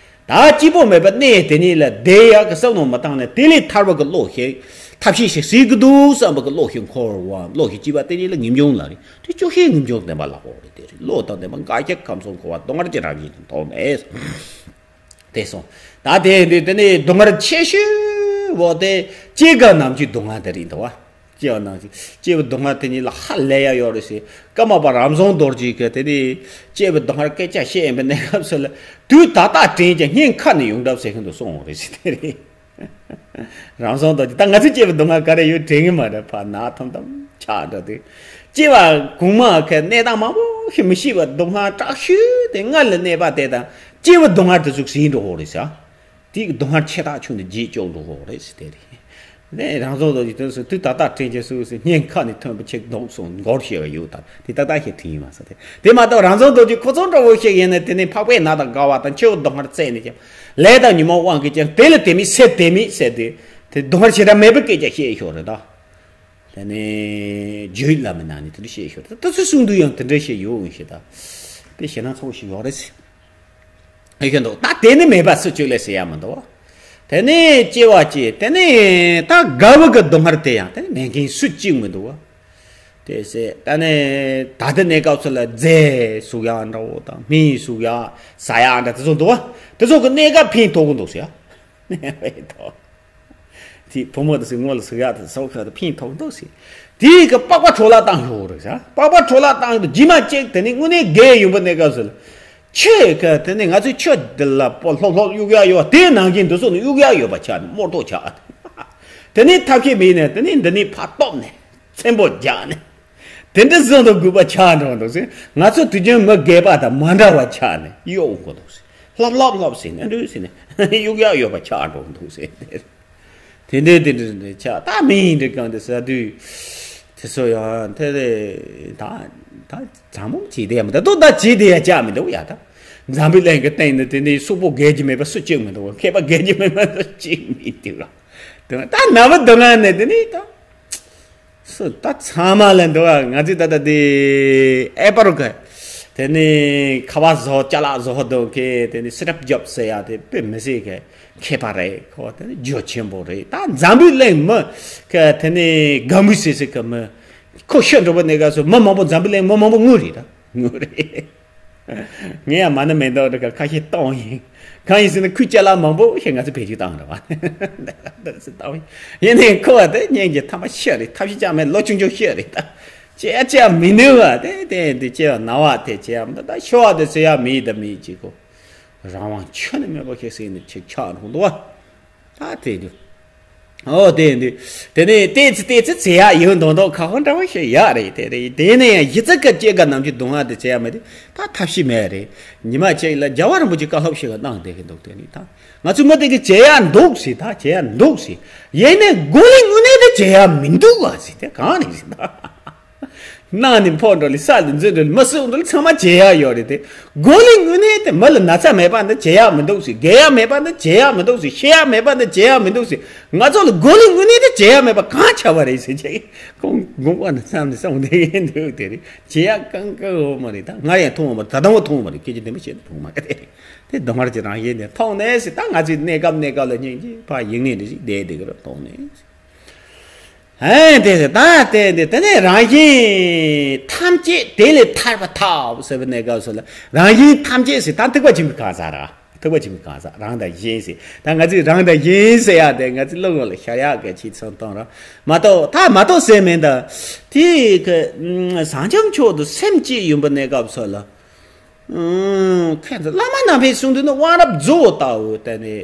ད་སྐྱིད་པོ་མེད་པ་གནས་དེ་ཉིད་ལ་བསྡད་ཡག་གི་བསམ་བློ་མི་བཏང་ནས་དེ་ལས་ཐར་བ་གི་བློ་ཞིག་ཐབས་ཤེས་ཤིག་ཟེར་གི་འདུག་བསམ་པ་གི་བློ་ཞིག་འཁོར་བ་བློ་ཞིག་སྐྱེས་པ་དེ་ཉིད་ལ་ངེས་འབྱུང་ལབ་རེད། དེ་སྐྱོ་ཤས་ངེས་འབྱུང་ལྡན་པ་ལབ་དགོས་རེད་དེ་རེད། བློ་དང་ལྡན་པ་འགའ་ཞིག་ཁམས་གསུམ་འཁོར་བ་སྡུག་བསྔལ་གྱི་རང་བཞིན་དུ་མཐོང་ནས། དེ་སོང་། ད་དེ་དེ་དེ་ནི་སྡུག་བསྔལ་ཆེ་ཤོས་བོ་དེ་སྐྱེ་རྒ་ན་འཆིའི་སྡུག་བསྔལ་དེ་རེད་འདུག་བ། སྐྱེ་བ་ན་འཆི་སྐྱེ་བའི་སྡུག་བསྔལ་དེ་ཉིད་ལ་ཧ་ལས་ཡ་ཡོད་རེད་ཟེར། ཀརྨ་པ་རབ་བྱུང་རྡོ་རྗེ་གིས་དེ་ནི་སྐྱེ་བའི་སྡུག་བསྔལ་སྐད་ཆ་བཤད་ཡིན་པའི་གནས་སྐབས་སུ་ལ་དུས་ད་ལྟ་དྲན་ཀྱང་སྙིང་ཁ་ནས་ཡོང་གྲབས་ཟེར་མཁན་དུ་སོང་བ་རེད་ཟེར་དེ་རེད། རང་བྱུང་དང་ད་ང་ཚོས་སྐྱེ་བའི་སྡུག་བསྔལ་ག་རེ་ཡོད་དྲན་གི་མ་རེད། ཕར་ན་ཐམ་ཐམ་ཆགས་འགྲོ་དུས་སྐྱེ་བ་གོང་མ་གི་གནས་སྟངས་མང་པོ་ ཤི་མི་ཤེས་པ་སྡུག་བསྔལ་དྲག་ཤོས་དེ་མངལ་ལ་གནས་པ་དེ་དང་སྐྱེ་བ་སྡུག་བསྔལ་དེ་ཚོ་ཟིན་འགྲོ་གི་རེད་ཟེར། དེའི་སྡུག་བསྔལ་ཆེ་ཐག་ཆོད་ནས་རྗེས་སྐྱོབ་འགྲོ་གི་རེད་ཟེར་དེ་རེད། ནས་རང་བཟོ་རྡོ་རྗེ་དེ་ཚོ་དུས་ད་ལྟ་དྲན་གྱི་སུ་སུ་སྙིང་ཁ་ནས་ཐོན་པ་ཆེ་མདོག་སོང་མགོར་ཤེས་པ་ཡོད་དང་དེ་ཏག་ཏག་ཞིག་དྲན་ཡིན་མ་ཟེར་དེ། དེ་མ་གཏོགས་རང་བཟོ་རྡོ་རྗེ་ཁོ་ཚོ་འདྲ་བོ་ཞིག་ཡིན་ན་དེ་ནས་འཕགས་པའི་ནགས་དང་དགའ་བ་དང་འཆི་བ་སྡུག་བསྔལ་བཙལ་ནས་ཀྱང་ལས་དང་ཉོན་མོངས་དབང་གིས་ཀྱང་དེ་ལ་དེ་མེད་ཟེར་དེ་མེད་ཟེར་དེ། དེ་སྡུག་བསྔལ་ཞེ་དྲག་མེད་པའི་སྐད་ཆ་བཤད་ཤོར་རེད་ད། དེ་ནས་རྒྱུད་བླ་མའི་ནང་ནས་དེ་འདྲ་བཤད་ཤོར་རེད། ད་ཚོད་གསུང་དུས་ཡང་དེ་འདྲ་བཤད་ཡོང་ཞེས་ད། དཔེ་ཞེ་ན་ཚོགས་ཤིག་ཡོད་རེད་ཟེར། ཨེ་ཤེས་འདུག་ད་དེ་ནི་མེད་པ་སུ་གཅིག་ལས་ཟེར་ཡ་མི་འདུག་དེ་ནས་སྐྱེ་བ་སྐྱེ་དེ་ནས་ད་དགའ་བ་གི་སྡུག་བསྔལ་དེ་ཡང་དེ་ནི་མེད་མཁན་སུ་གཅིག་མི་འདུག་དེ་ཟེར་ད་ནས་ད་ལྟ་གནས་སྐབས་སུ་ལ་རྫས་ཟུག་ཡག་འདྲ་བོ་དང་སྨན་ཟུག་ཡག་ཟ་ཡག་འདྲ་དེ་ཚོ་འདུག་དེ་ཚོ་གི་གནས་སྐབས་ཕན་ཐོགས་གི་འདུག་ཟེར་ཡ། དེ་བུ་མོ་དེ་ཚོའི་ངོ་ལ་ཟུག་ཡག་དེ་ཟོག་ཁ་དེ་ཕན་ཐོགས་འདུག་ཟེར། དེའི་གི་པགས་པ་འཕྲོ་བརླག་བཏང་ཤོག་རེད་ཟེར། པགས་པ་འཕྲོ་བརླག་བཏང་དུས་རྗེས་མ་གཅིག་དེ་ནི་དངོས་གནས་རྒས་ཡོང་པ་གནས་སྐབས་སུ་ལ། ཆོས་ཀ་དེ་ནི་ང་ཚོའི་ཆོས་འདི་ལ་པོ་ལྷོག་ལྷོག་གཡུག་ཡག་ཡོད་པ་དེའི་ནང་བཞིན་འདི་ཚོ་ནི་གཡུག་ཡག་ཡོད་པ་ཆགས་ནས་རྨོར་ཐོག་ཆགས། དེ་ནི་ཐབས་ཤེས་མེད་ནས་དེ་ནི་འདི་ནི་ཕར་སྟོབས་ནས་ཚེམ་པོ་རྒྱག་ནས། དེ་འདྲ་བཟོ་འདུག་དགོས་པ་ཆགས་འགྲོ་འདུག་ཟེར། ང་ཚོ་དུས་རྒྱུན་མི་རྒས་པ་དང་མ་འདྲ་བ་ཆགས་ནས་གཡོག་འགོ་འདུག་ཟེར། ལྷབ་ལྷབ་ལྷབ་ཟེར་ནས་འདུག་ཟེར་ནས་གཡུག་ཡག་ཡོད་པ་ཆགས་འགྲོ་འདུག་ཟེར། དེ་འདྲའི་དེ་འདྲ་འདྲ་ཆགས་ད་མི་ཡིན་འདྲ་གང་དེ་ཟ་དུས་དེ་ཚོ་ཡང་དེ་རེད་ད། ད་བྱང་མོ་བྱེད་དེ་ཡ་མི་ད་དོ་ད་བྱེད་དེ་ཡ་ཆགས་མི་འདུག་ཡ་ད། འཛམ་བུའི་གླིང་གི་སྟེང་ནས་དེ་ནས་སོག་པོ་རྒས་ཀྱི་མེད་པ་སུ་གཅིག་མི་འདུག་མཁས་པ་རྒས་ཀྱི་མེད་པ་སུ་གཅིག་མི་འདུག་ལ། དེ་ད་ན་བ་སྡུག་བསྔལ་ནས་དེ་ནས་ད། སུ་ད་ཚང་མ་ལ་འདུག་ཨ། ང་ཚོས་ད་ལྟ་དེ་ཨེ་པ་རུ་ག་དེ་ནི་ཁ་བ་བཟོ་ཅ་ལག་བཟོ་འདུག་གི་དེ་ནི་སི་རབ་རྒྱོབ་ཟེར་ཡ་དེ་དཔེ་མི་སྲིད་གི་མཁས་པ་རེད། ཁོ་དེ་ནི་རྒྱུ་ཆེན་པོ་རེད། ད་འཛམ་བུའི་གླིང་མི་གི་དེ་ནི་ག་མུ་སི་སི་གི་མི་ཁོ་ཤི་འགྲོ་བ་ནི་ག་སུ་མི་མང་པོ་འཛམ་བུའི་གླིང་མི་མང་པོ་ངུ་རེད་ད་ངུ་རེད། ངས་ཡང་མ་ཎི་མེ་ཏོག་འདྲ་ག་ཁ་ཤས་བཏང་ཡིན། གང་ཡིན་ཟེར་ན་ཁོའི་ཅ་ལག་མང་པོ་ཞིག་ང་ཚོ་བེད་སྤྱོད་བཏང་རེད་བ། བཏང་ཡིན། ཡིན་ནའི་ཁོ་བ་དེ་སྙིང་རྗེ་ཐ་མ་ཤི་རེད། ཐབས་ཤེས་ཅང་མེད། ལོ་ཆུང་ཆུང་ཤི་རེད་ད། བྱེད་ཡ་བྱེད་ཡ་མི་འདུག་བ། དེ་དེ་དེ་བྱེད་ཡ་ན་བ་དེ་བྱེད་ཡ་མི་འདུག་ད་ཤོ་བ་དེ་ཟེར་ཡ་མི་ཡི་ད་མི་ཡི་གཅིག་གོ། རང་དབང་ཁྱོན་ནས་མེད་པ་ཞིག་ཟེར་ནས་ཆེ་ཆགས་འགྲོ་འདུག་བ། ད་དེ་འདུག་ཨོ་དེ་འདི། དེ་ནས་ཏེ་ཙི་ཏེ་ཙི་ཙི་ཡག་ཡོད་མདོག་མདོག་ཁ་ཧོ་འདྲ་བ་ཞིག་ཡག་རེད་དེ་རེད། དེ་ནས་ཡང་གཞི་རྩ་གི་སྐྱེ་རྒ་ན་འཆི་སྡུག་བསྔལ་དེ་བྱེད་ཡ་མེད་དེ་ད་ཐབས་ཤེས་མེད་རེད། ཉི་མ་གཅིག་ལ་རྒྱལ་བ་རིན་པོ་ཆེ་བཀའ་སློབ་ཞིག་གནང་བསྡད་ཀྱི་འདུག་དེ་ནི་ད་ང་ཚོ་མི་དེ་གི་བྱེད་ཡ་འདུག་ཟེར། ད་བྱེད་ཡ་འདུག་ཟེར། ཡིན་ནའི་མགོ་ལས་དངོས་གནས་དེ་བྱེད་ཡ་མི་འདུག་བ་ཟེར། དེ་གང་རེད་ཟེར་ད། ནང་ནས་ཕོག་འགྲོ་ལས་ས་ལ་འཛུལ་འགྲོ་ལས་མ་སུ་འགྲོ་ལས་ཚང་མ་བྱེད་ཡག་ཡོད་རེད་དེ། མགོ་ལས་དངོས་གནས་དེ་མི་ལ་ན་ཚ་མེད་པ་འདི་བྱེད་ཡག་མི་འདུག་ཟེར། རྒས་ཡག་མེད་པ་འདི་བྱེད་ཡག་མི་འདུག་ཟེར། ཤི་ཡག་མེད་པ་འདི་བྱེད་ཡག་མི་འདུག་ཟེར། ང་ཚོ་ལ་མགོ་ལས་དངོས་གནས་དེ་བྱེད་ཡག་མེད་པ་གང་ཆགས་པ་རེད་ཟེར་ཅེས་ཁོང་དགོངས་པ་ནི་བསམ་ནས་བསམ་བསྡད་ཀྱི་འདུག་དེ་རེད། བྱེད་ཡག་གང་གང་ཡོད་མ་རེད། ད་ང་ཡང་མཐོང་བ་མ་རེད། ད་དུང་མཐོང་བ་མ་རེད། སྐད་ཆ་བདེན་པ་བཤད་ན་མཐོང་མ་རེད། དེ་སྡུག་བསྔལ་གྱི་རང་བཞིན་དེ་མཐོང་ནས་ཟེར། ད་ང་ཚོའི་གནས་སྐབས་གནས་སྐབས་ལ་སྙིང་རྗེ་ཕར་ཡིན་ངེས་འདྲ་ཞིག་བསྡད་བསྡད་ཀྱི་རེད། མཐོང་ནས་ཟེར། ཨེ་དེ་ད་དེ་དེ་དེ་ནས་རང་བཞིན་ཐམས་ཅད་དེ་ལས་ཐར་པ་ཐོབ་ཟེར་བའི་གནས་སྐབས་སུ་ལ་རང་བཞིན་ཐམས་ཅད་ཟེར། ད་ཐེག་པ་ཆེན་པོའི་གང་ཟག་ར། ཐེག་པ་ཆེན་པོའི་གང་ཟག་རང་དང་གཞན་ཟེར། ད་ང་ཚོས་རང་དང་གཞན་ཟེར་ཡ་དེ་ང་ཚོའི་བློ་ངོ་ལ་ཤར་ཡག་གི་ཆེད་ཚོད་གཏོང་ར་མ་གཏོགས་ད་མ་གཏོགས་ཟེར་མིན་ད། དེ་གི་བྱང་ཆུབ་མཆོག་ཏུ་སེམས་བསྐྱེད་ཡོང་བའི་གནས་སྐབས་སུ་ལ། ཁྱེད་ཚོ་བླ་མ་རྣམ་པའི་གསུང་དུས་ནི་དབང་རབ་རྫོགས་པ་ལྟ་བུ་དེ་ནི།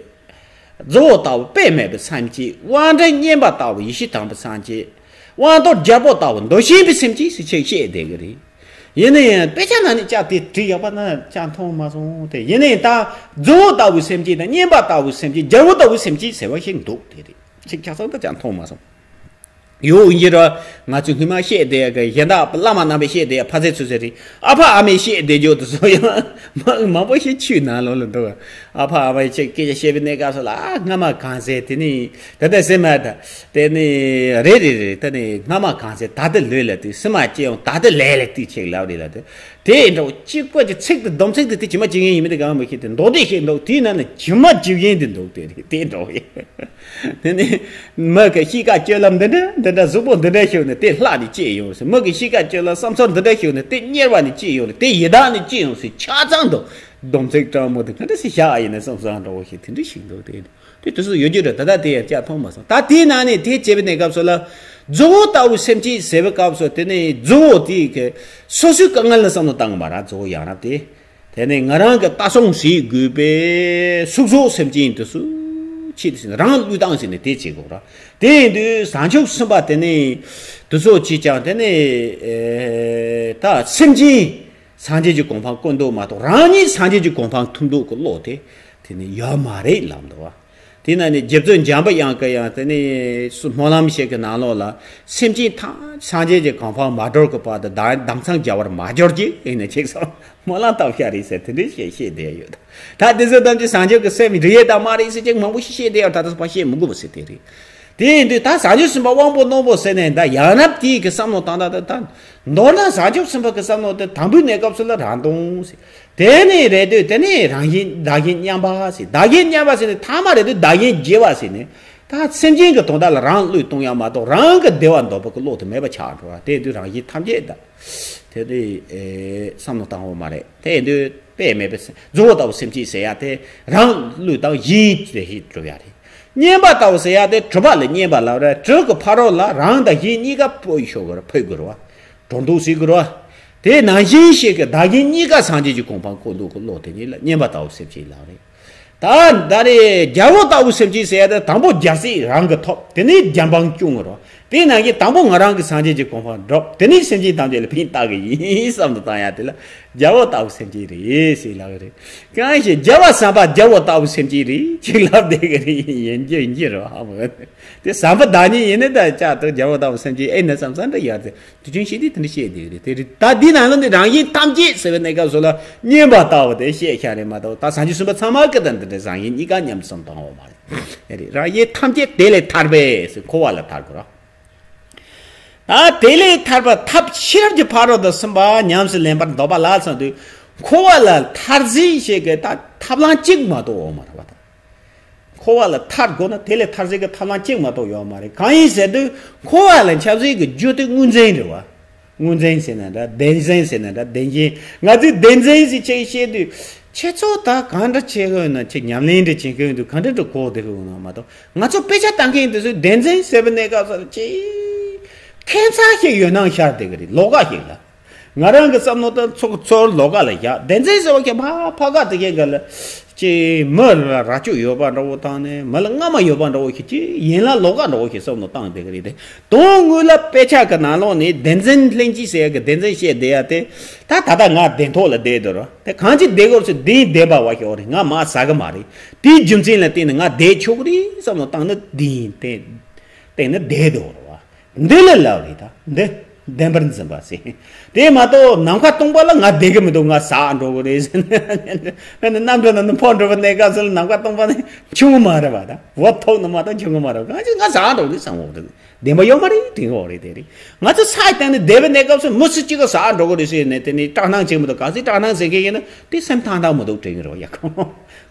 རྫོགས་པ་ལྟ་བུ་དཔེ་མེད་པའི་སེམས་བསྐྱེད། དབང་དྲག་མཉེན་པ་ལྟ་བུ་ཡེ་ཤེས་དམ་པའི་སེམས་བསྐྱེད། དབང་གཏོར་རྒྱལ་པོ་ལྟ་བུ་འདུ་ཤེས་པའི་སེམས་བསྐྱེད་ཟེར་ཅིག་བཤད་བསྡད་ཀྱི་རེད། ཡིན་ན་ཡང་དཔེ་ཆ་ནང་ནས་ཅག་དེ་བྲིས་ཡག་པ་ན་ཅག་མཐོང་མ་སོང་སྟེ། ཡིན་ན་ཡང་ད་རྫོགས་པ་ལྟ་བུའི་སེམས་བསྐྱེད་དང་མཉེན་པ་ལྟ་བུའི་སེམས་བསྐྱེད། རྒྱལ་པོ་ལྟ་བུའི་སེམས་བསྐྱེད་ཟེར་བ་ཞིག་འདུག་དེ་རེད། ཅིག་ཆ་ཚང་ད་ཅག་མཐོང་མ་སོང་། ཡོད་ཡིན་གྱི་ར། ང་ཚོས་སྔོན་མ་བཤད་བསྡད་ཡག་གི་གཞན་དག་བླ་མ་རྣམ་པས་བཤད་བསྡད་ཡག་ཕ་ཚད་ཚོད་ཚོད་རེད། ཨ་ཕ་ཨ་མས་བཤད་བསྡད་རྒྱུ་དེ་ཚོ་ཡང་མང་མང་པོ་ཞིག་ཆུའི་ནང་ལོགས་ལ་འདུག་ཨ་ཕ་ཨ་མས་ཅིག་སྐད་ཆ་བཤད་པའི་གནས་སྐབས་སུ་ལ་ཨ་སྔ་མ་གང་ཟེར་དེ་ནི་ད་ལྟ་ཟེར་མ་ད་དེ་ནི་རེད་རེད་རེད། ད་ནི་སྔ་མ་གང་ཟེར་ད་ལྟ་ལུས་ལ་དུས་སུ་མ་སྐྱེ་ཡོང་ད་ལྟ་ལས་ལ་དུས་ཆེག་ལབ་རེད་ལ་དུས། དེ་འདྲ་བོ་གཅིག་པ་གྱི་ཚིག་དེ་སྡོམ་ཚིག་དེ་དེ་ཇི་མ་ཇི་བཞིན་ཡིན་མིན་དེ་གང་མི་ཤེས་ཏེ་མདོ་སྡེ་ཞིག་འདུག་དེའི་ནང་ནས་ཇི་མ་ཇི་བཞིན་དེ་འདུག་དེ་རེད་དེ་འདྲ་བོ་ཡིན། དེ་ནས་མི་གི་གཤིས་ཀ་སྤྱོད་ལམ་འདི་འདྲ་འདི་འདྲ་གཟུགས་པོ་འདི་འདྲ་ཤོག་ནས་དེ་ལྷག་ནས་སྐྱེས་ཡོང་ཟེར། མི་གི་གཤིས་ཀ་སྤྱོད་ལམ་བསམ་ཚུལ་འདི་འདྲ་ཤོག་ནས་དེ་གཉེར་བ་ནས་སྐྱེས་ཡོང་ནས་དེ་ཡི་དྭགས་ནས་སྐྱེས་ཡོང་ཟེར། ཆ་ཚང་དུ་སྡོམ་ཚིག་སྤྲང་མོ་དེ་ག་འདྲ་ཞིག་བཞག་ཡིན་ན་བསམ་བསམ་འདྲ་བོ་ཞིག་དེ་འདྲ་ཞིག་འདུག་དེ། དེ་དུས་སུ་ཡོད་རྒྱུ་རེད། ད་ལྟ་དེ་ཡང་བསྐྱར་མཐོང་མ་སོང་། ད་དེའི་ནང་ནས་དེ་བྱས་པའི་གནས་སྐབས་སུ་ལ་རྫོགས་པ་ལྟ་བུའི་སེམས་བསྐྱེད་ཟེར་བའི་སྐབས་སུ་དེ་ནས་རྫོགས་པ་དེ་གི་སོ་སོའི་དཀའ་ངལ་ལ་བསམ་བློ་བཏང་གི་མ་རེད། རྫོགས་པ་ཡང་རབ་དེ། དེ་ནས་ང་རང་གི་ལྟ་སྲུང་བྱེད་དགོས་པའི་སུ་རྫོགས་སེམས་ཅན་དུ་སུ་ཆེད་དུ་ཟིན་རང་བློས་བཏང་ཟིན་ནས་དེ་བྱེད་དགོས་ར། དེ་ཡིན་དུས་བྱང་ཆུབ་སེམས་དཔའ་དེ་ནས་དུ་སོ་ཆེད་ཀྱང་དེ་ནས་ད་སེམས་ཅན། སངས་རྒྱས་ཀྱི་གོ་འཕང་བཀོད་འདུག་མ་གཏོགས་རང་ཉིད་སངས་རྒྱས་ཀྱི་གོ་འཕང་ཐོབ་འདུག་གི་བློ་དེ་དེ་ནི་ཡོད་མ་རེད་ལབ་འདུག་བ། དེས་ན་ནི་རྗེ་བཙུན་འཇམ་པའི་དབྱངས་ཀྱིས་ཡང་དེ་ནི་སྨོན་ལམ་ཞིག་གི་ནང་ལོགས་ལ། སེམས་ཅན་ཐམས་ཅད་སངས་རྒྱས་ཀྱི་གོ་འཕང་མ་གྲོལ་གྱི་བར་དུ་བདག་བདག་མཚང་རྒྱ་བར་མ་གྱུར་ཅིག་ཨེ་ནི་ཅིག་སོང་སྨོན་ལམ་བཏབ་ཤག་རེད་ཟེར་དེ་འདྲའི་བཤད་བཤད་བསྡད་ཡོད། ད་དེ་ཚོ་ཐམས་ཅད་སངས་རྒྱས་ཀྱི་སེམས་རེད་དང་མ་རེད་ཟེར་ཅིག་མང་པོ་ཞིག་བཤད་བསྡད་ཡོད། ད་ལྟ་ཕར་བཤད་མི་དགོས་པ་ཟེར་དེ་རེད། དེ་ཡིན་དུས་ད་བྱང་ཆུབ་སེམས་དཔའ་དབང་པོ་རྣོན་པོ་ཟེར་ནས་ད་ཡང་རབས་དེའི་གི་བསམ་བློ་བཏང་ད་ད་ད་མདོར་ན་བྱང་ཆུབ་སེམས་དཔའ་གི་བསམ་བློ་དེ་དང་པོའི་གནས་སྐབས་སུ་ལ་རང་སྟོང་ཟེར། དེ་ནས་རེད་དུས་དེ་ནས་རང་བཞིན་བདག་གཞན་མཉམ་པ་ཟེར། བདག་གཞན་མཉམ་པ་ཟེར་ནས་ཐ་མ་རེད་དུས་བདག་གཞན་བརྗེ་བ་ཟེར་ནས་ད་སེམས་ཅན་གྱི་དོན་དག་ལ་རང་བློས་གཏོང་ཡ་མ་གཏོགས་རང་གི་བདེ་བ་འདོད་པ་གི་བློ་དེ་མེད་པ་ཆགས་འགྲོ་བ། དེ་དུས་རང་བཞིན་ཐམས་ཅད་ད་དེ་དུས་ཨེ་བསམ་བློ་བཏང་འོང་མ་རེད། དེ་ཡིན་དུས་དཔེ་མེད་པའི་རྫོགས་པ་ལྟ་བུ་སེམས་བསྐྱེད་ཟེར་ཡ་དེ་རང་བློས་བཏང་གཞན་དེ་ཞིག་སྒྲུབ་ཡ་རེད། བསྙེན་པ་ལྟ་བུ་ཟེར་ཡ་དེ་གྲུབ་པ་ལ་བསྙེན་པ་ལབ་རེད། གྲུབ་ཀྱི་ཕ་རོལ་ལ་རང་དང་གཞན་གཉིས་ཀ་ཕོད་ཤོག་གི་རེད། ཕོད་དགོས་རེད་བ། གྲོགས་འདུག་ཟེར་དགོས་རེད་བ། དེ་ནང་བཞིན་ཞིག་གི་བདག་གཞན་གཉིས་ཀ་སངས་རྒྱས་ཀྱི་གོ་འཕང་བཀོད་འདུག་གི་བློ་དེ་ཉིད་ལ་བསྙེན་པ་ལྟ་བུ་སེམས་བསྐྱེད་ལབ་རེད། ད་ད་རེས་རྒྱལ་པོ་ལྟ་བུ་སེམས་བསྐྱེད་ཟེར་ཡ་དེ་དང་པོ་རྒྱལ་སྲིད་རང་གི་ཐོབ། དེ་ནས་རྒྱལ་འབངས་སྐྱོང་གི་རེད་བ། དེ་ནང་བཞིན་དང་པོ་ང་རང་གི་སངས་རྒྱས་ཀྱི་གོ་འཕང་སྒྲུབ། དེ་ནས་སེམས་ཅན་ཐམས་ཅད་ལ་ཕན་བཏགས་གི་ཡིན་བསམ་དུ་བཏང་ཡ་དེ་ལ་རྒྱལ་པོ་ལྟ་བུ་སེམས་བསྐྱེད་རེད་ཟེར་ལབ་ཀྱི་རེད། གང་ཞིག་རྒྱལ་བ་བྱམས་པ་རྒྱལ་པོ་ལྟ་བུ་སེམས་བསྐྱེད་རེད་ཅིག་ལབ་བསྡད་ཀྱི་རེད། ཡིན་གྱི་ཡིན་གྱི་རེད་བ། དེ་བྱམས་པ་བདག་ཉིད་ཡིན་ནི་ད་ཅག་ཏུ་རྒྱལ་པོ་ལྟ་བུ་སེམས་བསྐྱེད་ཨེ་ན་བསམ་བསམ་འདྲ་ཡོད་དེ། དུས་ཆེན་ཞིག་དེ་དེ་འདྲ་བཤད་བསྡད་ཀྱི་རེད། དེ་རེད། ད་འདི་ནང་ལ་ནི་རང་བཞིན་ཐམས་ཅད་ཟེར་བའི་གནས་སྐབས་སུ་ལ་བསྙེན་པ་ལྟ་བུ་དེ་བཤད་ཤག་རེད་མ་གཏོགས་ད་བྱང་ཆུབ་སེམས་དཔའ་ཚང་མ་གི་ད་འདི་འདྲ་རང་བཞིན་གཉིས་ཀ་མཉམ་དུ་བསམ་བཏང་བ་མ་རེད། དེ་རེད། རང་བཞིན་ཐམས་ཅད་དེ་ལས་ཐར་པས་ཟེར་འཁོར་བ་ལས་ཐར་དགོས་ར། ད་དེ་ལས་ཐར་པ་ཐབས་ཤེས་རབ་ཀྱི་ཕ་རོལ་ཏུ་ཕྱིན་པ་ཉམས་སུ་ལེན་པར་འདོད་པ་ལ་སོགས་དུས་འཁོར་བ་ལས་ཐར་ཟིན་ཞིག་གི་ད་ཐབས་ལམ་གཅིག་མ་གཏོགས་འོང་མ་རེད་བ་ད། འཁོར་བ་ལས་ཐར་དགོས་ན་དེ་ལས་ཐར་ཟིན་གི་ཐབས་ལམ་གཅིག་མ་གཏོགས་ཡོད་མ་རེད། གང་ཡིན་ཟེར་དུས་འཁོར་བ་ལ་ཆགས་ཟིན་གི་རྒྱུ་དེ་དངོས་འཛིན་རེད་བ། དངོས་འཛིན་ཟེར་ན་འདྲ་བདེན་འཛིན་ཟེར་ན་འདྲ་བདེན་འཛིན། ང་ཚོས་བདེན་འཛིན་ཟེར་ཅིག་བཤད་དུས་ཁྱེད་ཚོ་ད་གང་འདྲ་བྱེད་གི་ཡོད་ན། ཁྱེད་ཉམས་ལེན་འདྲ་བྱེད་གི་ཡོད་དུས་གང་འདྲ་འདྲ་གོ་བསྡད་གི་ཡོད་ན་མ་གཏོགས། ང་ཚོ་དཔེ་ཆ་ལྟ་མཁན་དེ་ཚོས་བདེན་འཛིན་ཟེར་བའི་གནས་སྐབས་སུ་ཅི། ཁྱད་མཚར་ཞིག་ཡོད་སྣང་ཤར་བསྡད་གི་རེད། ལོགས་ཀ་ཞིག་ལ། ང་རང་གི་བསམ་བློ་དང་ཚོགས་ཚོར་ལོགས་ཀ་ལ་བཞག་བདེན་འཛིན་ཟེར་བ་ཁྱེད་ཕ་ཕ་ག་དེ་ཁྱེད་ག་ལ་ཅི་མི་ལ་རྭ་ཅོ་ཡོད་པ་འདྲ་བོ་བཏང་ནས་མི་ལ་རྔ་མ་ཡོད་པ་འདྲ་བོ་ཞིག་ཅི་ཡན་ལག་ལོགས་ཀ་འདྲ་བོ་ཞིག་བསམ་བློ་བཏང་བསྡད་གི་རེད་དེ། དོན་དངོས་ལ་དཔེ་ཆ་གི་ནང་ལོགས་ནས་བདེན་འཛིན་ལྷན་སྐྱེས་ཟེར་ཡ་གི་བདེན་འཛིན་བཤད་བསྡད་ཡ་དེ་ད་ད་ལྟ་ང་བདེན་ཐོག་ལ་བསྡད་འདུག་ར། དེ་གང་ཅི་བསྡད་དགོས་ཚེ་བདེན་བདེན་པ་བ་ཞིག་རེད། ང་མ་ཟ་གི་མ་རེད། དེའི་རྒྱུ་མཚན་ལ་བརྟེན་ནས་ང་བསྡད་ཆོག་གི་རེད་བསམ་བློ་བཏང་ན་བདེན་བདེན་བསྡད་འདུག་ར་བ། འདི་ལ་ལབ་རེད་ད། འདི་བདེན་པར་འཛིན་པ་ཟེར། དེ་མ་གཏོགས་ནམ་མཁའ་སྟོང་པ་ལ་ང་བསྡད་གི་མི་འདུག་ང་ཟག་འགྲོ་གི་རེད་ཟེར་ནས་གནམ་གྲུ་ནང་ནས་འཕུར་འགྲོ་བའི་གནས་སྐབས་སུ་ལ་ནམ་མཁའ་སྟོང་པ་ནི་ཆུང་ངུ་མ་རེད་བ་ད། འོ་ཐོག་ནས་མ་གཏོགས་ཆུང་ངུ་མ་རེད་བ། གང་ཅི་ང་ཟག་འགྲོ་གི་བསམ་འོ་རེད། བདེན་པ་ཡོད་མ་རེད་དྲན་འོ་རེད་དེ་རེད། ང་ཚོ་ས་ཡི་སྟེང་ནས་བསྡད་པའི་གནས་སྐབས་སུ་མི་སུ་གཅིག་གིས་ཟག་འགྲོ་གི་རེད་ཟེར་ནས་དེ་ནས་སྐྲག་སྣང་བྱེད་མི་འདུག་གལ་སྲིད་སྐྲག་སྣང་བྱེད་མཁན་ཡིན་ན་དེ་སེམས་ཐང་ཐང་མི་འདུག་དྲན་གི་རེད་བ་ཡ་ཁོ།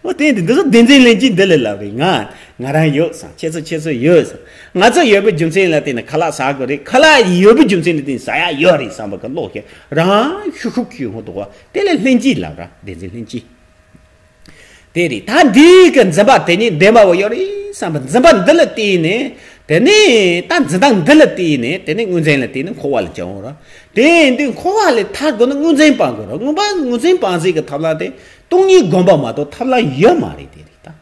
འོ་དེ་འདི་འདི་ཚོ་བདེན་འཛིན་ལྷན་སྐྱེས་འདི་ལས་ལབ་རེད། ང་ང་རང་ཡོད་བསམ། ཁྱེད་ཚོ་ཁྱེད་ཚོ་ཡོད་བསམ། ང་ཚོ་ཡོད་པའི་རྒྱུ་མཚན་ལ་བརྟེན་ནས་ཁ་ལག་ཟ་དགོས་རེད། ཁ་ལག་ཡོད་པའི་རྒྱུ་མཚན་ལ་བརྟེན་ནས་ཟ་ཡ་ཡོད་རེད་བསམ་པ་གི་བློ་ཞིག་རང་ཤུགས་ཤུགས་ཀྱིས་ཡོང་འདུག་བ། དེ་ལས་ལྷན་སྐྱེས་ལབ་ར། བདེན་འཛིན་ལྷན་སྐྱེས། དེ་རེད། ད་འདི་གི་འཛིན་པ་དེ་ཉིད་བདེན་པ་བ་ཡོད་རེད་བསམ་པ་འཛིན་པ་འདི་ལ་བརྟེན་ནས་དེ་ནས་ད་འཛིན་སྟངས་འདི་ལ་བརྟེན་ནས་དེ་ནས་དངོས་འཛིན་ལ་བརྟེན་ནས་འཁོར་བ་ལ་སྐྱེ་འོང་ར། དེ་ཡིན་དུས་འཁོར་བ་ལས་ཐར་དགོས་ན་དངོས་འཛིན་སྤང་དགོས་ར། དངོས་པ་དངོས་འཛིན་སྤང་ཟིག་གི་ཐབས་ལ་དེ་སྟོང་ཉིད་སྒོམ་པ་མ་གཏོགས་ཐབས་ལ་ཡོད་མ་རེད། དེ་རེད་ད།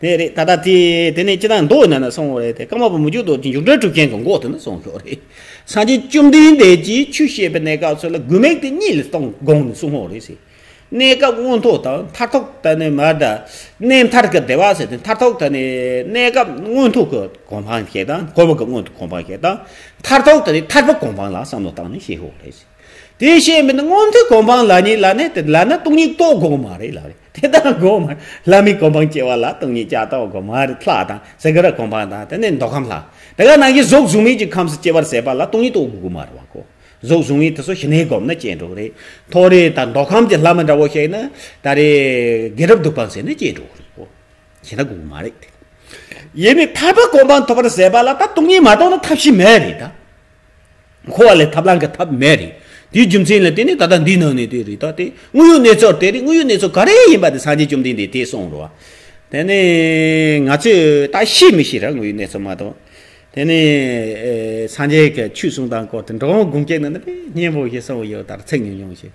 དེ་རེད། ད་ལྟ་དེ་དེ་ནས་ཅི་དང་མདོ་ཡིན་ན་ན་སོང་བ་རེད་དེ། ཀརྨ་པ་མི་འཇུག་རྡོ་རྗེ་འཇུག་འགྲེལ་གྲུབ་ཆེན་གྱི་མགོ་དེ་ན་སོང་ཤོག་རེད། སངས་རྒྱས་བཅོམ་ལྡན་འདས་ཀྱིས་ཆོས་བཤད་པའི་གནས་སྐབས་སུ་ལ་དགོས་མེད་དེ་གཉིད་ལ་གཏོང་དགོངས་ནས་གསུངས་ཧོ་རེད་ཟེར། གནས་སྐབས་མངོན་མཐོ་དང་མཐར་ཐུག་ད་ནི་མར་ད་གནས་མཐར་གྱི་བདེ་བ་ཟེར་ཏེ་མཐར་ཐུག་ད་ནི་གནས་སྐབས་མངོན་མཐོ་གི་གོ་འཕང་བཤད་དང་གོ་བ་གི་མངོན་མཐོ་གོ་འཕང་བཤད་དང་མཐར་ཐུག་ད་ནི་ཐར་པ་གོ་འཕང་ལ་བསམ་བློ་བཏང་ནས་བཤད་ཧོ་རེད་ཟེར། དེ་བཤད་མིན་ན་མངོན་མཐོའི་གོ་འཕང་ལ་ནི་ལ་ནི་དེ་ལ་ན་སྟོང་ཉིད་རྟོགས་དགོས་མ་རེད་ལ་རེད། དེ་ལྟར་དགོས་མ་རེད། ལྷ་མིའི་གོ་འཕང་སྐྱེ་བ་ལ་སྟོང་ཉིད་ཀྱང་རྟོགས་དགོས་མ་རེད། ལྷ་དང་ས་ག་ར་གོ་འཕང་དང་དེ་ནས་མདོ་ཁམས་ལྷ། དེ་ག་ནང་བཞིན་གཟུགས་གཟུགས་མེད་ཀྱི་ཁམས་སུ་སྐྱེ་བར་ཟད་པ་ལ་སྟོང་ཉིད་རྟོགས་དགོས་མ་རེད་བ་ཁོ། གཟུགས་གཟུགས་མེད་དེ་ཚོ་ཞི་གནས་སྒོམ་ན་སྐྱེ་འགྲོ་གི་རེད། མཐོ་རིས་དང་མདོ་ཁམས་ཀྱི་ལྷ་མི་འདྲ་བོ་ཞིག་ན་ད་རེས་དགེ་སྒྲུབ་སྡིག་སྤང་ཟེར་ན་སྐྱེ་འགྲོ་གི་རེད་ཁོ། ཞེ་ན་དགོས་མ་རེད་དེ། ཡེ་ནས་ཐར་པ་གོ་འཕང་ཐོབ་པར་ཟད་པ་ལ་ད་སྟོང་ཉིད་མ་རྟོགས་ན་ཐབས་ཤེས་མེད་རེད་ད། འཁོར་བ་ལས་ཐར་ལམ་གྱི་ཐབས་མེད་རེད། དེའི་རྒྱུ་མཚན་ལ་བརྟེན་ནས་ད་ལྟ་འདིའི་ནང་ནས་དེ་རེད་ད། དེ་དངོས་ཡོད་གནས་ཚུལ་དེ་རེད། དངོས་ཡོད་གནས་ཚུལ་ག་རེ་ཡིན་པ་དེ་སངས་རྒྱས་བཅོམ་ལྡན་འདས་དེ་གསུངས་རོ། དེ་ནས་ང་ཚོས་ད་ཤེས་མི་ཤེས་ར་དངོས་ཡོད་གནས་ཚུལ་མ་གཏོགས། དེ་ནས་ཨེ་སངས་རྒྱས་ཀྱི་ཆོས་གསུང་དང་སྐོར་དུ་འགྲོ་འོང་དགོངས་སྐྱེ་ནང་ནས་དཔེ་སྙན་པོ་ཞིག་གསུངས་ཡོད། ད་ཚིག་ཉུང་ཉུང་ཞིག་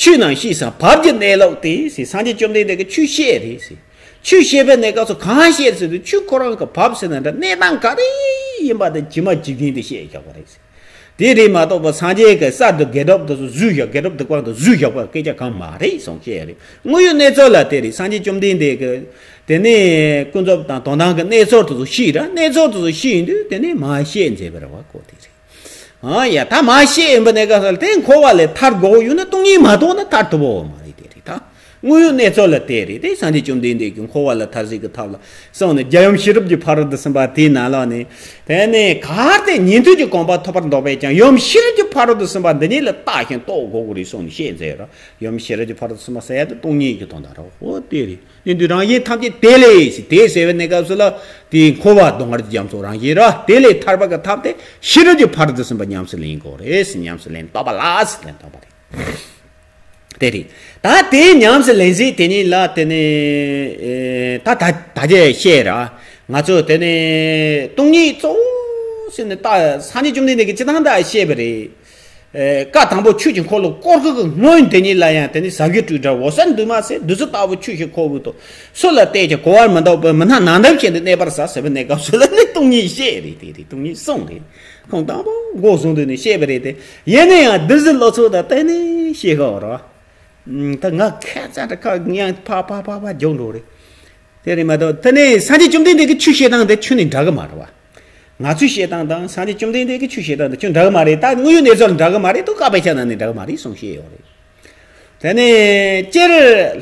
ཆོས་རྣམས་ཤེས་སམ་བབ་ཀྱི་གནས་ལུགས་ཏེ་ཟེར། སངས་རྒྱས་བཅོམ་ལྡན་འདས་ཀྱིས་ཆོས་བཤད་རེད་ཟེར། ཆོས་བཤད་པའི་གནས་སྐབས་སུ་གང་བཤད་ཟེར་དུས་ཆོས་ཁོ་རང་གི་བབ་ཟེར་ན་འདྲ་གནས་སྟངས་ག་རེ་ཡིན་པ་དེ་ཇི་མ་ཇི་བཞིན་དུ་བཤད་བཞག་པ་རེད་ཟེར། དེ་རེད་མ་གཏོགས་པ་སངས་རྒྱས་ཀྱི་གསར་དུ་དགེ་སྒྲུབ་དེ་ཚོ་བཟོས་བཞག་དགེ་སྒྲུབ་དེ་བཀག་དང་བཟོས་བཞག་པ་སྐད་ཆ་གང་མ་རེད་གསུངས་བཤད་རེད། དངོས་ཡོད་གནས་ཚུལ་ལ་དེ་རེད། སངས་རྒྱས་བཅོམ་ལྡན་འདས་ཀྱི་དེ་ནས་ཀུན་རྫོབ་དང་དོན་དམ་གྱི་གནས་ཚུལ་དེ་ཚོ་ཤེས་ར། གནས་ཚུལ་དེ་ཚོ་ཤེས་ཡིན་དུས་དེ་ནས་མ་བཤད་མཛད་པ་རེད་བ་ཁོ་དེ་རེད། ཨ་ཡ་ད་མ་བཤད་ཡིན་པ་ནས་ག་ས་ལ་དེ་འཁོར་བ་ལས་ཐར་དགོས་ཡོད་ན་སྟོང་ཉིད་མ་རྟོགས་ན་ཐར་ཐུབ་བོ་མ་རེད་དེ་རེད་ད། དངོས་ཡོད་གནས་ཚུལ་ལ་བལྟས་རེད་དེ། སངས་རྒྱས་བཅོམ་ལྡན་འདས་ཀྱིས་འཁོར་བ་ལས་ཐར་ཟེར་གྱི་ཐབས་ལ་གསུངས་ནས་རྒྱལ་ཡུམ་ཤེས་རབ་ཀྱི་ཕ་རོལ་ཏུ་ཕྱིན་པ་དེའི་ནང་ལོགས་ནས་དེ་ནས་གལ་ཏེ་ཉན་ཐོས་ཀྱི་གོ་འཕང་ཐོབ་པར་འདོད་པས་ཀྱང་ཡུམ་ཤེས་རབ་ཀྱི་ཕ་རོལ་ཏུ་ཕྱིན་པ་འདི་ཉིད་ལ་བརྟགས་ཤིང་རྟོགས་དགོས་ཀྱི་རེད་གསུངས་ནས་བཤད་མཛད་ར། ཡུམ་ཤེས་རབ་ཀྱི་ཕ་རོལ་ཏུ་ཕྱིན་པ་ཟེར་ཡ་དེ་སྟོང་ཉིད་ཀྱི་དོན་དག་རེད། འོ་དེ་རེད། ནི་འདུས་རང་བཞིན་ཐམས་ཅད་དེ་ལས་ཟེར་དེ་ཟེར་བའི་གནས་སྐབས་སུ་ལ་དེའི་འཁོར་བ་སྡུག་བསྔལ་གྱི་རྒྱ་མཚོ་རང་བཞིན་ར། དེ་ལས་ཐར་པ་གི་ཐབས་དེ་ཤེས་རབ་ཀྱི་ཕ་རོལ་ཏུ་ཕྱིན་པ་ཉམས་སུ་ལེན་དགོས་རེད། ཉམས་སུ་ལེན་རྟོགས་པ་ལ་ཟེར་ལེན་རྟོགས་པ་རེད། དེ་རེད། ད་དེའི་ཉམས་སུ་ལེན་ཚུལ་དེ་ཉིད་ལ་དེ་ནས་ད་ད་ད་རྒྱས་བཤད་ར། ང་ཚོ་དེ་ནས་སྟོང་ཉིད་གཙོ་བོ་ཟེར་ནས་ད་སངས་རྒྱས་བཅོམ་ལྡན་འདས་ཀྱིས་སྤྱིར་བཏང་ད་བཤད་པ་རེད། ཨེ། བཀའ་དང་པོ་ཆོས་ཀྱི་འཁོར་ལོ་བསྐོར་ཁུག་གི་སྔོན་དེ་ཉིད་ལ་ཡང་དེ་ནི་ཟ་གི་སྤྲུལ་དྲ་འོད་གསལ་འདུས་མ་ཟེར་བདུད་རྩི་ལྟ་བུ་ཆུ་ཞིག་ཁོལ་བུ་དང་སུ་ལ་བལྟས་ཀྱང་གོ་བར་མི་འདོད་པའི་མི་སྣང་ནམ་མཁའི་ཞིང་དུ་གནས་པར་གཟིགས་ཟེར་བའི་གནས་སྐབས་སུ་ལ་ནི་སྟོང་ཉིད་བཤད་རེད། དེ་རེད། སྟོང་ཉིད་གསུངས་རེད། ཁོང་དང་པོ་འགོ་བཟུང་དུས་ནས་བཤད་པ་རེད་དེ། ཡིན་ན་ཡང་བདུད་རྩི་ལོ་ཚོད་དང་བལྟས་ནས་བཤད་ཤོག་རོགས། ད་ང་ཁ་ཚ་དྲ་ཁ་ངའི་ཕ་ཕ་ཕ་ཕ་རྒྱུག་འགྲོ་རེད། དེ་རེད་མ་གཏོགས་དེ་ནས་སངས་རྒྱས་བཅོམ་ལྡན་འདས་ཀྱི་ཆོས་བཤད་སྟངས་དེ་ཁྱོན་ནས་འདྲ་གི་མ་རེད་བ། ང་ཚོའི་བཤད་སྟངས་དང་སངས་རྒྱས་བཅོམ་ལྡན་འདས་ཀྱི་ཆོས་བཤད་སྟངས་དེ་ཁྱོན་འདྲ་གི་མ་རེད། ད་དངོས་ཡོད་གནས་ཚུལ་འདྲ་གི་མ་རེད་དོ། བཀའ་པའི་ཆ་ནང་ནས་འདྲ་གི་མ་རེད་གསུངས་བཤད་ཡོད་རེད། དེ་ནས་སྤྱིར་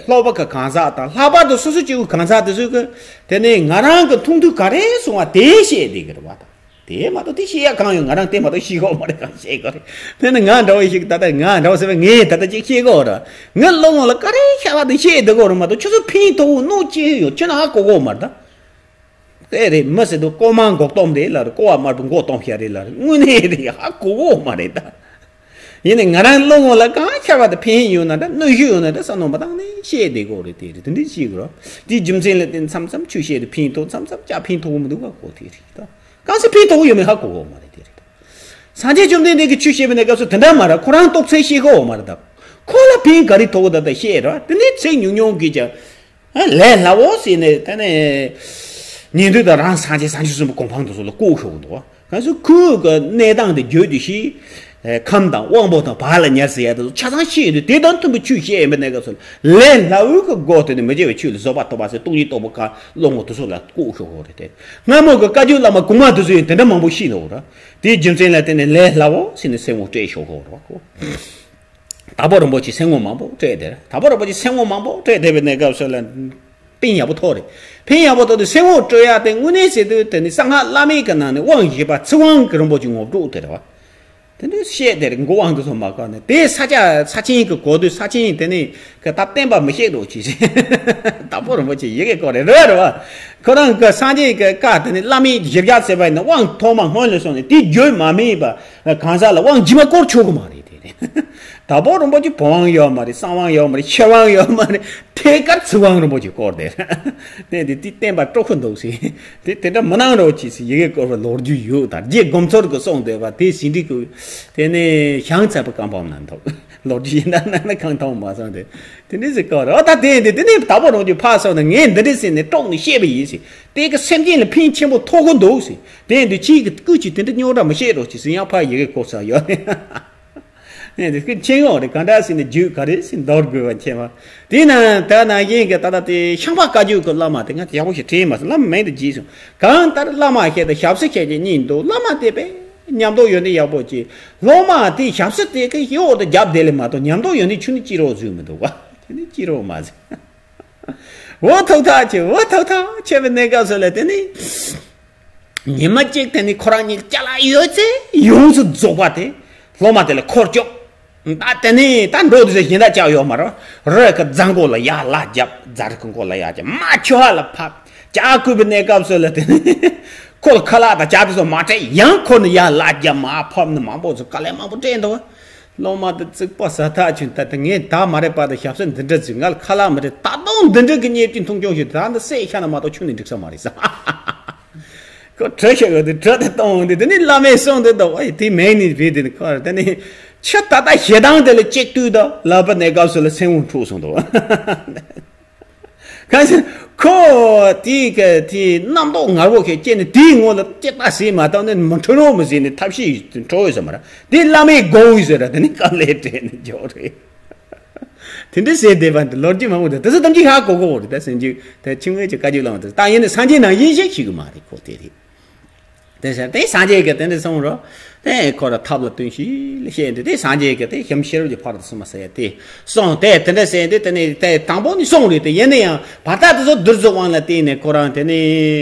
ལྷག་པ་གི་གང་ཟག་དང་ལྷག་པར་དུ་སོ་སོ་སྐྱེ་བོའི་གང་ཟག་དེ་ཚོས་ཀྱི་དེ་ནས་ང་རང་གི་མཐོང་ཐོས་ག་རེ་སོང་བ་དེ་བཤད་བསྡད་ཀྱི་རེད་བ། ད་དེ་མ་གཏོགས་དེ་བཤད་ཡ་གང་ཡོད། ང་རང་དེ་མ་གཏོགས་ཤེས་གི་ཡོད་མ་རེད། གང་བཤད་གི་རེད། དེ་ནི་ང་འདྲ་བོ་ཞིག་ད་ལྟ་ང་འདྲ་བོ་ཟེར་བ་ངས་ད་ལྟ་ཅིག་བཤད་གི་ཡོད་ར། ངའི་བློ་ངོ་ལ་ག་རེ་ཤར་བ་དེ་བཤད་བསྡད་གི་ཡོད་རེད་མ་གཏོགས་ཁྱོད་ཚོ་ཕན་ཐོགས་གནོད་སྐྱེལ་ཡོད་ཁྱོད་ན་ཧ་གོ་གི་ཡོད་མ་རེད་ད། དེ་རེད། མི་ཟེར་དུས་ལྐོག་མ་མགོ་སྟོང་རེད་ལ་རེད། ལྐོག་བ་དམར་པོ་མགོ་སྟོང་ཤ་རེད་ལ་རེད། དངོས་གནས་རེད། ཧ་གོ་གི་ཡོད་མ་རེད་ད། ཡིན་ནའི་ང་རང་བློ་ངོ་ལ་གང་ཤར་བ་དེ་ཕན་ཡོད་ན་འདྲ་གནོད་གཞི་ཡོད་ན་འདྲ་བསམ་བློ་མ་བཏང་ནས་བཤད་བསྡད་གི་ཡོད་རེད། དེ་རེད། དེ་འདྲ་བཤད་གི་རོ། དེའི་རྒྱུ་མཚན་ལ་བརྟེན་མཚམས་མཚམས་ཆོས་བཤད་དེ་ཕན་ཐོགས་མཚམས་མཚམས་ཅག་ཕན་ཐོགས་གི་མི་འདུག་ག་གོ། དེ་རེད་ད། གང་ཟེར་ཕན་ཐོགས་གི་ཡོད་མེད་ཧ་གོ་གི་ཡོད་མ་རེད། དེ་རེད་ད། སངས་རྒྱས་བཅོམ་ལྡན་འདས་ཀྱིས་ཆོས་བཤད་པའི་གནས་སྐབས་སུ་དེ་འདྲ་མ་རེད། ཁོ་རང་རྟོགས་ཚད་ཤེས་གི་ཡོད་མ་རེད་ད། ཁོ་ལ་ཕན་ག་རེ་ཐོགས་གི་ད་ད་བཤད་རོ། དེ་ནས་ཚིག་ཉུང་ཉུང་གིས་ཀྱང་། ལས་སླ་བོ་ཟེར་ནས་དེ་ནས་ཉན་ཐོས་དང་རང་སངས་རྒྱས་བྱང་ཆུབ་སེམས་དཔའི་གོ་འཕང་དུ་སོགས་ལ་བཀོད་ཤོག་གི་འདུག་གང་ཟེར་ཁོའི་གི་གནས་སྟངས་དེ་བརྗོད་དུ་ཤེས། ཁམས་དང་དབང་པོ་དང་བག་ལ་ཉལ་ཟེར་ཡ་དེ་ཚོ་ཆ་ཚང་ཤེས་ཡོད་དུས་དེ་དང་མཐུན་པའི་ཆོས་བཤད་ཡིན་པའི་གནས་སྐབས་སུ་ལས་སླ་བོའི་གི་སྒོ་དེ་ནས་མི་བརྗེད་པའི་ཆོས་ལ་བཟོད་པ་ཐོབ་པ་ཟེར་སྟོང་ཉིད་རྟོགས་པའི་གང་བློ་ངོ་དེ་ཚོ་ལ་བཀོད་ཤོག་གི་རེད་དེ། སྔ་མོ་གི་བཀའ་བརྒྱུད་བླ་མ་གོང་མ་དེ་ཚོ་ཡང་དེ་འདྲ་མང་པོ་ཤེས་འདུག་ར། དེའི་རྒྱུ་མཚན་ལ་བརྟེན་ནས་ལས་སླ་བོ་ཟེར་ནས་སེམས་ངོ་སྤྲད་ཤོག་གི་རེད་བ་ཁོ། དྭགས་པོ་རིན་པོ་ཆེ་སེམས་ངོ་མང་པོ་སྤྲད་དེ། དྭགས་པོ་རིན་པོ་ཆེ་སེམས་ངོ་མང་པོ་སྤྲད་བསྡད་པའི་གནས་སྐབས་སུ་ལ་ཕན་ཡག་པོ་ཐོགས་རེད། ཕན་ཡག་པོ་ཐོགས་དུས་སེམས་ངོ་སྤྲོད་ཡག་དེ་དངོས་གནས་ཟེར་དུས་དེ་ནི་གསང་སྔགས་བླ་མེད་ཀྱི་ནང་ནས་དབང་བཞི་པ་ཚིག་དབང་གི་རིན་པོ་ཆེ་ངོ་སྤྲོད་དེ་རེད་བ། དེ་འདྲ་བཤད་དེ་རེད། མགོ་དབང་དུ་སོང་མ་བཀག་ནས་དེ་ས་ཆ་ས་ཆེན་གྱི་གོ་དུས་ས་ཆེན་དེ་ནི་གི་ད་བསྟན་པ་མི་བཤད་རོགས་གྱིས། དྭགས་པོ་རིན་པོ་ཆེ་ཡི་གེ་སྐོར་རེད་རེད་བ། ཁོ་རང་གི་སངས་རྒྱས་ཀྱི་བཀའ་དེ་ནི་བླ་མེད་བཞི་བརྒྱ་ཟེར་བ་ཡིན་ན་དབང་ཐོག་མ་སྔོན་ལ་སོང་ནས་དེ་བརྗོད་མ་མེད་པ་གང་ཟག་ལ་དབང་རྗེས་མ་བསྐོར་ཆོག་གི་མ་རེད། དེ་རེད། དྭགས་པོ་རིན་པོ་ཆེ་བུ་དབང་ཡོད་མ་རེད། གསང་དབང་ཡོད་མ་རེད། ཆོས་དབང་ཡོད་མ་རེད། ཐད་ཀར་ཚིག་དབང་རིན་པོ་ཆེ་བསྐོར་དེ་རེད། དེ་དེ་དེ་བསྟན་པ་དཀྲུག་གི་འདུག་ཟེར། དེ་དེ་འདྲ་མི་གནང་རོགས་གྱིས་ཟེར་ཡི་གེ་བསྐུར་བའི་ལོ་རྒྱུས་ཡོད། ད་རྗེ་སྒོམ་ཚུལ་གྱིས་གསུངས་བསྡད་པ་དེ་ཟིན་བྲིས་ཀྱི་དེ་ནས་བྱང་ཚ་པོ་བཀའ་འབུམ་ན་འདུག་ལོ་རྒྱུས་ཡིན་ན་ན་ན་གང་མཐོང་མ་སོང་དེ། དེ་འདྲ་ཟེར་གོ་རེད། ཨོ་ད་དེ་ཡིན་དེ་དེ་ནས་དྭགས་པོ་རིན་པོ་ཆེ་ཕར་སོང་ནས་ངས་འདི་འདྲ་ཟེར་ནས་དཀྲུགས་ནས་བཤད་པ་ཡིན་ཟེར། དེ་གི་སེམས་ཅན་ལ་ཕན་ཆེན་པོ་ཐོགས་གི་འདུག་ཟེར། དེ་ཡིན་དུས་ཁྱེད་ཀྱི་སྐུ་གཅིག་དེ་འདྲ་རྙོག་དྲ་མི་བཤད་རོགས་གྱིས་ཟེར། ཡང་ཕར་ཡི་གེ་བསྐུར་ས་ཡོད། ནས་དེ་ཁྱེད་མཁྱེན་ཡོད་རེད། གང་འདྲ་ཟེར་ནས་རྒྱུད་ག་རེ་ཟེར་འདོར་དགོས་པ་མཁྱེན་པ། དེས་ན་ད་ནང་བཞིན་གྱི་ད་ལྟ་དེ་ཤངས་པ་བཀའ་བརྒྱུད་ཀྱི་བླ་མ་དེ་ང་ཡག་པོ་ཞིག་དྲན་མ་སོང་། བླ་མ་མིང་དེ་བརྗེད་སོང་། གང་ལྟར་བླ་མ་ཞིག་དང་ཞབས་ཕྱི་བྱེད་མཁན་གཉིས་འདུག་བླ་མ་དེ་དཔེ་ཉམས་རྟོགས་ཡོན་ཏན་ཡག་པོ་ཅིག་སློབ་མ་དེ་ཞབས་ཕྱི་དེ་གི་གཡོག་ཏུ་རྒྱབ་བསྡད་ལེ་མ་གཏོགས་ཉམས་རྟོགས་ཡོན་ཏན་ཁྱོན་ནས་སྐྱེ་རོགས་བཟོས་མི་འདུག་བ། དེ་ནི་སྐྱེ་རོགས་མ་བཟོས། འོ་ཐུགས་ཐག་ཆོད། འོ་ཐུགས་ཐག་ཆོད་པའི་གནས་སྐབས་སུ་ལ་དེ་ནི། ཉི་མ་གཅིག་དེ་ནི་ཁོ་རང་གཉིས་ཅ་ལག་ཡོད་ཚད་ཡོངས་སུ་རྫོགས་པ་དེ་སློབ་མ་དེ་ལ་འཁོར་བཅུག་ད་དེ་ནི་ད་འགྲོ་དུས་ཚོད་གཞན་དག་ཅག་ཡོད་མ་རེད། རི་གི་རྫ་མགོ་ལ་ཡར་ལག་བརྒྱབ། རྫ་རི་གི་མགོ་ལ་ཡར་བརྒྱབ། མར་ཆུ་ཧ་ལ་ཕབ། ཇ་བསྐོལ་བའི་གནས་སྐབས་སུ་ལ་དེ་ནི་ཁོ་ལ་ཁ་ལག་དང་ཇ་དེ་ཚོ་མ་སྤྲད། ཡང་ཁོ་ནི་ཡར་ལག་བརྒྱབ་མར་ཕབ་ནི་མང་པོ་ཚོ་དཀའ་ལས་མང་པོ་སྤྲད་འདུག་སློབ་མ་དེ་རྩིག་པ་ཟ་ཐག་ཆོད། ད་དེ་ངས་ད་མ་རེད་པ། ད་ཞབས་ཕྱི་འདི་འདྲ་ཟིག་ང་ལ་ཁ་ལག་མི་སྤྲད། ད་དུང་འདི་འདྲ་གི་བརྙས་བཅོས་མཐོང་ཆུང་ཞིག་ད་འདི་བསད་ཤ་ན་མ་གཏོགས་ཁྱོན་ནས་འགྲིག་ས་མ་རེད་ཟེར། ཁོ་གྲི་ཤོར་ཡོད་དེ་གྲི་དེ་གཏོང་འོང་དུས་དེ་ནི་བླ་མས་གསུངས་དེ་འདུག་ཨེ་དེ་མིང་ནི་བྲིས་དེ་ནི་ཁོ་ར་དེ་ནི་ཁྱོད་ད་ལྟ་ཞེ་སྡང་དེ་ལ་གཅིག་ལྟོས་དང་ལབ་པའི་གནས་སྐབས་སུ་ལ་སེམས་ངོ་འཁྲུགས་སོང་འདུག་གང་ཟེར། ཁོ་དེའི་གི་དེའི་རྣམ་རྟོག་ངར་པོ་ཁེ་སྐྱེས་ནས་དེའི་ངོ་ལ་ལྕེ་ལྟ་ཟིན་མ་བཏང་ནས་མི་འཕྲོད་རོགས་མི་ཟིན་ནས་ཐབས་ཤེས་འཕྲོ་ཡོད་ཟེར་མ་ར། དེ་བླ་མའི་སྒོ་ཡིས་ཟེར་ར། དེ་ནི་དཀའ་ལས་སྤྲད་ནས་འཇོག་རེད། དེ་འདྲ་ཟེར་བསྡད་པ་འདི་ལོ་རྒྱུས་མང་པོ་འདུག་དེ་ཚོ་ཐམས་ཅད་ཧ་གོ་གོ་རེད། ད་སེམས་ཅན་ད་ཆུང་ངུའི་ཅིག་བཀའ་བརྒྱུད་བླ་མ་དེ་ད་ཡིན་ནི་སངས་རྒྱས་ནང་བཞིན་ཞིག་ཤེས་གི་མ་རེད། ཁོ་དེ་རེད། དེ་ཟེར་དེ་སངས་རྒྱས་ཀྱིས་དེ་འདྲ་གསུངས་རོ། དེ་ཁོ་ར་ཐབས་ལ་བརྟེན་ཞིག་ལ་བཤད་དེ་དེ་སངས་རྒྱས་ཀྱིས་དེ་ཡུམ་ཤེས་རབ་ཀྱི་ཕ་རོལ་ཏུ་ཕྱིན་པ་ཟེར་དེ་གསུངས་དེ་དེ་འདྲ་ཟེར་དེ་དེ་ནས་དེ་དང་པོ་ནས་གསུངས་རེད། དེ་ཡིན་ན་ཡང་བར་ཐག་དེ་ཚོ་བསྡུར་ཚུལ་དབང་ལ་བརྟེན་ནས་ཁོ་རང་དེ་ནས་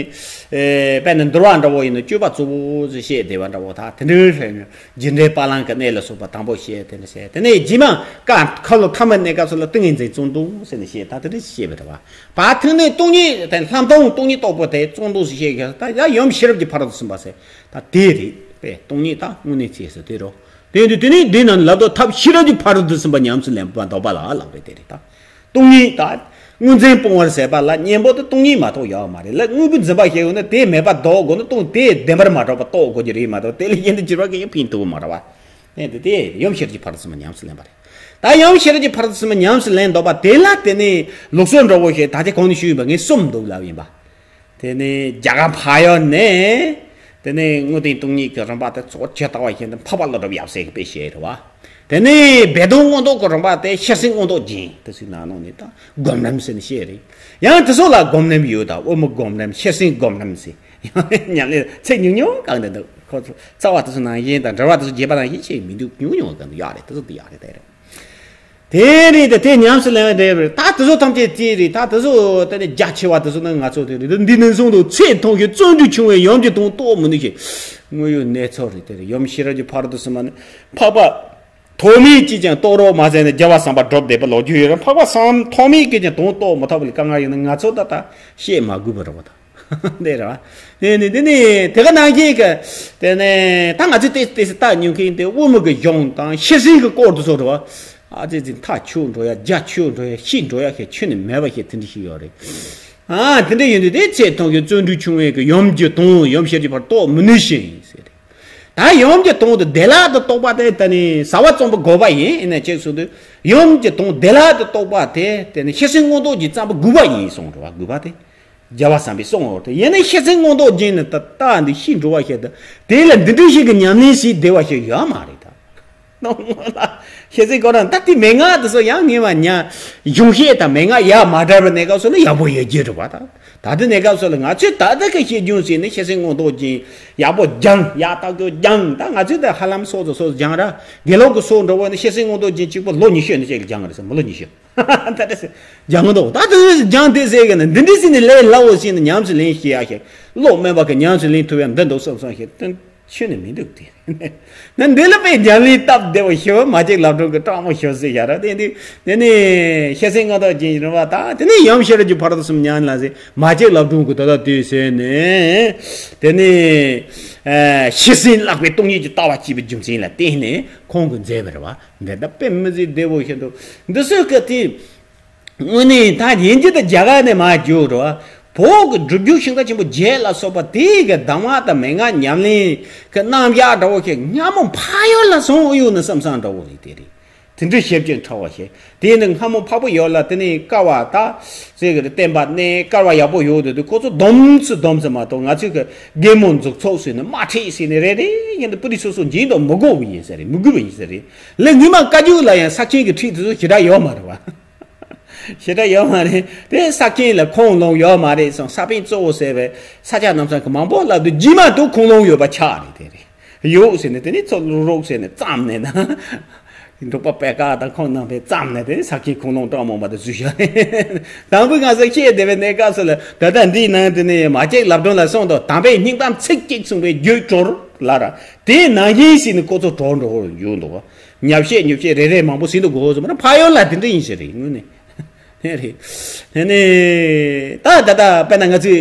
དཔེར་ན་འདུལ་བ་འདྲ་བོ་ཡིན་ན་སྤྱོད་པ་གཙོ་བོ་ཟེར་བཤད་བསྡད་པ་འདྲ་བོ་ད་དེ་འདྲའི་ལྷན་རྒྱུ་འབྲས་དཔལ་ལམ་གྱི་གནས་ལ་སོགས་པ་དང་པོ་བཤད་དེ་འདྲ་བཤད་དེ་ནས་རྗེས་མ་ཀ་ཁ་ལོ་ཐ་མ་གནས་སྐབས་སུ་ལ་ཏིང་ངེ་འཛིན་བརྩོན་འགྲུས་ཟེར་ནས་བཤད་ད་དེ་འདྲ་བཤད་པ་འདྲ་བ། བར་ཐུག་ནས་སྟོང་ཉིད་དེ་ལྷག་མཐོང་སྟོང་ཉིད་རྟོགས་པ་དེ་བརྩོན་འགྲུས་སུ་བཤད་ཀྱང་ད་ཡང་ཡུམ་ཤེས་རབ་ཀྱི་ཕ་རོལ་ཏུ་ཕྱིན་པ་ཟེར་ད་དེ་རེད་པས། སྟོང་ཉིད་ད་དངོས་གནས་ཆེས་སུ་དེ་རོ། དེ་ཡིན་དུས་དེ་ནས་འདི་ན་ལབ་དོ་ཐབས་ཤེས་རབ་ཀྱི་ཕ་རོལ་ཏུ་ཕྱིན་པ་ཉམས་སུ་ལེན་པ་འདོད་པ་ལ་ལབ་རེད། དེ་རེད་ད། སྟོང་ཉིད་ད། དངོས་འཛིན་སྤོང་བར་ཟད་པ་ལ་གཉེན་པོ་དེ་སྟོང་ཉིད་མ་གཏོགས་ཡོད་མ་རེད་ལ། དངོས་པོའི་འཛིན་པ་ཞིག་ཡོད་ན་དེ་མེད་པ་ལྡོག་དགོས་ན་སྟོང་དེ་བདེན་པར་མ་གྲུབ་པ་རྟོགས་དགོས་ཀྱི་རེད་མ་གཏོགས་དེ་ལས་གཞན་དུ་འགྱུར་བ་གང་ཡང་ཕན་ཐོགས་མ་རེད་བ། དེ་དེ་ཡུམ་ཤེས་རབ་ཀྱི་ཕ་རོལ་ཏུ་ཕྱིན་པ་ཉམས་སུ་ལེན་པ་རེད། ད་ཡུམ་ཤེས་རབ་ཀྱི་ཕ་རོལ་ཏུ་ཕྱིན་པ་ཉམས་སུ་ལེན་འདོད་པ་དེ་ལ་དེ་ནས་ལུགས་སྲོལ་འདྲ་བོ་ཞིག་ད་ཆ་གོང་ནས་ཞུས་ཡིན་པ་ངས་གསུམ་འདུག་ལབ་ཡིན་པ། དེ་ནས་རྒྱ་གར་འཕགས་ཡུལ་ནས། དེ་ནས་དངོས་བསྟན་སྟོང་ཉིད་ཀྱི་རིམ་པ་དེ་གཙོ་བོ་ཇི་ལྟ་བ་བཞིན་དུ་འཕགས་པ་བློ་གྲོས་ཡབ་སྲས་ཀྱི་དཔེ་བཤད་རེད་བ། དེ་ནས་སྦས་དོན་མངོན་རྟོགས་ཀྱི་རིམ་པ་དེ་ཤེར་ཕྱིན་མངོན་རྟོགས་རྒྱན་དེ་ཚོའི་ནང་ནང་ནས་ད་སྒོམ་རིམ་ཟེར་ནས་བཤད་རེད། ཡང་དེ་ཚོ་ལ་སྒོམ་རིམ་ཡོད་ད། དབུ་མའི་སྒོམ་རིམ་ཤེར་ཕྱིན་སྒོམ་རིམ་ཟེར། ཡང་ཉམས་ལེན་ཚིག་ཉུང་ཉུང་གང་དེ་འདུག་ཁོ་ཚོ་རྩ་བ་དེ་ཚོ་ནང་བཞིན་དང་འགྲེལ་བ་དེ་ཚོ་རྒྱས་པ་ནང་བཞིན་བཤད་མི་འདུག་ཉུང་ཉུང་གང་དུ་ཡག་རེད། དེ་ཚོ་དེ་ཡག་རེད། དེ་རེད། དེ་རེད་དེ་དེ་ཉམས་སུ་ལེན་པ་དེ་རེད། ད་དེ་ཚོ་ཐམས་ཅད་དེ་རེད། ད་དེ་ཚོ་དེ་ནས་རྒྱ་ཆེ་བ་དེ་ཚོ་ནི་ང་ཚོ་དེ་རེད། འདི་ནི་གསུངས་འདུག་ཚེ་ཐུང་ཞིང་བརྩོན་འགྲུས་ཆུང་བས་ཡུམ་གྱི་དོན་རྟོགས་མི་ནུས་ཤིང་། དངོས་ཡོད་གནས་ཚུལ་རེད། དེ་རེད། ཡུམ་ཤེས་རབ་ཀྱི་ཕ་རོལ་ཏུ་ཕྱིན་པ་ནི་འཕགས་པ་ཐོགས་མེད་ཀྱིས་ཀྱང་རྟོགས་རོགས་མ་ཟད་ནས་རྒྱལ་བ་བསམ་པ་སྒྲུབ་བསྡད་པ་ལོ་རྒྱུས་ཡོད་རེད། འཕགས་པ་བསམ་ཐོགས་མེད་ཀྱིས་ཀྱང་དོན་རྟོགས་མི་ཐུབ་པ་ལས་དཀའ་ངལ་ཡོད་ན་ང་ཚོ་ད་ལྟ་བཤད་མ་དགོས་པ་རེད་བ་ད། འདི་རེད་བ། དེ་ནི་དེ་ནི་དེ་ག་ནང་བཞིན་གྱི། དེ་ནི་ད་ང་ཚོས་ཏོག་ཙམ་ཏོག་ཙམ་བལྟ་མྱོང་མཁན་དེ་དབུ་མ་གི་གཞུང་དང་ཤེར་ཕྱིན་གྱི་སྐོར་དུ་སོགས་རེད་བ། ཨ་ཙི་ཙི་མཐའ་ཆོད་འགྲོ་ཡ། རྒྱ་ཆོད་འགྲོ་ཡ། ཤི་འགྲོ་ཡ་ཞིག་ཁྱོན་ནས་མེད་པ་ཞིག་དེ་འདྲ་ཞིག་ཡོད་རེད། ཨ་དེ་འདྲ་ཡིན་དུས་དེ་ཚེ་ཐུང་ཞིང་བརྩོན་འགྲུས་ཆུང་བས་ཀྱི་ཡུམ་གྱི་དོན་ཡུམ་ཤེས་རབ་ཀྱི་ཕར་རྟོགས་མི་ནུས་ཤིང་ཟེར། ད་ཡུམ་གྱི་དོན་དེ་བདེ་བླག་ཏུ་རྟོགས་པ་དེ་ད་ནི་བྱ་བ་རྩོམ་པ་དགོས་པ་ཡིན། ཡིན་ན་ཅིག་གསུངས་དུས་ཡུམ་གྱི་དོན་བདེ་བླག་ཏུ་རྟོགས་པ་དེ་དེ་ནི་ཤེར་ཕྱིན་མངོན་རྟོགས་ཀྱིས་བརྩམས་པ་དགོས་པ་ཡིན་གསུངས་རེད་བ། དགོས་པ་དེ། རྒྱལ་བ་བསམ་པས་གསུངས་འོ་དེ། ཡིན་ན་ཤེར་ཕྱིན་མངོན་རྟོགས་རྒྱན་ནི་ད་ལྟ་འདི་ཤི་འགྲོ་བ་ཞིག་ད་དེ་ལ་འདི་འདྲ་ཞིག་གི་ཉམས་ལེན་བྱས་བསྡད་པ་ཞིག་ཡོད་མ་རེད་ད། ཤེར་ཕྱིན་ཁོ་རང་ད་དེ་མན་ངག་དེ་ཚོ་ཡང་ངེས་པ་ཉ་གཞུང་བཤད་དང་མན་ངག་ཡག་མ་འདྲ་བའི་གནས་སྐབས་སུ་ལ་ཡག་པོ་ཡོད་རྒྱུ་རེད་བ་ད། ད་ལྟའི་གནས་སྐབས་སུ་ལ་ང་ཚོས་ད་ལྟ་གི་ཤེར་ཕྱིན་ཟེར་ནས་ཤེར་ཕྱིན་མངོན་རྟོགས་རྒྱན་ཡག་པོ་སྦྱངས། ཡག་ཏག་ཏག་སྦྱངས། ད་ང་ཚོས་ད་ཧ་ལམ་སོ་སོ་སོ་སྦྱངས་ར། དགེ་ལུགས་ཀྱི་སོ་འགྲོ་བ་ནི་ཤེར་ཕྱིན་མངོན་རྟོགས་རྒྱན་གཅིག་པོ་ལོ་ཉི་ཤུ་ནས་ཅིག་སྦྱངས་རེད་ཟེར། མི་ལོ་ཉི་ཤུ། ད་ལྟ་སྦྱངས་འདུག་ད་དེ་སྦྱངས་དེ་ཟེར་གི་ན་འདི་འདྲ་ཟེར་ནས་ལས་སླ་བོ་ཟེར་ནས་ཉམས་སུ་ལེན་ཤེས་ཡ་ཞིག་བློ་དམན་པ་གི་ཉམས་སུ་ལེན་ཐུབ་ཡ་འདི་འདུག་བསམ་བསམ་ཞིག་དོན་ཆོས་ནི་མི་འདུག་དེ། ན་འདི་ལ་དཔེ་ཉམས་ལེན་སྟབས་བདེ་བོ་ཞིག་མ་གཅིག་ལབ་སྒྲུང་གི་སྤྲང་མོ་ཞིག་ཟེར་ཡ་ར། དེ་འདི་དེ་ནི་ཤེར་ཕྱིན་མངོན་རྟོགས་རྒྱན་རིམ་པ་དང་དེ་ནི་ཡུམ་ཤེས་རབ་ཀྱི་ཕ་རོལ་ཏུ་ཕྱིན་པ་ཉམས་ལེན་ཟེར་མ་གཅིག་ལབ་སྒྲུང་གི་ད་ལྟ་དུས་ཟེར་ནས་དེ་ནི་ཤེར་ཕྱིན་ལྷག་པའི་སྟོང་ཉིད་ཀྱི་ལྟ་བ་སྐྱེས་པའི་རྒྱུ་མཚན་ལ་བརྟེན་ནས་ཁོང་གིས་མཛད་པ་རེད་བ། འདི་ལྟ་དཔེ་མི་སྲིད་བདེ་བོ་ཞིག་འདུག་འདི་ཚོའི་སྐད་དེ། དངོས་གནས་ད་ཡིན་གྱི་ད་རྒྱ་གར་ནས་མར་བརྒྱུད་རོ། བོད་ཀྱི་སྒྲུབ་བརྒྱུད་ཤིང་རྟ་ཆེན་པོ་བརྒྱད་ལ་སོགས་པ་དེའི་གི་གདམས་ངག་དང་མན་ངག་ཉམས་ལེན་གྱི་རྣམ་གཞག་འདྲ་བོ་ཞིག་སྔ་མོ་འཕགས་ཡུལ་ལ་སོང་ཡོད་ན་བསམ་བསམ་འདྲ་བོ་རེད། དེ་རེད། དེ་འདྲའི་ཞེ་ཅིག་ཕྲ་བ་ཞིག་དེ་ནི་སྔ་མོ་འཕགས་པའི་ཡུལ་ལ་དེ་ནས་སྐལ་བ་ད་ཟེར་གི་རེད། བསྟན་པ་གནས་སྐལ་བ་ཡག་པོ་ཡོད་དེ་དུས་ཁོ་ཚོ་སྡོམ་ཚུལ་སྡོམ་ཚུལ་མ་གཏོགས་ང་ཚོས་གི་རྒན་མོ་འཛུགས་ཚོགས་ཟེར་ནས་དམག་ཁྲིད་ཟེར་ནས་རེ་རེ་བཞིན་དུ་སྤུ་རིས་སོ་སོ་འཇིགས་མདོག་མི་དགོས་པ་ཡིན་ས་རེད། མི་དགོས་པ་ཡིན་ས་རེད། ལས་ངོ་མ་བཀའ་བརྒྱུད་ལ་ཡང་ས་ཆེན་གྱི་ཁྲིད་དེ་ཚོ་ཞེ་དྲག་ཡོད་མ་རེད་བ། ཞེ་དྲག་ཡོད་མ་རེད། དེ་ས་ཆེན་ལ་ཁོང་ལུང་ཡོད་མ་རེད་སོང་། ས་པཎ་གཙོ་བོ་ཟེར་བའི་ས་སྐྱ་རྣམ་གསུམ་གྱི་མང་པོ་ལབ་དུས་རྗེས་མ་དུ་ཁོང་ལུང་ཡོད་པ་ཆགས་རེད། དེ་རེད། ཡོད་ཟེར་ནས་དེ་ནས་ཚོ་རུག་རུག་ཟེར་ནས་བརྩམས་ནས་ན། འབྲུག་པ་པད་དཀར་དང་ཁོང་རྣམ་པས་བརྩམས་ནས་དེ་ནས་ས་ཆེན་ཁོང་ལུང་གྲངས་མང་པོ་དེ་བཟོས་བཞག་རེད། དང་པོའི་ང་ཚོ་བཤད་བསྡད་པའི་གནས་སྐབས་སུ་ལ་ད་ལྟ་འདིའི་ནང་དེ་ནས་མ་གཅིག་ལབ་སྒྲུང་ལ་གསུངས་དང་། དམ་པའི་སྙིང་གཏམ་ཚིག་གཅིག་གསུངས་པའི་རྒྱུད་གྲོལ་ལ་ར། དེ་ནང་བཞིན་ཟེར་ནས་ཁོ་ཚོ་གྲོལ་འགྲོ་ཡོང་འདུག་བ། ཉབ་བཤད་ཉུབ་བཤད་རེ་རེ་མང་པོ་ཟིན་དུ་དགོས་ཟེར་མ་ན་ཕ་ཡོལ་ལ་དེ་འདྲ་ཡིན་ཞེས་རེད། དངོས་གནས་དེ་རེད། དེ་ནས་ད་ད་ད་དཔེར་ན་ང་ཚོས་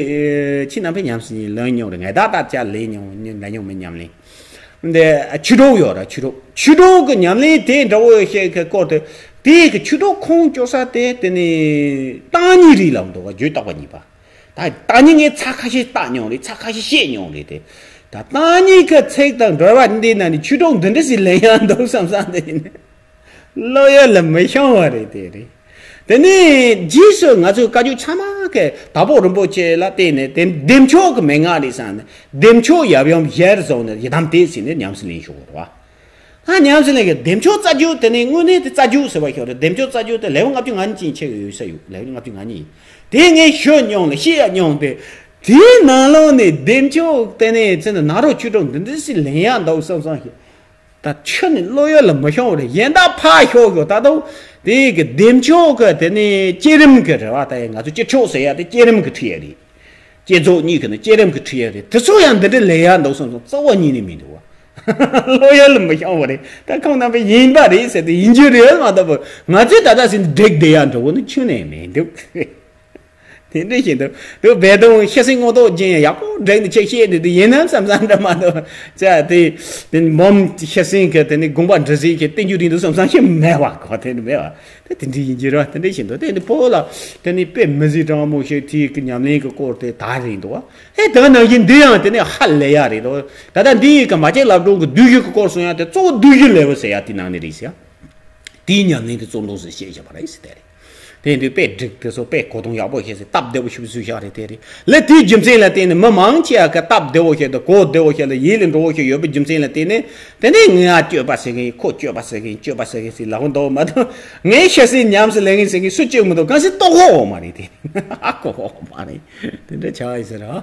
ཁྱེད་རྣམ་པས་ཉམས་སུ་ལེན་མྱོང་རེད། ངས་ད་ད་ཅག་ལེན་མྱོང་ལེན་མྱོང་མི་ཉམས་ལེན་འདི་ཆོས་གྲོགས་ཡོད་ར། ཆོས་གྲོགས་ཆོས་གྲོགས་ཀྱི་ཉམས་ལེན་དེ་འདྲ་བོ་ཞིག་གི་སྐོར་དུ་དེ་གི་ཆོས་གྲོགས་ཁོང་སྐྱོ་ས་དེ་དེ་ནས་བརྟག་གཉིས་རིགས་ལ་འདུག་བ། རྒྱུད་བརྟག་པ་གཉིས་པ། ད་བརྟག་གཉིས་ངས་ཚར་ཁ་ཤས་བརྟག་མྱོང་རེད། ཚར་ཁ་ཤས་བཤད་མྱོང་རེད་དེ། ད་བརྟག་གཉིས་ཀྱི་ཚིག་དང་འགྲོ་བ་འདི་ན་ནི་ཆོས་གྲོགས་འདི་འདྲ་ཞིག་ལེན་ཡང་འདུག་བསམ་བསམ་དེ་ཡིན། བློ་ཡུལ་ལ་མི་ཤོང་བ་རེད་དེ་རེད། དེ་ནས་རྗེས་སུ་ང་ཚོའི་བཀའ་བརྒྱུད་ཚང་མ་གི་དྭགས་པོ་རིན་པོ་ཆེ་ལ་བརྟེན་ནས་དེ་བདེ་མཆོག་གི་མན་ངག་རེད་བསམ་ནས་བདེ་མཆོག་ཡབ་ཡུམ་ཞལ་བཟུང་ནས་ཡི་དམ་དེ་ཟེར་ནས་ཉམས་སུ་ལེན་ཞུ་དགོས་རེད་བ། ད་ཉམས་སུ་ལེན་གི་བདེ་མཆོག་རྩ་རྒྱུད་དེ་ནས་དངོས་གནས་དེ་རྩ་རྒྱུད་ཟེར་བ་ཞིག་རེད། བདེ་མཆོག་རྩ་རྒྱུད་དེ་ལེའུ་ལྔ་བཅུ་ང་གཉིས་ཅན་ཆེ་གི་ཡོད་ས་ཡོད། ལེའུ་ལྔ་བཅུ་ང་གཉིས་ཡིན། དེ་ངས་ཞུ་མྱོང་ལ་བཤད་ཡ་མྱོང་སྟེ། དེའི་ནང་ལོགས་ནས་བདེ་མཆོག་དེ་ནས་ཚེ་འདི་ནཱ་རོ་ཆོས་དྲུག་འདི་འདྲ་ཞིག་ལེན་ཡ་འདུག་བསམ་བསམ་ཞིག་ད་ཆུ་ནི་བློ་ཡུལ་ལ་མི་ཤོང་བ་རེད། གཞན་དག་ཕར་ཤོག་ཤོག་ད་དུང་དེ་གི་བདེ་མཆོག་གི་དེ་ནས་བསྐྱེད་རིམ་གི་རེད་བ། ད་ཡ་ང་ཚོ་བསྐྱེད་ཆོག་ཟེར་ཡ་དེ་བསྐྱེད་རིམ་གི་ཁྲིད་ཡ་རེད། བསྐྱེད་རྫོགས་གཉིས་ཀྱི་ནི་བསྐྱེད་རིམ་གྱི་ཁྲིད་ཡ་རེད། དེ་ཚོ་ཡང་འདི་འདྲ་ལས་ཡ་འདུག་སོང་ཙང་རྩ་བ་ཉིད་ནས་མི་འདུག་བ། བློ་ཡུལ་ལ་མི་ཤོང་བ་རེད། ད་ཁོང་རྣམ་པས་ཡིན་པ་རེད་ཟེར་ཏེ་ཡིན་རྒྱུ་རེད་མ་གཏོགས་ང་ཚོས་ད་ལྟ་ཟིན་འགྲིག་བསྡད་ཡ་འགྲོ་བོ་ནི་ཁྱོན་ནས་མི་འདུག་དེ་འདྲ་བཞིན་དུ་དུ་སྦས་དོན་ཤེར་ཕྱིན་མངོན་རྟོགས་རྒྱན་ཡག་པོ་འགྲིག་ནི་ཆེ་བཤད་ནི་དེ་ཡིན་ནམ་བསམ་བསམ་འདྲ་མ་གཏོགས་ཅག་དེ་དེ་འབུམ་ཤེར་ཕྱིན་གྱི་དེ་ནི་དགོངས་པ་འདྲི་ཟིན་གྱི་བསྟན་རྒྱུ་རིང་དུ་བསམ་བསམ་ཞིག་མེད་བ། གོ་དེ་འདྲ་མེད་བ། དེ་དེ་འདྲའི་ཡིན་གྱི་རེད། དེ་འདྲ་བཞིན་དུ་དེ་ནི་བོད་ལ་དེ་ནི་དཔེ་མི་སྲིད་དྲང་མོ་ཞིག་དེའི་གི་ཉམས་ལེན་གྱི་སྐོར་དེ་དར་རེད་འདུག་བ། ཨེ་དེ་ནང་བཞིན་འདི་ཡང་དེ་ནི་ཧ་ལས་ཡ་རེད་འདུག་ད་ལྟ་འདི་ཡི་གི་མ་བྱེད་ལབ་སྒྲོན་གྱི་བསྡུས་གཞི་གི་སྐོར་གསུང་ཡ་དེ་གཙོ་བོ་བསྡུས་གཞི་ལེ་བོ་ཟེར་ཡ་དེ་ནང་ནས་རེད་ཟེར་ཡ། དེའི་ཉམས་ལེན་གྱི་གཙོ་འདོགས་སུ་བཤད་བཞག་པ་རེད་ཟེར་དེ་རེད། དེ་ཡིན་དུས་དཔེ་སྒྲིག་དེ་ཚོ་དཔེ་གོ་དོན་ཡག་པོ་བཤད་ཟེར་སྟབས་བདེ་བོ་ཞིག་བཟོས་བཞག་རེད། དེ་རེད། ལས་དེའི་རྒྱུ་མཚན་ལ་བརྟེན་ནས་མི་མང་ཆེ་བ་གི་སྟབས་བདེ་བོ་ཞིག་དང་གོ་བདེ་བོ་ཞིག་ལ་ཡིད་ལ་འགྲོ་བོ་ཞིག་ཡོད་པའི་རྒྱུ་མཚན་ལ་བརྟེན་ནས། དེ་ནས་ངས་ཨ་སྤྱོད་པ་ཟེར་གི་ཡིན། ཁོ་སྤྱོད་པ་ཟེར་གི་ཡིན། སྤྱོད་པ་ཟེར་གི་ཡིན་ཟེར་ལབ་འདུག་མ་གཏོགས། ངས་ཤེར་ཕྱིན་ཉམས་སུ་ལེན་གི་ཡིན་ཟེར་གི་སྤྱོད་མི་འདུག་གང་ཞིག་རྟོགས་ཧོ་མ་རེད་དེ། ཨ་གོ་ཧོ་མ་རེད། དེ་འདྲ་ཆགས་ཡིན་ཟེར་ར།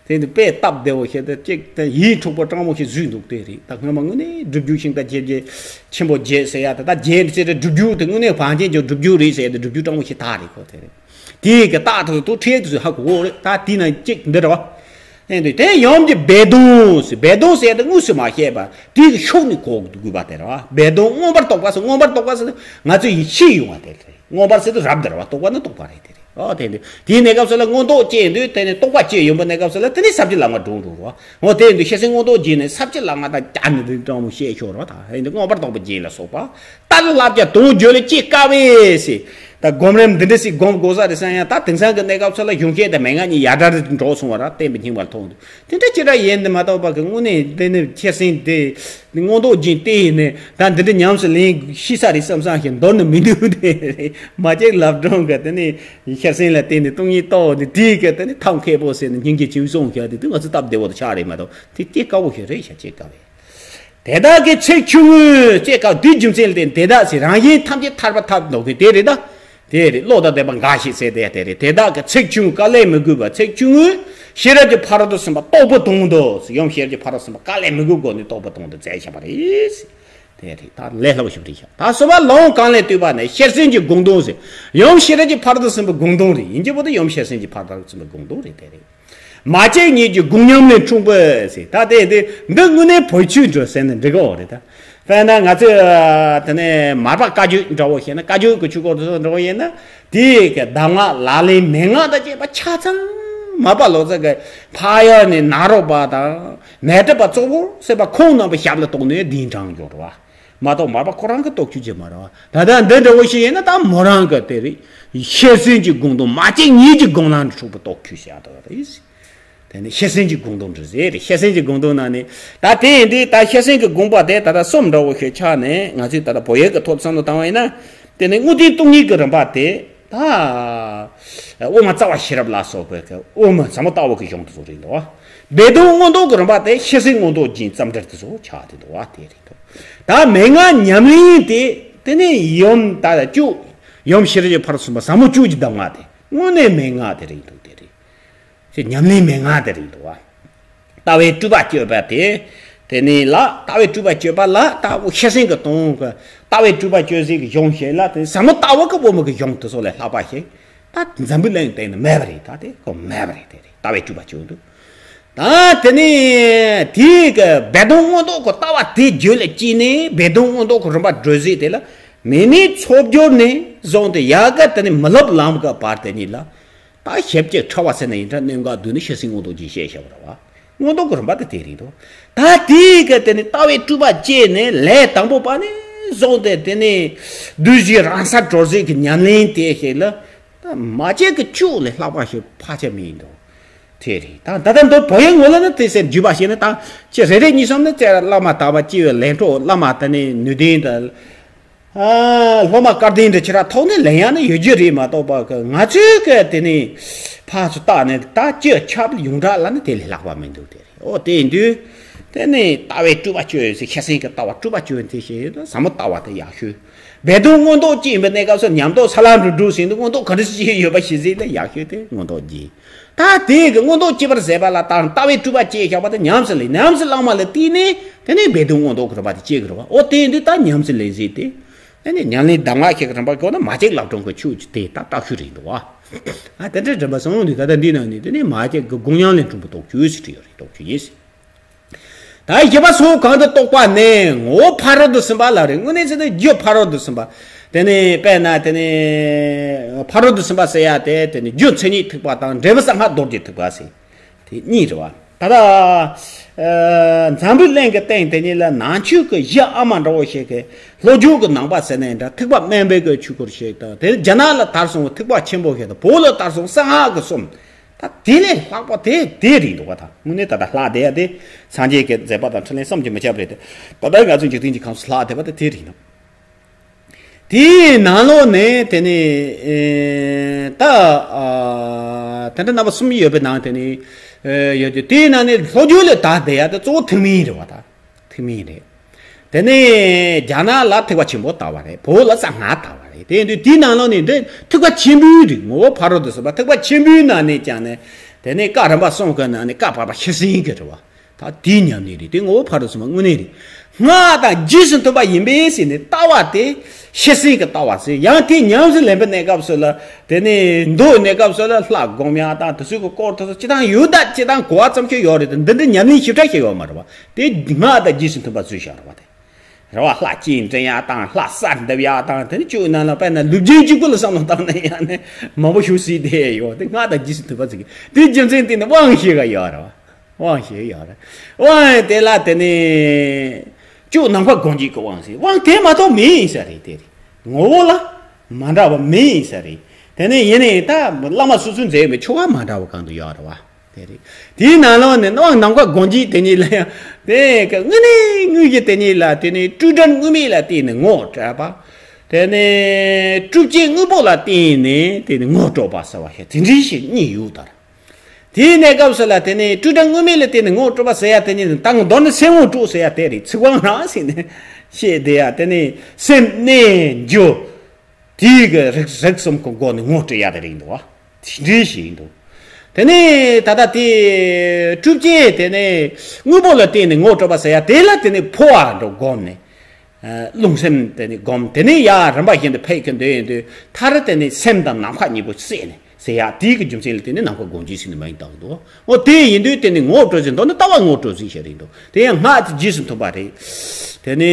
དེ་འདི་དཔེ་སྟབས་བདེ་བོ་ཞིག་དང་གཅིག་དང་ཡིད་འཕྲོག་པོ་དྲང་མོ་ཞིག་བཟོས་འདུག་དེ་རེད། ད་སྔོན་མ་དངོས་གནས་སྒྲུབ་རྒྱུ་ཤིང་རྟ་རྒྱས་རྒྱས་ཆེན་པོ་རྒྱས་ཟེར་ཡ་ད་ད་རྒྱས་ཟེར་ཏེ་སྒྲུབ་རྒྱུ་དེ་དངོས་གནས་བང་ཆེན་གྱི་སྒྲུབ་རྒྱུ་རེད་ཟེར་ཏེ་སྒྲུབ་རྒྱུ་དྲང་མོ་ཞིག་ད་རེད། ཁོ་དེ་རེད། དེའི་གི་རྟགས་དེ་ཚོ་ཐུག་ཁྲལ་དུ་ཧ་གོ་རེད། ད་དེ་ན་གཅིག་འདི་རེད་བ། ཨེ་འདི་དེ་ཡུམ་གྱི་སྦས་དོན་ཟེར། སྦས་དོན་ཟེར་ཏེ་དངོས་སུ་མ་བཤད་པ་དེའི་གི་ཤུགས་ནི་གོ་དགོས་པ་དེ་རེད་བ། སྦས་དོན་མངོན་པར་རྟོགས་པ་ཟེར། མངོན་པར་རྟོགས་པ་ཟེར་ང་ཚོ་ཡིད་ཆེས་ཡོང་བ་དེ་རེད། མངོན་པར་ཟེར་དུས་རབ་འདི་རེད་བ། རྟོགས་པ་ནི་རྟོགས་པ་རེད་དེ་རེད། ཨོ་དེ་འདི་དེའི་གནས་སྐབས་སུ་ལ་མངོན་རྟོགས་སྐྱེས་འདུག་དེ་ནི་རྟོགས་པ་སྐྱེས་ཡོང་པའི་གནས་སྐབས་སུ་ལ་དེ་ནི་ས་བཅད་ལྔ་འགྲོ་འགྲོ་རོ། འོ་དེ་འདི་ཤེར་ཕྱིན་མངོན་རྟོགས་རྒྱས་ནས་ས་བཅད་ལྔ་ད་ཅག་ནི་འདི་དྲང་མོ་བཤད་ཆོག་རོ། ད་ཨེ་འདི་མངོན་པར་རྟོགས་པའི་རྒྱན་ལ་སོགས་པ། ལྟར་བསླབ་བྱ་དོན་བརྗོད་ལ་སྐྱེ་དཀའ་བས་ཟེར། ད་སྒོམ་རིམ་འདི་འདྲ་ཞིག་སྒོམ་དགོས་ས་རེད་བསམ་ཡང་ད་དེང་སང་གི་གནས་སྐབས་སུ་ལ་གཞུང་བཤད་དང་མན་ངག་གཉིས་ཡ་འདྲ་རེ་འགྲོ་སོང་བ་ར་བསྟན་པའི་སྙིང་པོར་མཐོང་འདུག་དེ་འདྲ་ཅི་འདྲ་ཡིན་དེ་མ་གཏོགས་པ་གི་དངོས་གནས་དེ་ནི་ཤེར་ཕྱིན་དེ་མངོན་རྟོགས་རྒྱན་དེ་ཡིན་ནས་ད་འདི་འདྲ་ཉམས་སུ་ལེན་ཤེས་ས་རེད་བསམ་བསམ་ཞིག་མདོར་ན་མི་འདུག་དེ་མ་ཅིག་ལབ་སྒྲོན་གི་དེ་ནི་ཤེར་ཕྱིན་ལ་བརྟེན་ནས་སྟོང་ཉིད་རྟོགས་ནས་དེའི་གི་དེ་ནི་ཐབས་མཁས་པོ་ཟེར་ནས་སྙིང་རྗེ་བྱིའུ་སོང་ཤག་དེ་དུས་ང་ཚོ་སྟབས་བདེ་བོ་དུ་ཆགས་རེད་མ་གཏོགས་དེ་སྐྱེ་དཀའ་བོ་ཞིག་རེད་ཤག་སྐྱེ་དཀའ་བས། དེ་དག་གི་ཚེགས་ཆུང་ངུས་སྐྱེ་དཀའ་དེའི་རྒྱུ་མཚན་ལ་བརྟེན་དེ་དག་ཟེར་རང་བཞིན་ཐམས་ཅད་ཐར་པ་ཐབས་འདོད་མཁན་དེ་རེད་ད། དེ་རེད། བློ་དང་ལྡན་པ་འགའ་ཞིག་ཟེར་དེ་དེ་རེད། དེ་དག་གི་ཚེགས་ཆུང་དཀའ་ལས་མི་དགོས་པ་ཚེགས་ཆུང་ངུས་ཤེས་རབ་ཀྱི་ཕ་རོལ་ཏུ་ཕྱིན་པ་རྟོགས་པའི་དོན་དུ་ཡུམ་ཤེས་རབ་ཀྱི་ཕ་རོལ་ཏུ་ཕྱིན་པ་དཀའ་ལས་མི་དགོས་སྒོ་ནས་རྟོགས་པའི་དོན་དུ་མཛད་བཞག་པ་རེད། དེ་རེད། ད་ལས་སླ་པོ་ཞིག་རེད་ཤག་ད་གསུམ་པ་ལམ་གང་ལས་བཏུས་པ་ནས་ཤེར་ཕྱིན་གྱི་སྒོམ་དོན་ཟེར། ཡུམ་ཤེས་རབ་ཀྱི་ཕ་རོལ་ཏུ་ཕྱིན་པའི་སྒོམ་དོན་རེད། ཡིན་གྱི་བོ་དེ་ཡུམ་ཤེར་ཕྱིན་གྱི་ཕ་རོལ་ཏུ་ཕྱིན་པའི་སྒོམ་དོན་རེད། དེ་རེད། མ་སྐྱེས་ཉིད་ཀྱི་སྒོམ་ཉམས་ལེན་འཁྲུངས་པ་ཟེར། ད་དེ་དེ་འདི་དངོས་གནས་བོད་ཆོས་འགྲོ་ཟེར་ནས་འགྲིག་གི་འོ་རེད་ད། དཔེར་ན་ང་ཚོས་དེ་ནས་མར་པ་བཀའ་བརྒྱུད་འདྲ་བོ་བཤད་ན། བཀའ་བརྒྱུད་ཀྱི་ཆོས་སྐོར་དུ་འདྲ་བོ་ཡིན་ན། དེའི་གི་གདམས་ངག་ལག་ལེན་མན་ངག་དང་བཅས་པ་ཆ་ཚང་མར་པ་ལོ་ཙཱ་གི་ཕ་ཡུལ་ནས་ནཱ་རོ་པ་དང་ནཻ་ཏི་པ་གཙོ་བོ་ཟེར་བ་ཁོང་རྣམ་པའི་ཞབས་ལ་གཏོགས་ནས་འདིའི་འབྲང་འགྱུར་བ། མ་གཏོགས་མར་པ་ཁོ་རང་གི་རྟོགས་ཆོས་ཅིག་མ་རེད་བ། ད་ལྟ་འདི་འདྲ་བོ་ཞིག་ཡིན་ན་ད་མོ་རང་གི་དེ་རེད། ཤེར་ཕྱིན་གྱི་སྒོམ་དང་མ་སྐྱེས་ཉིད་ཀྱི་སྒོམ་ལམ་འཁྲུངས་པའི་རྟོགས་ཆོས་བྱ་དགོས་རེད། དེ་ནི་ཤེར་ཕྱིན་གྱི་སྒོམ་དང་འདྲ་ཟེར་རེད། ཤེར་ཕྱིན་གྱི་སྒོམ་དང་ནང་ནས་ད་དེ་ཡིན་དུས་ད་ཤེར་ཕྱིན་གྱི་སྒོམ་པ་དེ་ད་ལྟ་གསུམ་འདྲ་བོ་ཞིག་ཆགས་ནས་ང་ཚོས་ད་ལྟ་བོད་ཡིག་གི་ཐོག་བསམ་བློ་བཏང་བ་ཡིན་ན། དེ་ནི་དངོས་བསྟན་སྟོང་ཉིད་ཀྱི་རིམ་པ་དེ་ད་དབུ་མ་རྩ་བ་ཤེས་རབ་ལ་སོགས་པའི་གི་དབུ་མ་ཟབ་མོ་ལྟ་བ་གི་གཞུང་དེ་ཚོ་རེད་འདུག་བ། སྦས་དོན་མངོན་རྟོགས་ཀྱི་རིམ་པ་དེ་ཤེར་ཕྱིན་མངོན་རྟོགས་རྒྱན་རྩོམ་འབྲིར་དེ་ཚོ་ཆགས་དེ་འདུག་བ། དེ་རེད་འདུག་ད་མན་ངག་ཉམས་ལེན་དེ་དེ་ནས་ཡུམ་ད་བཅུ། ཡུམ་ཤེས་རབ་ཀྱི་ཕ་རོལ་ཏུ་ཕྱིན་པ་ཟབ་མོ་བཅུ་གི་གདམས་ངག་དེ་དངོས་གནས་མན་ངག་དེ་རེད་འདུག་དེ་རེད། དེ་ཉམས་ལེན་མན་ངག་དེ་རེད་འདུག་བ། ལྟ་བའི་སྤྲུལ་པ་སྤྱོད་པ་དེ། དེ་ནས་ལ་ལྟ་བའི་སྤྲུལ་པ་སྤྱོད་པ་ལ་ལྟ་བུ་ཤེར་ཕྱིན་གྱི་དོན་གྱི་ལྟ་བའི་སྤྲུལ་པ་སྤྱོད་ཟིག་གི་གཞུང་ཞིག་ལ་དེ་ཟབ་མོ་ལྟ་བ་གི་དབུ་མ་གི་གཞུང་དེ་ཚོ་ལས་ལྷག་པ་ཞིག་ད་འཛམ་བུའི་གླིང་སྟེང་ནས་མེད་པ་རེད། ད་དེ་ཁོ་མེད་པ་རེད། དེ་རེད། ལྟ་བའི་སྤྲུལ་པ་སྤྱོད་འདུག་ད་དེ་ནས་དེའི་གི་སྦས་དོན་མངོན་རྟོགས་ཀྱི་ལྟ་བ་དེ་རྒྱུད་ལ་སྐྱེས་ནས་སྦས་དོན་མངོན་རྟོགས་ཀྱི་རིམ་པ་བགྲོད་ཟིག་དེ་ལ་མེ་ནི་ཚོ་བསྒྱུར་ནས་བཟུང་སྟེ་ཡ་ག་དེ་ནས་མི་ལབ་ལམ་ག་བར་དེ་གཉིས་ལ། ད་ཞིབ་ཅིང་ཕྲ་བ་ཟེར་ན་ཡིན་ད་གནད་འགག་བསྡུས་ནས་ཤེར་ཕྱིན་མངོན་རྟོགས་རྒྱན་བཤད་བཞག་པ་རེད་བ། མངོན་རྟོགས་ཀྱི་རིམ་པ་དེ་དེ་རེད་འདུག་ད་དེའི་གི་དེ་ནི་ལྟ་བའི་སྤྲུལ་པ་སྐྱེས་ནས་ལས་དང་པོ་པ་ནས་བཟུང་སྟེ་དེ་ནི་བདུད་བཞི་རང་སར་གྲོལ་ཟིག་གི་ཉམས་ལེན་དེ་ཞིག་ལ་ད་མ་བྱས་ཀྱི་བཅུ་ལས་ལྷག་པ་ཞིག་ཕལ་ཆེར་མེད་འདུག་དེ་རེད། ད་ད་ལྟ་འདི་བོད་ཡིག་ངོ་ལ་ནི་དེ་ཟེར་བརྒྱུད་པ་བྱས་ན་ད་ཅི་རེ་རེ་གཉིས་གསུམ་ནི་ཅི་བླ་མ་དམ་པ་སྐྱེས་པའི་ལས་འཕྲོ་བླ་མ་དེ་ནི་ནུས་ལྡན་དང་། ཨ། སློབ་མ་སྐལ་ལྡན་འདྲ་ཁྱེད་རང་ཐོག་ནས་ལེན་ཡག་ནི་ཡོད་རྒྱུ་རེད་མ་གཏོགས་པ་གི། ང་ཚོས་གི་དེ་ནས་ཕར་ཚུར་བལྟས་ནས་ད་སྤྱི་ཁྱབ་ཡོངས་གྲགས་ལ་ནི་དེ་ལས་ལྷག་པ་མི་འདུག་དེ་རེད། ཨོ་དེ་ཡིན་དུས་དེ་ནས་ལྟ་བའི་སྤྲུལ་པ་སྤྱོད་ཟེར། ཤེར་ཕྱིན་གྱི་ལྟ་བ་སྤྲུལ་པ་སྤྱོད་དེ་ཞེས་ཟབ་མོ་ལྟ་བ་དེ་ཡག་ཤོས། སྦས་དོན་མངོན་རྟོགས་སྐྱེས་པའི་གནས་སྐབས་སུ་ཉམས་རྟོགས་ས་ལ་འགྲོ་འགྲོ་ཟིན་དུས་མངོན་རྟོགས་ག་འདྲ་ཞིག་ཡོད་པ་ཞིག་ཟིག་ལ་ཡག་ཤོས་དེ་མངོན་རྟོགས་རྒྱས། ད་དེ་གི་མངོན་རྟོགས་སྐྱེ་བར་མཛད་པ་ལ་དང་ལྟ་བའི་སྤྲུལ་པ་སྐྱེས་བཞག་པ་དེ་ཉམས་སུ་ལེན། ཉམས་སུ་བླངས་པ་ལ་བརྟེན་ནས་དེ་ནས་སྦས་དོན་མངོན་རྟོགས་ཀྱི་རིམ་པ་དེ་སྐྱེ་གི་རེད་བ། ཨོ་དེ་ཡིན་དུས་ད་ཉམས་སུ་ལེན་ཟིན་ཏེ། དེ་ནས་ཉམས་ལེན་གདམས་ངག་ཤེས་ཀྱི་རིམ་པ་སྐོར་ན་མ་སྐྱེས་ལག་གྲོང་གི་ཆོས་ཀྱི་དེ་ད་ལྟ་ཤུལ་རེད་འདུག་བ། ཨ་དེ་འདྲའི་རིམ་པ་གསུངས་འདུག་ད་ལྟ་འདི་ནང་ནས་དེ་ནས་མ་སྐྱེས་ཀྱི་སྒོམ་ཉམས་ལེན་ཕྲན་བུ་རྟོགས་བཅུག་ཟེར་ཡོད་རེད། རྟོགས་བཅུག་ཡིན་ཟེར། ད་བཞི་པ་སོ་གང་དུ་རྟོགས་པ་ནས་ངོ་བོ་ཕ་རོལ་ཏུ་ཕྱིན་པ་ལ་རེད། དངོས་གནས་བྱས་ན་རྒྱུ་ཕ་རོལ་ཏུ་ཕྱིན་པ། དེ་ནས་དཔེར་ན་དེ་ནས་ཕ་རོལ་ཏུ་ཕྱིན་པ་ཟེར་ཡ་དེ་དེ་ནས་རྒྱུ་མཚན་ཉིད་ཐེག་པ་དང་འབྲས་བུ་གསང་སྔགས་རྡོ་རྗེ་ཐེག་པ་ཟེར། དེ་གཉིས་རེད་བ། ད་ལྟ་ཨ་འཛམ་བུའི་གླིང་གི་སྟེང་དེ་ཉིད་ལ་ནང་ཆོས་ཀྱི་གཞི་ཨ་མ་འདྲ་བོ་ཞིག་གི་སློབ་སྦྱོང་གི་ནང་པ་ཟེར་ནའི་འདྲ། ཐེག་པ་དམན་པའི་གི་ཆོས་སྐོར་ཞིག་དང་། དེ་རྒྱ་ནག་ལ་དར་སོང་བའི་ཐེག་པ་ཆེན་པོ་ཞིག་དང་། བོད་ལ་དར་སོང་གསང་སྔགས་ཀྱི་གསུམ། ད་དེ་ལས་ལྷག་པ་དེ་དེ་རེད་འདུག་བ། ད་དངོས་གནས་ད་ལྟ་ལྷག་བསྡད་ཡ་དེ་སངས་རྒྱས་ཀྱི་མཛད་པ་དང་འཕྲིན་ལས་བསམ་གྱིས་མི་ཁྱབ་རེད་དེ། ད་ལྟ་ང་ཚོ་འཇིག་རྟེན་གྱི་ཁམས་སུ་ལྷག་བསྡད་པ་དེ་དེ་རེད་འདུག་དེའི་ནང་ལོགས་ནས་དེ་ནས་ཨེ་ད་ཨ་དེ་འདྲ་རྣམ་པ་གསུམ་ཡོད་པའི་ནང་དེ་ནས་ཨེ་ཡོད་དེ། དེའི་ནང་ནས་ལྷོ་རྒྱུད་ལ་དར་བསྡད་ཡ་དེ་གཙོ་བོ་ཐེག་དམན་རེད་བ། ད་ཐེག་དམན་རེད། དེ་ནས་རྒྱ་ནག་ལ་ཐེག་པ་ཆེན་པོ་དར་བ་རེད། བོད་ལ་གསང་སྔགས་དར་བ་རེད། དེ་ཡིན་དུས་དེའི་ནང་ལོགས་ནས་འདི་ཐེག་པ་ཆེན་པོའི་རིགས། ངོ་བོ་ཕ་རོལ་ཏུ་ཕྱིན་པ་ཐེག་པ་ཆེན་པོའི་ནང་ནས་ཀྱང་ནས་དེ་ནས་བཀའ་རིམ་པ་གསུམ་གི་ནང་ནས་བཀའ་བར་པ་ཤེར་ཕྱིན་གྱི་རེད་བ། ད་དེའི་ཉམས་ལེན་རེད། དེ་ངོ་བོ་ཕ་རོལ་ཏུ་ཕྱིན་པ་དངོས་གནས་རེད། སྔགས་དང་རྗེས་སུ་མཐུན་པ་ཡིན་པས་ཟེར་ནས་ལྟ་བ་དེ་ཤེར་ཕྱིན་གྱི་ལྟ་བ་ཟེར། ཡང་དེ་ཉམས་སུ་ལེན་པའི་གནས་སྐབས་སུ་ལ་དེ་ནས་འདུག་གནས་སྐབས་སུ་ལ་ལྷ་སྒོམ་ཡག་དང་དེ་ཚོའི་གི་སྐོར་དེ་ཚོ་སྤྱི་དང་ཡོད་ད་སྤྱི་དང་གོ་བ་ཙམ་ཞིག་ཡོད་རེད་དེ། འདི་འདྲའི་ཉམས་ལེན་ཞིབ་ཕྲ་ཞིག་ཡོད་མ་རེད་བ། དེ་སྔགས་དང་རྗེས་སུ་མཐུན་པ་བཟོས་བཞག་རེད་བ། དེ་རེད་བ། ལྷ་སྤྱན་འདྲེན་ཡག་དང་ལྷ་གསལ་འདེབས་ཡག་དང་། དེ་ནི་ཅོག་ནང་ལ་དཔེར་ན་ལུས་རྒྱུད་གཅིག་པུ་ལ་བསམ་བློ་བཏང་ན་ཡང་ནི་མང་པོ་ཞིག་སྲིད་དེ་ཡོད། དེ་སྔགས་དང་རྗེས་སུ་མཐུན་པ་ཟེར་གི། དེ་རྒྱུ་མཚན་དེ་ནི་དབང་ཞེས་ག་ཡོད་རེད་བ། དབང་ཞེས་ཡོད་རེད། དབང་དེ་ལ་དེ་ནི་ཅོག་ནམ་མཁའ་སྒོམ་བྱེད་ཀྱི་དབང་ཟེར། དབང་དེ་མ་གཏོགས་མེད་ཡིན་ས་རེད། དེ་རེད། ངོ་བོ་ལ་མ་འདྲ་བ་མེད་ཡིན་ས་རེད། དེ་ནས་ཡིན་ནའི་ད་བླ་མ་སོ་སོའི་མཛད་པའི་ཆོ་ག་མ་འདྲ་བ་གང་དུ་ཡོད་རེད་བ། དེ་རེད། དེའི་ནང་ལོགས་ནས་དབང་ནམ་མཁའ་སྒོམ་བྱེད་དེ་ཉིད་ལ་ཡང་དེ་ཀ་དངོས་གནས་དངོས་ཀྱི་དེ་ཉིད་ལ་དེ་ནས་སྤྲོས་བྲལ་དངོས་མེད་ལ་བརྟེན་ནས་ངོ་སྤྲད་པ། དེ་ནས་སྤྲོས་བཅས་དངོས་པོ་ལ་བརྟེན་ནས་དེ་ནས་ངོ་སྤྲོད་པ་ཟེར་བ་ཞིག་དེ་འདྲའི་ཞིག་གཉིས་ཡོད་ད། དེའི་གནས་སྐབས་སུ་ལ་དེ་ནས་སྤྲོས་བྲལ་དངོས་མེད་ལ་བརྟེན་ནས་ངོ་སྤྲོད་པ་ཟེར་ཡ་དེ་ཉིད་ནི་ད་མདོར་ན་སེམས་ངོ་སྤྲོད་ཟེར་ཡ་དེ་རེད། ཚིག་དབང་རང་ཟེར་ནས་བཤད་བསྡད་ཡ་དེ་ནས་སེམས་གནས་འགྱུ། དེའི་གི་རིགས་རིགས་གསུམ་གྱི་སྒོ་ནས་ངོ་སྤྲོད་ཡ་དེ་རེད་འདུག་བ། དེ་འདྲའི་ཞིག་ཡིན་འདུག་དེ་ནས་ད་ལྟ་དེ་སྤྲོས་བཅས་དེ་ནས་དངོས་པོ་ལ་བརྟེན་ནས་ངོ་སྤྲོད་པ་ཟེར་ཡ་དེ་ལ་དེ་ནས་འཕོ་བ་འགྲོ་སྒོམ་ནས། ཨ་རླུང་སེམས་དེ་ནས་སྒོམ། དེ་ནས་ཡར་རིམ་པ་བཞིན་དུ་ཕེབས་ཀྱི་འདོད་ཡོད་དུས་མཐར་དེ་ནས་སེམས་དང་ནམ་མཁའ་གཉིས་པོ་བསྲེས་ནས་ཟེར་ཡ་དེའི་གི་རྒྱུ་མཚན་ལ་བརྟེན་ནས་ནམ་མཁའ་སྒོམ་བྱེད་ཟེར་ནས་མ་ཡིན་བཏགས་འདུག་འོ་དེ་ཡིན་དུས་དེ་ནི་ངོ་སྤྲོད་ཟེར། མདོར་ན་ལྟ་བ་ངོ་སྤྲོད་ཟེར་ཞིག་རེད་འདུག་དེ་ཡང་སྔགས་ཀྱི་རྗེས་སུ་མཐུན་པ་རེད། དེ་ནས་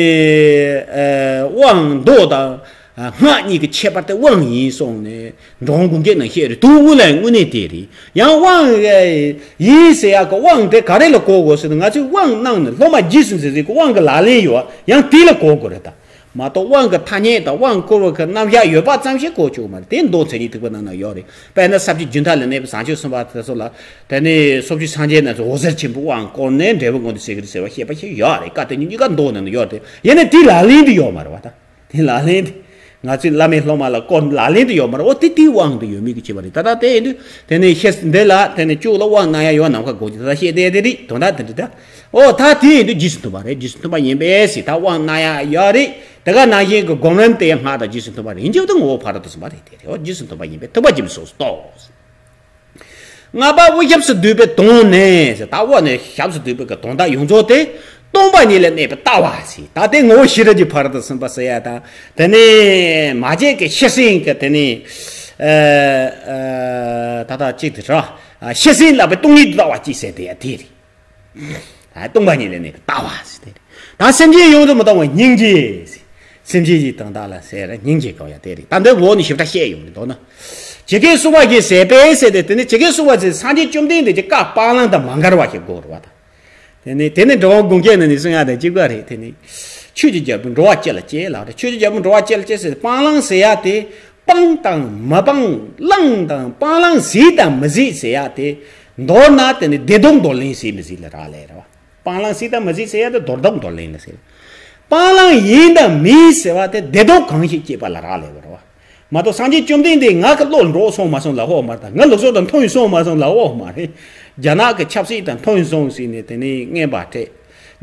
ཨ་དབང་མདོ་དང་སྔགས་གཉིས་ཀྱི་ཁྱད་པར་དེ་དབང་ཡིན་གསུངས་ནས་འགྲོ་འོང་སྒོམ་བརྒྱད་ནང་བཤད་རེད། དུས་དངོས་ལ་དངོས་གནས་དེ་རེད། ཡང་དབང་ཡིན་ཟེར་ཡག་གི་དབང་དེ་ག་རེ་ལ་གོ་དགོས་ཟེར་ན། ང་ཚོས་དབང་གནང་ནས་སློབ་མ་རྗེས་སུ་འཛིན་ཟེར་གི་དབང་གི་ལག་ལེན་ཡོད། ཡང་དེ་ལ་གོ་དགོས་རེད་ད། མ་གཏོགས་དབང་གི་ཐ་སྙད་དང་དབང་བསྐུར་བ་གི་རྣམ་གཞག་ཡོད་པ་ཙམ་ཞིག་གོ་ཆོག་མ་རེད། དེ་མདོ་མཚན་ཉིད་ཐེག་པའི་ནང་ན་ཡོད་རེད། དཔེར་ན་ས་བཅུའི་རྒྱུན་མཐའ་ལ་གནས་པའི་བྱང་ཆུབ་སེམས་དཔའ་དེ་ཚོ་ལ་དེ་ནས་ཕྱོགས་བཅུའི་སངས་རྒྱས་རྣམས་སུ་འོད་ཟེར་ཆེན་པོའི་དབང་བསྐུར་ནས་འབྲས་བུ་མངོན་དུ་བྱེད་ཀྱི་རེད་ཟེར་བ་བཤད་པ་ཞིག་ཡོད་རེད། བཀའ་དེ་གཉིས་གཉིས་ཀ་མདོ་ནང་ན་ཡོད་རེད། ཡིན་ནའི་དེའི་ལག་ལེན་དུ་ཡོད་མ་རེད་བ་ད། དེ་ལག་ལེན་དེ། ང་ཚོས་བླ་མའི་སློབ་མ་ལ་བསྐུར་ལག་ལེན་དུ་ཡོད་མ་རེད། འོ་དེ་དེའི་དབང་དུ་ཡོད་མེད་ཀྱི་ཁྱད་པར་རེད། ད་ལྟ་དེ་ཡིན་དུས་དེ་ནས་ཤེས་འདི་ལ་དེ་ནས་ཅོག་ལ་དབང་གནང་ཡ་ཡོད། ནམ་མཁའ་སྒོམ་བྱེད་ད་ལྟ་བཤད་བསྡད་དེ་རེད། དོན་དག་དེ་འདྲ་ད། འོ་ད་དེ་ཡིན་དུས་རྗེས་སུ་མཐུན་པ་རེད། རྗེས་སུ་མཐུན་པ་ཡིན་པས་ཟེར། ད་དབང་གནང་ཡ་ཡོད་རེད། དེ་ག་ནང་བཞིན་གྱི་སྒོམ་རིམ་དེ་ཡང་སྔགས་དང་རྗེས་སུ་མཐུན་པ་རེད། ཡིན་གྱི་འོ་དེ་ངོ་བོ་ཕ་རོལ་ཏུ་ཕྱིན་པ་རེད། དེ་རེད། འོ་རྗེས་སུ་མཐུན་པ་ཡིན་པས་ཐེག་པ་ཆེན་པོའི་ཕྱོགས་སུ་གཏོགས། ལྔ་པ་དབུ་ཞབས་སུ་བསྡུས་པའི་དོན་ནི་ཟེར། ད་དབུ་ནས་ཞབས་སུ་བསྡུས་པའི་གི་དོན་དག་ཡོངས་རྫོགས་དེ་སྟོང་པ་ཉིད་ལ་གནས་པའི་ལྟ་བ་ཟེར། ད་དེ་ངོ་བོ་ཤེས་རབ་ཀྱི་ཕ་རོལ་ཏུ་ཕྱིན་པ་ཟེར་ཡ་དང་། དེ་ནས་མ་བྱས་ཀྱི་ཤེར་ཕྱིན་གྱི་དེ་ནས་ཨ་ཨ་ད་ལྟ་གཅིག་དེ་ར། ཨ་ཤེར་ཕྱིན་ལ་བའི་སྟོང་ཉིད་ལྟ་བ་གཅིག་ཟེར་དེ་ཡ་དེ་རེད། ཨ་སྟོང་པ་ཉིད་ལ་གནས་པའི་ལྟ་བ་ཟེར་དེ་རེད། ད་སེམས་ཅན་ཡོངས་སུ་མི་གཏོང་བའི་སྙིང་རྗེ་ཟེར། སེམས་ཅན་གྱི་དོན་དག་ལ་ཟེར་སྙིང་རྗེ་གང་ཡང་དེ་རེད། ད་འདི་འོག་ནས་ཞིབ་ཕྲ་བཤད་ཡོང་རེད་འདུག་ན། ཇི་སྐད་གསུངས་པ་བཞིན་བྱས་པས་ཟེར་ཏེ། དེ་ནི་ཇི་སྐད་གསུངས་པ་ཟེར་སངས་རྒྱས་བཅོམ་ལྡན་འདས་ཀྱི་བཀའ་སྤང་བླང་དང་མ་འགལ་བ་ཞིག་དགོས་རེད་བ་དང་། དེ་ནི་དེ་ནི་འགྲོ་བ་སྒོམ་སྐྱེས་ནང་ནས་གསུང་ཡ་དང་གཅིག་པ་རེད། དེ་ནི་ཆོས་ཀྱི་རྒྱལ་པོ་འགྲོ་བ་སྤྱི་ལ་སྐྱེ་ལགས་རེད། ཆོས་ཀྱི་རྒྱལ་པོ་འགྲོ་བ་སྤྱི་ལ་སྐྱེ་ཟེར་སྤང་བླང་ཟེར་ཡ་དེ་སྤང་དང་མ་སྤང་བླང་དང་སྤང་བླང་ཟེར་དང་མི་ཟེར་ཟེར་ཡ་དེ་མདོར་ན་དེ་ནི་བདེ་སྡུག་འདོར་ལེན་ཟེར་མི་ཟེར་ལ་རག་ལས་རེད་བ། སྤང་བླང་ཟེར་དང་མི་ཟེར་ཟེར་ཡ་དེ་བདེ་སྡུག་འདོར་ལེན་ལ་ཟེར། སྤང་བླང་ཡིན་དང་མིན་ཟེར་བ་དེ་བདེ་སྡུག་གང་ཞིག་སྐྱེས་པ་ལ་རག་ལས་པ་རེད་བ། མ་གཏོགས་སངས་རྒྱས་བཅོམ་ལྡན་འདས་ང་གི་བློ་འགྲོ་སོང་མ་སོང་ལབ་ཡོད་མ་རེད། ད་ང་ལུགས་སྲོལ་དང་མཐུན་སོང་མ་སོང་ལབ་ཡོད་མ་རེད། རྒྱ་ནག་གི་ཆབ་སྲིད་དང་མཐུན་སོང་ཟེར་ནས་དེ་ནས་རྔན་པ་སྤྲད།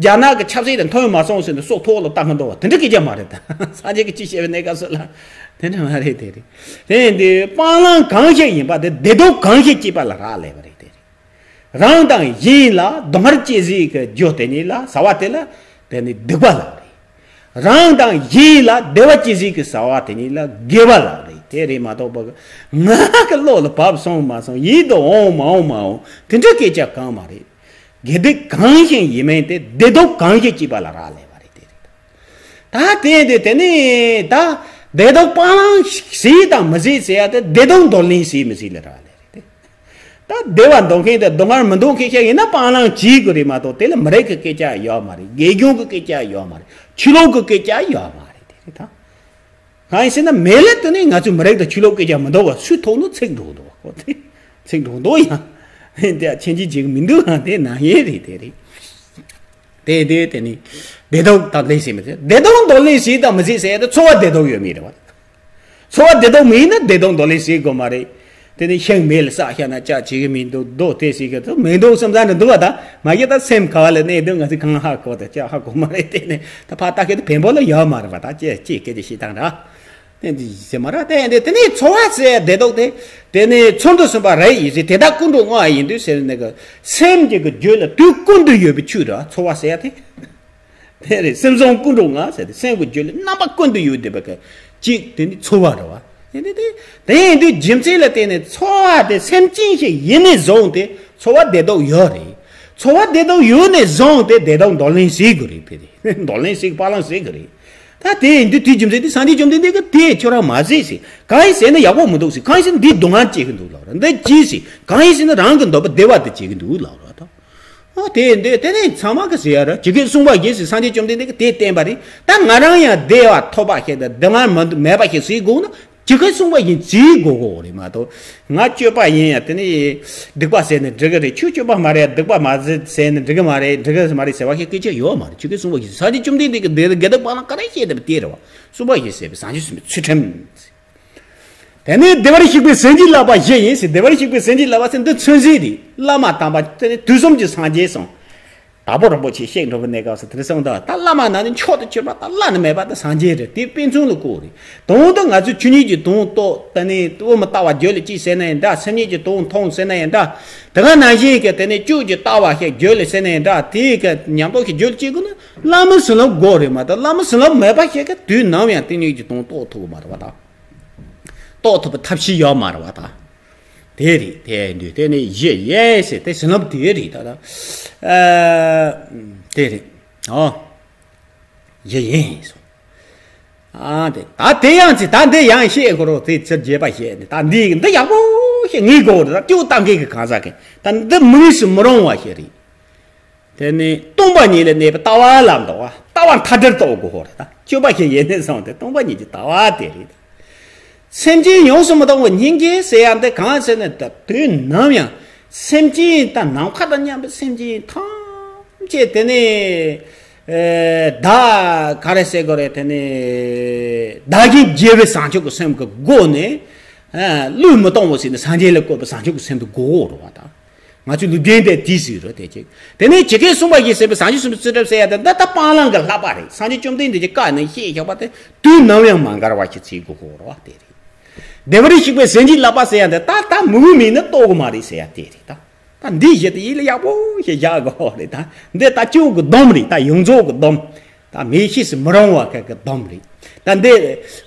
རྒྱ་ནག་གི་ཆབ་སྲིད་དང་མཐུན་མ་སོང་ཟེར་ནས་སྲོག་ཐོག་ལ་བཏང་གི་འདུག་བ། དེ་འདྲ་སྐད་ཆ་མ་རེད། ད་སངས་རྒྱས་ཀྱིས་ཅི་བཤད་པའི་གནས་སྐབས་སུ་ལ་དེ་འདྲ་མ་རེད། དེ་རེད། དེ་ཡིན་དུས་སྤང་བླང་གང་ཞིག་ཡིན་པ་དེ་བདེ་སྡུག་གང་ཞིག་སྐྱེས་པ་ལ་རག་ལས་པ་རེད། དེ་རེད། རང་དང་གཞན་ལ་སྡུག་བསྔལ་སྐྱེ་སའི་གི་རྒྱུ་དེ་ཉིད་ལ་བྱ་བ་དེ་ལ་དེ་ནི་སྡིག་པ་ལ་རེད། རང་དང་གཞན་ལ་བདེ་བ་སྐྱེ་སའི་གི་བྱ་བ་དེ་ཉིད་ལ་དགེ་བ་ལ་རེད། དེ་རེད་མ་གཏོགས་པ་ང་གི་བློ་ལ་བབས་སོང་མ་སོང་ཡིད་དུ་འོང་མ་འོང་མ་འོང་དེ་འདྲ་སྐད་ཆ་གང་མ་རེད། དགེ་སྡིག་གང་ཞིག་ཡིན་མིན་དེ་བདེ་སྡུག་གང་ཞིག་སྐྱེས་པ་ལ་རག་ལས་པ་རེད། དེ་རེད། ད་དེ་དེ་དེ་ནི་ད་བདེ་སྡུག་སྤང་བླང་བྱེད་དང་མི་བྱེད་ཟེར་ཡ་དེ་བདེ་སྡུག་འདོར་ལེན་བྱེད་མི་བྱེད་ལ་རག་ལས་རེད། ད་བདེ་བ་འདོད་མཁན་དང་སྡུག་བསྔལ་མི་འདོད་མཁན་ཞིག་ཡིན་ན་སྤང་བླང་བྱེད་དགོས་རེད་མ་གཏོགས་དེ་ལ་མི་རིགས་ཀྱི་སྐད་ཆ་ཡོད་མ་རེད། དགེ་སྦྱོང་གི་སྐད་ཆ་ཡོད་མ་རེད། ཆོས་ལུགས་ཀྱི་སྐད་ཆ་ཡོད་མ་རེད། དེ་རེད་ད། གང་ཡིན་ཟེར་ན་མེད་ལ་དེ་ནི་ང་ཚོའི་མི་རིགས་དང་ཆོས་ལུགས་སྐད་ཆ་མི་འདུག་བ། སུས་ཐོག་ནས་ཚིག་འགྲོ་འདུག་བ། ཁོ་དེ་ཚིག་འགྲོ་འདུག་ཡང་དེ་ཆེན་གྱི་རྗེས་མི་འདུག་ཡང་དེ་ནང་ཡན་རེད། དེ་རེད། དེ་དེ་དེ་ནི་བདེ་སྡུག་འདོར་ལེན་བྱེད་མི་བྱེད། བདེ་སྡུག་འདོར་ལེན་བྱེད་དང་མི་བྱེད་ཟེར་ཡ་དེ་ཚོར་བ་བདེ་སྡུག་ཡོད་མེད་རེད་བ། ཚོར་བ་བདེ་སྡུག་མེད་ན་བདེ་སྡུག་འདོར་ལེན་བྱེད་དགོས་མ་རེད། དེ་ནི་ཤིང་མེ་ལ་བསྲེགས་བཞག་ན་ལྕགས་བྱེད་ཀྱི་མི་འདུག་རྡོ་དེ་བྱེད་ཀྱི་འདུག་མི་འདུག་བསམ་ས་འདྲ་འདུག་བ། ད་མ་གཞི་ད་སེམས་ག་བ་ལ་གནས་འདུག་ང་ཚོས་གང་ཧ་གོ། ད་ལྕགས་ཧ་གོ་མ་རེད། དེ་ནི་ད་ཕར་ལྟ་མཁན་དེ་བེམ་པོ་ལ་ཡོད་མ་རེད་བ། ད་ཅེས་ཅེས་སྐད་ཆ་བཤད་སྟངས་ར། དེ་འདི་ཟེར་མ་ར། དེ་འདི་དེ་ནི་ཚོར་བ་ཟེར་བདེ་སྡུག་དེ། དེ་ནི་ཚུལ་དུ་གསུངས་པ་རེ་ཡིས་ཟེར། དེ་དག་ཀུན་འགྲོ་བསྔོ་བ་ཡིན་དུས་ཟེར་ནས་གི་སེམས་ཀྱི་གི་རྒྱུད་ལ་དུས་ཀུན་ཏུ་ཡོད་པའི་ཆོས་ར་ཚོར་བ་ཟེར་ཡ་དེ། དེ་རེད། སེམས་བཟང་ཀུན་འགྲོ་བསྔོ་ཟེར་ཏེ་སེམས་ཀྱི་རྒྱུད་ལ་རྣམ་པ་ཀུན་ཏུ་ཡོད་བསྡད་པ་གི་གཅིག་དེ་ནི་ཚོར་བ་རེད་བ། དེ་ནི་དེ་དེ་ཡིན་དུས་རྒྱུ་མཚན་ལ་བརྟེན་ནས་ཚོར་བ་དེ་སེམས་ཅན་ཞིག་ཡིན་ནས་བཟུང་སྟེ་ཚོར་བ་བདེ་སྡུག་ཡོད་རེད། ཚོར་བ་བདེ་སྡུག་ཡོད་ནས་བཟུང་སྟེ་བདེ་སྡུག་འདོར་ལེན་བྱེད་དགོས་རེད། དེ་རེད། འདོར་ལེན་བྱེད་དགོས། སྤང་བླང་བྱེད་དགོས་རེད། ད་དེ་ཡིན་དུས་དེའི་རྒྱུ་མཚན་དེ་སངས་རྒྱས་བཅོམ་ལྡན་འདས་ཀྱིས་དེ་ཁྱོད་རང་མ་བྱེད་ཟེར། གང་ཡིན་ཟེར་ན་ཡག་པོ་མི་འདུག་ཟེར། གང་ཡིན་ཟེར་ན་འདིས་སྡུག་བསྔལ་སྐྱེ་གི་འདུག་ལབ་ར། འདི་གྱིས་ཟེར། གང་ཡིན་ཟེར་ན་རང་གི་འདོད་པ་བདེ་བ་དེ་བྱེད་ཀྱི་འདུག་ལབ་ར། ད་ཨོ་དེ་འདི་དེ་ནས་ཚང་མ་གི་ཟེར་ཡ་ར། ཇི་སྐད་གསུངས་པ་བཞིན་ཟེར། སངས་རྒྱས་བཅོམ་ལྡན་འདས་ཀྱིས་དེ་བསྟན་པ་རེད། ད་ང་རང་ཡང་བདེ་བ་ཐོབ་པ་ཞིག་དང་སྡུག་བསྔལ་མ་མེད་པ་ཞིག་བྱེད་དགོས་ན་ཇི་སྐད་གསུངས་པ་བཞིན་བྱེད་དགོས་གོ་རེད་མ་གཏོགས། ང་སྤྱོད་པ་ཡིན་ཡང་དེ་ནི་སྡིག་པ་ཟེར་ནས་འགྲིག་གི་རེད། ཁྱོད་སྤྱོད་པ་མ་རེད། སྡིག་པ་མ་ཟེར་ཟེར་ནས་འགྲིག་གི་མ་རེད། འགྲིག་གི་མ་རེད་ཟེར་བ་ཞིག་སྐད་ཆ་ཡོད་མ་རེད། ཇི་སྐད་གསུངས་པ་བཞིན། སངས་རྒྱས་བཅོམ་ལྡན་འདས་ཀྱིས་འདི་དགེ་སྡིག་སྤང་བླང་ག་རེ་བཤད་བསྡད་པ་དེ་རེད་བ། གསུངས་པ་བཞིན་བྱས་པའི་སངས་རྒྱས་གསུངས་པའི་ཚུལ་ཁྲིམས། དེ་ནས་བདེ་བར་གཤེགས་པའི་སེམས་བསྐྱེད་བསླབ་པ་བཞི་ཡིན་ཟེར། བདེ་བར་གཤེགས་པའི་སེམས་བསྐྱེད་བསླབ་པ་ཟེར་འདི་མཚོན་བྱེད་རེད། བླ་མ་དམ་པ་དེ་ནས་དུས་གསུམ་གྱི་སངས་རྒྱས་སོང་། དྭགས་པོ་རིན་པོ་ཆེ་གཤེགས་འགྲོ་བའི་གནས་སྐབས་སུ་དེར་སོང་དུས་ད་བླ་མ་ན་ནི་མཆོག་ཏུ་གྱུར་པ་དང་བླ་ན་མེད་པ་དང་སངས་རྒྱས་རེད། དེ་དཔེ་མཚོན་ལ་བཀོད་རེད། དང་དུ་ང་ཚོས་ཆོས་ཉིད་ཀྱི་དོན་རྟོགས། དེ་ནས་དབུ་མ་ལྟ་བ་རྒྱུད་ལ་སྐྱེས་ཟེར་ན་ཡང་འདྲ། སེམས་ཉིད་ཀྱི་དོན་མཐོང་ཟེར་ན་ཡང་འདྲ། དེ་ག་ནང་བཞིན་གྱི་དེ་ནས་བཅུད་ཀྱི་ལྟ་བ་ཞིག་རྒྱུད་ལ་ཟེར་ན་ཡང་འདྲ། དེའི་གི་ཉམས་རྟོགས་ཀྱི་རྒྱུད་ལ་སྐྱེ་དགོས་ན་བླ་མའི་བྱིན་རླབས་དགོས་རེད་མ་གཏོགས། བླ་མའི་བྱིན་རླབས་མེད་པ་ཞིག་གིས་དུས་ནམ་ཡང་དེ་ཉིད་ཀྱི་དོན་རྟོགས་ཐུབ་ཀྱི་མ་རེད་བ་ད། རྟོགས་ཐུབ་པའི་ཐབས་ཤེས་ཡོད་མ་རེད་བ་ད། དེ་རེད། དེ་འདུག་དེ་ནི་བཞི་ཡིན་ཟེར། དེ་བྱིན་རླབས་དེ་རེད་ད། ད་ཨ་དེ་རེད། ཨོ། བཞི་ཡིན་སོང་། ཨ་དེ་ད་དེ་ཡང་ཚིག་ད་འདི་ཡང་བཤད་དགོས་རོགས། དེ་ཚིག་རྒྱས་པ་བཤད་ནས་ད་འདི་འདི་ཡག་པོ་བཤད་ངེས་དགོས་རེད། ད་སྐྱོ་བཏང་མཁན་གྱི་གང་ཟག་གི་ད་འདི་མི་ངེས་སུ་མི་རུང་བ་ཞིག་རེད། དེ་ནི་སྟོང་པ་ཉིད་ལ་གནས་པའི་ལྟ་བ་ལ་འདོགས་པ། ལྟ་བ་མཐའ་བྲལ་རྟོགས་དགོས་ཧོ་རེད། ད་སྤྱོད་པ་ཞིག་ཡེ་ནས་སོང་སྟེ་སྟོང་པ་ཉིད་ཀྱི་ལྟ་བ་དེ་རེད། སེམས་ཅན་ཡོངས་སུ་མི་གཏོང་བའི་སྙིང་རྗེ་ཟེར་ཡ་འདི་གང་ཟེར་ན། ད་དུས་ནམ་ཡང་སེམས་ཅན་ད་ནམ་མཁའ་དང་མཉམ་པའི་སེམས་ཅན་ཐམས་ཅད་དེ་ནི་ཨེ་ད་ག་རེ་ཟེར་དགོས་རེད། དེ་ནི་བདག་གཞན་བརྗེ་བའི་བྱང་ཆུབ་ཀྱི་སེམས་ཀྱི་སྒོ་ནས་ཨ་བློས་མི་གཏོང་བ་ཟེར་ནས་སངས་རྒྱས་ལ་བཀོད་པའི་བྱང་ཆུབ་ཀྱི་སེམས་དེ་དགོས་རེད་བ་ད། ང་ཚོའི་ལུས་རྒྱན་དེ་དེ་ཟིག་རེད་དེ་ཅིག་དེ་ནས་ཇི་སྐད་གསུངས་པ་བཞིན་བྱས་པའི་བྱང་ཆུབ་སེམས་དཔའི་ཚུལ་ཁྲིམས་ཟེར་ཡ་དེ་འདི་ད་སྤང་བླང་གི་བསླབ་པ་རེད། སངས་རྒྱས་བཅོམ་ལྡན་འདས་ཀྱི་བཀའ་ནས་བཤད་བཞག་པ་དེ་དུས་ནམ་ཡང་མ་འགལ་བ་ཞིག་བྱེད་དགོས་ཧོ་རེད་བ། དེ་རེད། བདེ་བར་གཤེགས་པའི་སེམས་བསྐྱེད་བསླབ་པ་ཟེར་ཡ་དེ་ད་ད་མི་འོས་མིན་ནི་རྟོགས་གི་མ་རེད་ཟེར་ཡ་དེ་རེད་ད། ད་འདི་བཞི་དེ་ཡིད་ལ་ཡག་པོ་ཞིག་བཞག་དགོས་རེད་ད། འདི་ད་སྐྱོ་གི་སྡོམ་རེད་ད། ཡོངས་རྫོགས་གི་སྡོམ། ད་མི་ཤེས་སུ་མི་རུང་བ་ག་གི་སྡོམ་རེད། ད་འདི་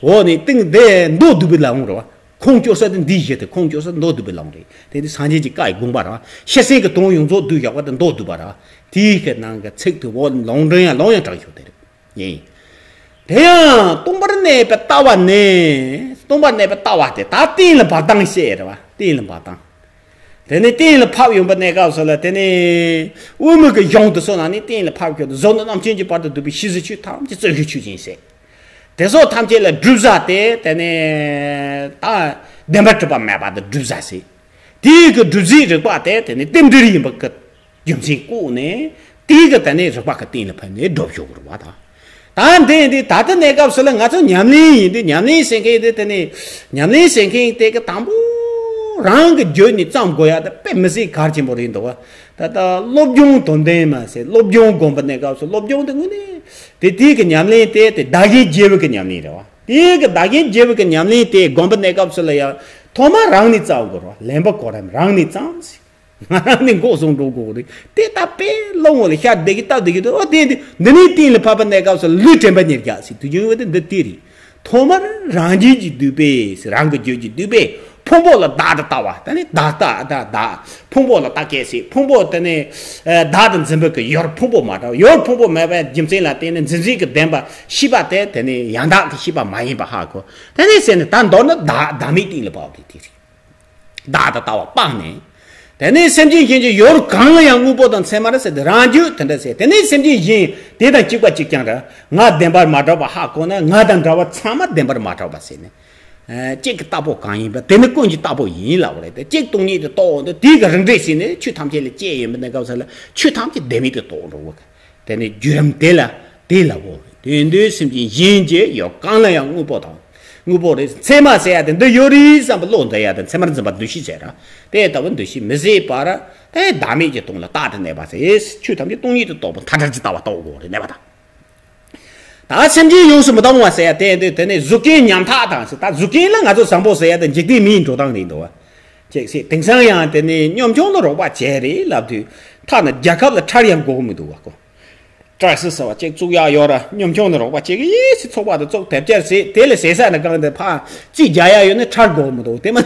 འོག་ནས་སྟེང་འདི་མདོ་སྡུད་པའི་ལམ་རེད་བ། ཁུངས་སྐྱོར་ས་དེ་འདི་བཞི་དེ་ཁུངས་སྐྱོར་ས་མདོ་སྡུད་པའི་ལམ་རེད། དེ་ནི་སངས་རྒྱས་ཀྱི་བཀའ་ཡི་དགོངས་པ་རེད་བ། ཤེས་ཚད་ཀྱི་དོན་ཡོངས་རྫོགས་བསྡུས་བཞག་པ་དེ་མདོ་སྡུད་པ་རེད་བ། དེའི་གི་ནང་གི་ཚིག་དེ་འོག་ལུང་འདྲེན་ཡང་ལུང་ཡང་དྲངས་ཤོག་དེ་རེད། ཡིན། དེ་ཡང་སྟོང་པར་གནས་པའི་ལྟ་བ་ནི། སྟོང་པར་གནས་པའི་ལྟ་བ་དེ་ད་གཏན་ལ་འབེབས་སྟངས་བཤད་རེད་བ། གཏན་ལ་འབེབས་སྟངས། དེ་ནས་གཏན་ལ་ཕབ་ཡོང་པའི་གནས་སྐབས་སུ་ལ་དེ་ནས་དབུ་མའི་གི་གཞུང་དེ་ཚོ་ནང་ནས་གཏན་ལ་ཕབ་ཡོང་དུས་གཟུགས་ནས་རྣམ་མཁྱེན་གྱི་བར་དུ་བསྡུས་པའི་ཤེས་བྱའི་ཆོས་ཐམས་ཅད་རྩོད་གཞི་ཆོས་ཅན་ཟེར། དེ་ཚོ་ཐམས་ཅད་ལ་སྒྲུབ་བྱ་དེ་དེ་ནས་ད་བདེན་པར་གྲུབ་པ་མེད་པ་དེ་སྒྲུབ་བྱ་ཟེར། དེའི་གི་སྒྲུབ་བྱའི་རིགས་པ་དེ་དེ་ནས་རྟེན་འབྲེལ་ཡིན་པ་གི་རྒྱུ་མཚན་བཀོད་ནས་དེའི་གི་དེ་ནས་རིགས་པ་གི་སྟེང་ལ་ཕན་ནས་སྒྲུབ་ཆོག་གི་རེད་བ་དང་། ད་འདི་འདི་ད་ལྟ་གནས་སྐབས་སུ་ལ་ང་ཚོ་ཉམས་ལེན་ཡིན་དུས་ཉམས་ལེན་བྱེད་མཁན་དེ་དེ་ནི་ཉམས་ལེན་བྱེད་མཁན་དེ་གི་དང་པོ་རང་གི་རྒྱུད་ནས་བརྩམ་དགོས་ཡ་དེ་དཔེ་མི་སྲིད་གལ་ཆེན་པོ་རེད་འདུག་བ། ད་ལྟ་སློབ་སྦྱོང་དོན་ལྡན་མ་ཟད་སློབ་སྦྱོང་སྒོམ་པ་གནས་སྐབས་སུ་སློབ་སྦྱོང་དེ་དངོས་གནས་དེ་དེའི་གི་ཉམས་ལེན་དེ་དེ་བདག་གཞན་བརྗེ་བའི་གི་ཉམས་ལེན་རེད་བ། དེའི་གི་བདག་གཞན་བརྗེ་བའི་གི་ཉམས་ལེན་དེ་སྒོམ་པ་གནས་སྐབས་སུ་ལ་ཡང་ཐོག་མར་རང་ནས་བརྩམ་དགོས་རེད་བ། ལེན་པ་གོ་རིམ་རང་ནས་བརྩམས་ཟིན། ང་རང་ནས་འགོག་སོང་འགྲོ་དགོས་རེད། དེ་ལྟ་བས་བློ་ངོ་ལ་ཤར་བསྡད་ཀྱི་སྟབས་བདེ་གི་འདུག་ཨོ་དེ་འདི་འདི་ནས་གཏིང་ལ་ཕབ་པ་གནས་སྐབས་སུ་ལུས་དྲན་པ་ཉེར་བརྒྱ་ཟེར་དུས་རྒྱུན་ཡོད་དེ་འདི་དེ་རེད། ཐོག་མར་རང་རྒྱུད་ཀྱི་འདུས་པས་རང་གི་རྒྱུད་ཀྱི་འདུས་པས་ཕུང་པོ་ལ་བདག་ཏུ་ལྟ་བ་ད་ནི་བདག་ལྟ་བདག་བདག་ཕུང་པོ་ལ་ལྟ་སྐད་ཟེར་ཕུང་པོ་དེ་ནི་བདག་ཏུ་འཛིན་པའི་གི་ཡོད་ཕུང་པོ་མ་འདྲ་ཡོད་ཕུང་པོ་མེད་པའི་རྒྱུ་མཚན་ལ་བརྟེན་ནས་འཛིན་འཛིན་གྱི་བདེན་པ་ཤེས་པ་དེ་དེ་ནི་ཡང་དག་གི་ཤེས་པ་མ་ཡིན་པ་ཧ་གོ། དེ་ནི་ཟེར་ནས་ད་མདོར་ན་བདག་བདག་མེད་གཏིང་ལ་ཕབ་པ་དེ་དེ་རེད། བདག་ཏུ་ལྟ་བ་སྤངས་ནས། དེ་ནས་སེམས་ཅན་གཞན་གྱི་ཡུལ་གང་ལ་ཡང་དངོས་པོ་དང་མཚན་མར་ཟེར་ཏེ་རང་རྒྱུད་དེ་འདྲ་ཟེར། དེ་ནས་སེམས་ཅན་གཞན་དེ་དང་གཅིག་པ་གཅིག་རྐྱང་ར་ང་བདེན་པར་མ་གྲུབ་པ་ཧ་གོ་ན་ང་དང་འདྲ་བ་ཚང་མ་བདེན་པར་མ་གྲུབ་པ་ཟེར་ནས། ཨ་གཅིག་གི་རྟག་པ་གང་ཡིན་པ་དེ་ནི་ཀུན་གྱི་རྟག་པ་ཡིན་ལབ་པ་རེད་དེ། གཅིག་སྟོང་ཉིད་དུ་རྟོགས་འོང་དུས་དེའི་གི་རིགས་འགྲེ་ཟིན་ནས་ཆོས་ཐམས་ཅད་ལ་དཔྱད་ཡོད་པ་ནས་སྐབས་སུ་ལ་ཆོས་ཐམས་ཅད་བདེན་མེད་དུ་རྟོགས་འགྲོ་བ། དེ་ནི་བརྒྱུད་རིམ་དེ་ལ་དེ་ལ་འོ། དེ་འདུལ་སེམས་ཅན་གཞན་གྱི་ཡོད་གང་ལ་ཡང་དངོས་པོ་དང་། དངོས་པོ་རེད་མཚན་མ་ཟེར་ཡ་དེ་འདི་ཡོད་རེད་བསམ་པ་བློ་འདི་ཡ་དེ་མཚན་མར་འཛིན་པ་འདུ་ཤེས་ཟེར་ར། དེ་ལྟ་བུ་འདུ་ཤེས་མི་བཟད་པར་དེ་བདག་མེད་ཀྱི་སྟོང་ལ་རྟག་ཏུ་གནས་པ་ཟེར། ཆོས་ཐམས་ཅད་སྟོང་ཉིད་དུ་རྟོགས་པ་མཐའ་བྲལ་གྱི་ལྟ་བ་རྟོགས་དགོས་རེད་གནས་པ་དང་། ད་སེམས་ཅན་ཡོངས་སུ་མི་གཏོང་བ་ཟེར་ཡ་དེ་འདི་དེ་ནི་གཟུགས་ཅན་ཉམ་ཐག་དང་ཟེར། ད་གཟུགས་ཅན་ལ་ང་ཚོ་བཟང་པོ་ཟེར་ཡ་དེ་འཇིག་རྟེན་མིའི་འགྲོ་སྟངས་རེད་འདུག་བ། ཅེས་ཟེར། དེང་སང་ཡང་དེ་ནི་གཉོམ་ཆུང་ལ་རོགས་པ་བྱས་རེད་ལབ་དུས་ཐ་ན་རྒྱལ་ཁབ་ལ་ཁྲལ་ཡང་དགོས་མི་འདུག་བ་ཀོ། ཀྲ་སི་ཟེར་བ་ཅིག་བཙུགས་ཡག་ཡོད་ར་གཉོམ་ཆུང་ལ་རོགས་པ་བྱེད་ཀྱི་ཡིན་ཟེར་ཚོགས་པ་དང་བཙུགས་དེབ་སྐྱེལ་ཟེར་དེ་ལས་ཟས་ས་ནས་གང་དེ་ཕ་རྩིས་རྒྱག་ཡག་ཡོད་ན་ཁྲལ་དགོས་མི་འདུག་དེ་མ་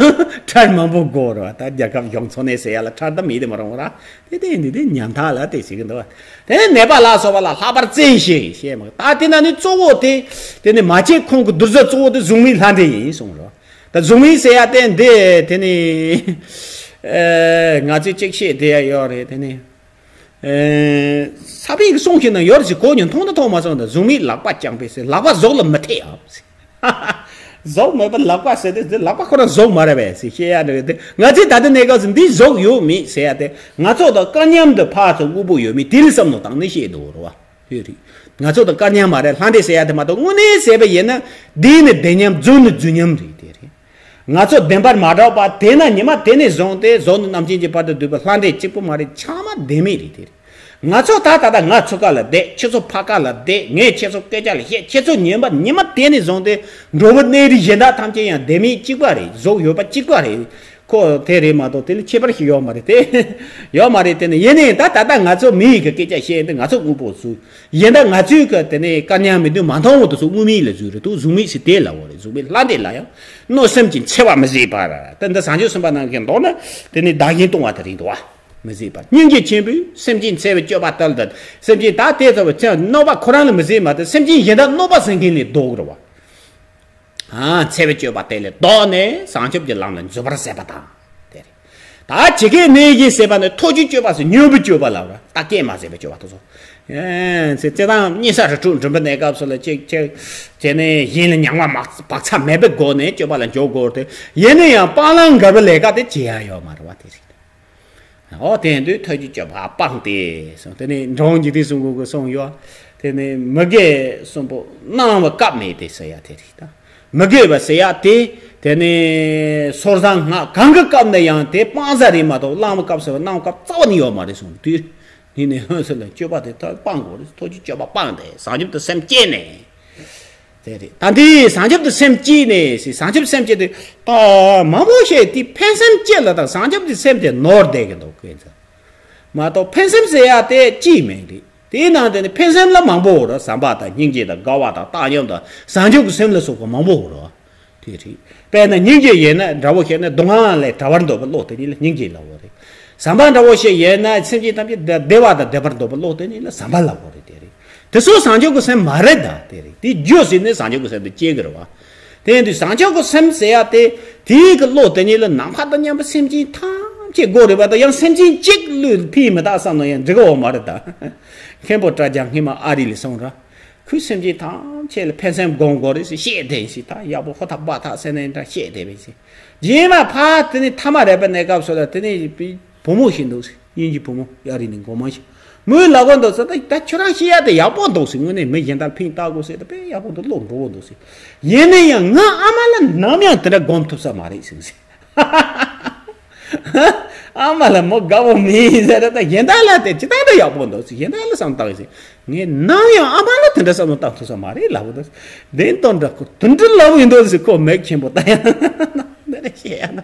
ཁྲལ་མང་པོ་དགོས་ར། ད་རྒྱལ་ཁབ་གཞུང་འཚོ་གནས་ཟེར་ཡག་ལ་ཁྲལ་ད་མེད་དེ་མ་རུང་ར། དེ་དེ་འདི་དེ་ཉམ་ཐག་ལ་དེ་ཟེར་གི་འདུག་དེ་ནས་ནད་པ་ལ་སོགས་པ་ལ་ལྷག་པར་བཙན་ཞིང་ཞེས་མ་ད་དེ་ན་ནི་གཙོ་བོ་དེ་དེ་ནི་མ་བྱེད་ཁོང་གི་བདུད་རྩི་གཙོ་བོ་དེ་གཟུགས་མེད་ལྷ་འདྲེ་ཡིན་གསུངས་རོ། ད་གཟུགས་མེད་ཟེར་ཡ་དེ་འདི་དེ་ནི་ཨེ་ང་ཚོས་གཅིག་བཤད་དེ་ཡ་ཡོད་རེད་དེ་ནི། ཨེ་ས་པའི་གི་གསུང་ཞིག་ན་ཡོད་ཞིག་གོ་ཉོན་མཐོང་ན་མཐོང་མ་སོང་ད་གཟུགས་མེད་ལག་པ་བརྐྱངས་པས་ཟེར། ལག་པ་གཟུགས་ལ་མི་ཐེ་ཡ་ཟེར། གཟུགས་མེད་པ་ལག་པ་ཟེར་དེ་ཟེར། ལག་པ་ཁོ་རང་གཟུགས་མ་རེད་པས་ཟེར་བཤད་ཡ་འདྲ་རེད་དེ། ང་ཚོས་ད་ལྟ་གནས་སྐབས་སུ་འདི་གཟུགས་ཡོད་མེད་ཟེར་ཡ་དེ་ང་ཚོ་དང་སྐལ་མཉམ་དུ་ཕར་ཚུར་དངོས་པོ་ཡོད་མེད་དེ་ལ་བསམ་བློ་བཏང་ནས་བཤད་འདུག་རེད་བ། ཧེ་རེད། ང་ཚོ་དང་སྐལ་མཉམ་མ་རེད། ལྷ་འདྲེ་ཟེར་ཡ་དེ་མ་གཏོགས་དངོས་གནས་ཟེར་བ་ཡིན་ན་འདི་ནི་བདེ་མཉམ་རྫུན་ནི་རྫུན་མཉམ་རེད་དེ་རེད། ང་ཚོ་བདེན་པར་མ་གྲུབ་པ་དེ་ན་ཉི་མ་དེ་ནས་བཟུང་སྟེ་གཟུགས་ནས་རྣམ་མཁྱེན་གྱི་བར་དུ་བསྡུས་པའི་ལྷ་འདྲེ་གཅིག་པུ་མ་རེད། ཚང་མ་བདེན་མེད་རེད་དེ། ང་ཚོ་ད་ད་ལྟ་ང་ཚོ་ག་ལ་བསྡད། ཁྱེད་ཚོ་ཕ་ག་ལ་བསྡད། ངས་ཁྱེད་ཚོ་སྐད་ཆ་ལ་བཤད། ཁྱེད་ཚོ་ཉན་པ་ཉི་མ་དེ་ནས་བཟུང་སྟེ་འགྲོ་བའི་གནས་རིགས་གཞན་དག་ཐམས་ཅད་ཡང་བདེན་མེད་གཅིག་པ་རེད། གཟུགས་ཡོད་པ་གཅིག་པ་རེད། ཁོ་དེ་རེད་མ་གཏོགས་དེ་ལས་ཁྱད་པར་ཞིག་ཡོད་མ་རེད་དེ། ཡོད་མ་རེད་དེ་ནི་ཡིན་ནའི་ད་ད་ལྟ་ང་ཚོ་མི་ཡི་གི་སྐད་ཆ་བཤད་འདི་ང་ཚོ་དངོས་པོ་བཟོས། གཞན་དག་ང་ཚོའི་གི་དེ་ནས་སྐལ་མཉམ་མི་འདུག་མ་མཐོང་བ་དེ་ཚོ་དངོས་མེད་ལ་བཟོས་རེད་འདུག་གཟུགས་མེད་ཟེར་དེ་ལ་འོ་རེད། གཟུགས་མེད་ལྷ་འདྲེ་ལ་ཡང་གནོད་སེམས་ཀྱི་འཚེ་བ་མི་བཟད་པར། ད་འདི་བཟང་སྤྱོད་གསུམ་པ་ནང་གི་མདོར་ན་དེ་ནི་བདག་གཞན་གཏོང་བ་དེ་རེད་འདུག་བ། མི་བཟད་པར་སྙིང་རྗེ་ཆེན་པོས་སེམས་ཅན་འཚེ་བའི་སྤྱོད་པ་དེ་ལ་དད། སེམས་ཅན་ད་དེ་ཚོ་བའི་ཚེ་གནོད་པ་ཁོ་རང་ལ་མི་བཟད་མ་དེ་སེམས་ཅན་གཞན་དག་གནོད་པ་བཟོ་མཁན་ལས་ལྡོག་རེད་བ། ཨ་འཚེ་བའི་སྤྱོད་པ་དེ་ལས་ལྡོག་ནས་བྱང་ཆུབ་ཀྱི་ལམ་ལ་འཛུལ་བར་མཛད་པ་དང་། དེ་རེད། ད་ཇི་སྐད་ནས་ཀྱིས་ཟེར་བ་ནི་ཐོགས་ཀྱི་སྤྱོད་པ་ཟེར་ཉོན་པའི་སྤྱོད་པ་ལ་ར་ད་སྐད་མ་ཟད་པའི་སྤྱོད་པ་དེ་ཚོ། ཨེ་ཚེ་ཚེ་དང་གཉིས་ས་རི་ཁྲོད་འགྲིམ་པའི་གནས་སྐབས་སུ་ལ་གཅིག་གཅིག་བྱས་ནས་གཞན་ལ་ཉམས་པ་མ་བག་ཚ་མེད་པའི་སྒོ་ནས་སྤྱོད་པ་ལ་འཇོག་དགོས་ཏེ་ཡིན་ན་ཡང་སྤང་བླང་དགའ་བའི་ལས་ཀ་དེ་བྱེད་ཡ་ཡོད་མ་རེད་བ་དེ་རེད། འོ་དེ་ཡིན་དུས་ཐོས་རྒྱུ་སྤྱོད་པ་སྤངས་ཏེ་གསུངས། དེ་ནས་འགྲོ་འཇིག་རྟེན་གསུམ་མགོན་གྱིས་གསུངས་ཡོད། དེ་ནས་མི་དགེ་གསུམ་པོ་གནང་བ་སྐབས་མེད་དེ་ཟེར་ཡ་དེ་རེད་ད། མི་དགེ་བ་ཟེར་ཡ་དེ་དེ་ནས་སོར་བཟང་སྔགས་གང་གི་སྐབས་ན་ཡང་དེ་སྤང་ས་རེད་མ་གཏོགས་བླང་བ་སྐབས་ཟེར་བ་གནང་བ་སྐབས་རྩ་བ་ནས་ཡོད་མ་རེད་གསུངས་དུས། དེ་ནས་ཧོན་ཟེར་ལ་སྤྱོད་པ་དེ་ད་སྤང་དགོས་རེད། ཐོས་རྒྱུ་སྤྱོད་པ་སྤངས་ཏེ་བྱང་ཆུབ་ཏུ་སེམས་བསྐྱེད་ནས། དེ་རེད། ད་འདི་བྱང་ཆུབ་ཏུ་སེམས་བསྐྱེད་ནས་ཟེར། བྱང་ཆུབ་སེམས་བསྐྱེད་དེ་ད་མང་པོ་ཞིག་དེ་ཕན་སེམས་བསྐྱེད་ལ་ད་བྱང་ཆུབ་ཀྱི་སེམས་དེ་ནོར་བསྡད་ཀྱི་འདུག་ཀན་ཚ། མ་གཏོགས་ཕན་སེམས་ཟེར་ཡ་དེ་གཅིག་མིན་རེད། དེའི་ནང་དེ་ནི་ཕན་སེམས་ལ་མང་པོ་འོ་ར། བསམ་པ་དང་སྙིང་རྗེ་དང་དགའ་བ་དང་བཏང་སྙོམས་དང་བྱང་ཆུབ་ཀྱི་སེམས་ལ་སོགས་པ་མང་པོ་འོ་ར། དེ་རེད། དཔེར་ན་སྙིང་རྗེ་ཡིན་ན་འདྲ་བོ་བཤད་ན་སྡུག་བསྔལ་ལས་བྲལ་བར་འདོད་པའི་བློ་དེ་ཉིད་ལ་སྙིང་རྗེ་ལབ་དགོས་རེད། བསམ་པ་འདྲ་བོ་ཞིག་ཡོད་ན་སེམས་ཅན་ཐམས་ཅད་བདེ་བ་དང་བདེ་བར་འདོད་པའི་བློ་དེ་ཉིད་ལ་བསམ་པ་ལབ་དགོས་རེད། དེ་རེད། དེ་ཚོ་བྱང་ཆུབ་ཀྱི་སེམས་མ་རེད་ད། དེ་རེད། དེ་རྒྱུ་ཟིན་ནས་བྱང་ཆུབ་ཀྱི་སེམས་དེ་སྐྱེ་གི་རེད་བ། དེ་ཡིན་དུས་བྱང་ཆུབ་ཀྱི་སེམས་ཟེར་ཡ་དེ་དེའི་གི་བློ་དེ་ཉིད་ལ་ནམ་མཁའ་དང་མཉམ་པའི་སེམས་ཅན་ཐམས་ཅད་དགོས་རེད་བ། ད་ཡང་སེམས་ཅན་གཅིག་ལུས་ཕན་མི་ཐག་བསམ་ན་ཡང་འགྲིག་གི་ཡོད་མ་རེད་ད། མཁན་པོ་སྐྲ་རྒྱག་སྔས་མ་ཨ་རི་ལ་སོང་ར། ཁོས་སེམས་ཅན་ཐམས་ཅད་ལ་ཕན་སེམས་སྒོམ་དགོས་རེད་ཟེར་བཤད་བསྡད་ཡིན་ཟེར། ད་ཡག་པོ་ཧོ་ཐག་སྦ་ཐག་ཟེར་ནས་འདྲ་བཤད་བསྡད་པ་ཡིན་ཟེར། རྗེས་མ་ཕར་དེ་ནས་ཐ་མ་རེད་པ་གནས་སྐབས་སུ་ལ་དེ་ནས་བུ་མོ་ཞིག་འདུག་ཟེར། དབྱིན་ཇི་བུ་མོ་ཨ་རི་ནས་མགོ་མང་ཞིག་མོས་ལབ་གོ་འདུག་ཟེར། ད་ད་ཁྱོད་རང་བཤད་ཡ་དེ་ཡག་པོ་འདུག་ཟེར། དངོས་གནས་མི་གཞན་དག་ཕན་བཏགས་དགོས་ཟེར། ད་དཔེ་ཡག་པོ་འདུག་བློ་འགྲོ་བོ་འདུག་ཟེར། ཡིན་ན་ཡང་ང་ཨ་མ་ལ་ནམ་ཡང་དེ་འདྲ་སྒོམ་ཐུབ་ས་མ་རེད་ཟེར་ཟེར། ཨ་མ་ལ་མོ་དགའ་བོ་མིན་ཟེར། ད་གཞན་དག་ལ་དེ་ཇི་ལྟར་འདྲ་ཡག་པོ་འདུག་ཟེར། གཞན་དག་ལ་བསམ་བཏང་ཟེར། ངས་ནམ་ཡང་ཨ་མ་ལ་དེ་འདྲ་བསམ་བློ་བཏང་ཐུབ་ས་མ་རེད་ལབ་བོ་འདུག། དེ་དང་འདྲ་ཁོ་དེ་འདྲ་ལབ་ཡིན་འདུག་ཟེར། ཁོ་མིག་ཆེན་པོ་ལྟ་ཡ། འདི་འདྲ་བཤད་ཡ་ན།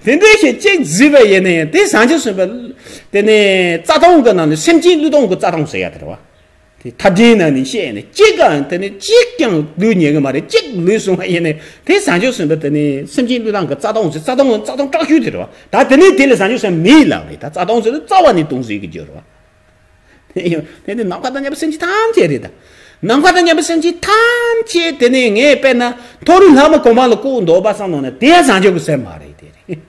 དེ་འདྲ་བཤད་ཅིག་བཟོས་པ་ཡིན་ན་ཡང་དེ་བཟང་སྤྱོད་གསུམ་པ། དེ་ནས་རྩ་ལྟུང་གི་ནང་ནས་སེམས་ཅན་བློས་གཏོང་གི་རྩ་ལྟུང་ཟེར་ཡ་དེ་རེད་བ། དེ་ཐབས་ཆེན་ནང་ནས་བཤད་ནས་གཅིག་གང་དེ་ནས་གཅིག་ཀྱང་ལུས་ཉན་གི་མ་རེད། གཅིག་ལུས་སོང་བ་ཡིན་ནས་དེ་བཟང་སྤྱོད་གསུམ་པ་དེ་ནས་སེམས་ཅན་བློས་བཏང་གི་རྩ་ལྟུང་ཟེར། རྩ་ལྟུང་རྩ་ལྟུང་དྲག་ཤོས་དེ་རེད་བ། ད་དེ་ནས་དེ་ལས་བཟང་སྤྱོད་གསུམ་མེད་ལབ་རེད། ད་རྩ་ལྟུང་ཟེར་དུས་རྩ་བ་ནས་ལྟུང་ཟེར་གི་རྒྱུ་རེད་བ། དེ་ནི་ནམ་མཁའ་དང་མཉམ་པའི་སེམས་ཅན་ཐམས་ཅད་རེད་ད། ནམ་མཁའ་དང་མཉམ་པའི་སེམས་ཅན་ཐམས་ཅད་དེ་ནི་ངས་དཔེར་ན་མཐོ་རིས་ལྷ་མོ་གོ་འཕང་ལ་བཀོད་འདོད་པ་བསམ་ནོ་ན་དེ་ཡང་བཟང་སྤྱོད་ཀྱི་སེམས་མ་རེད། དེ་རེད།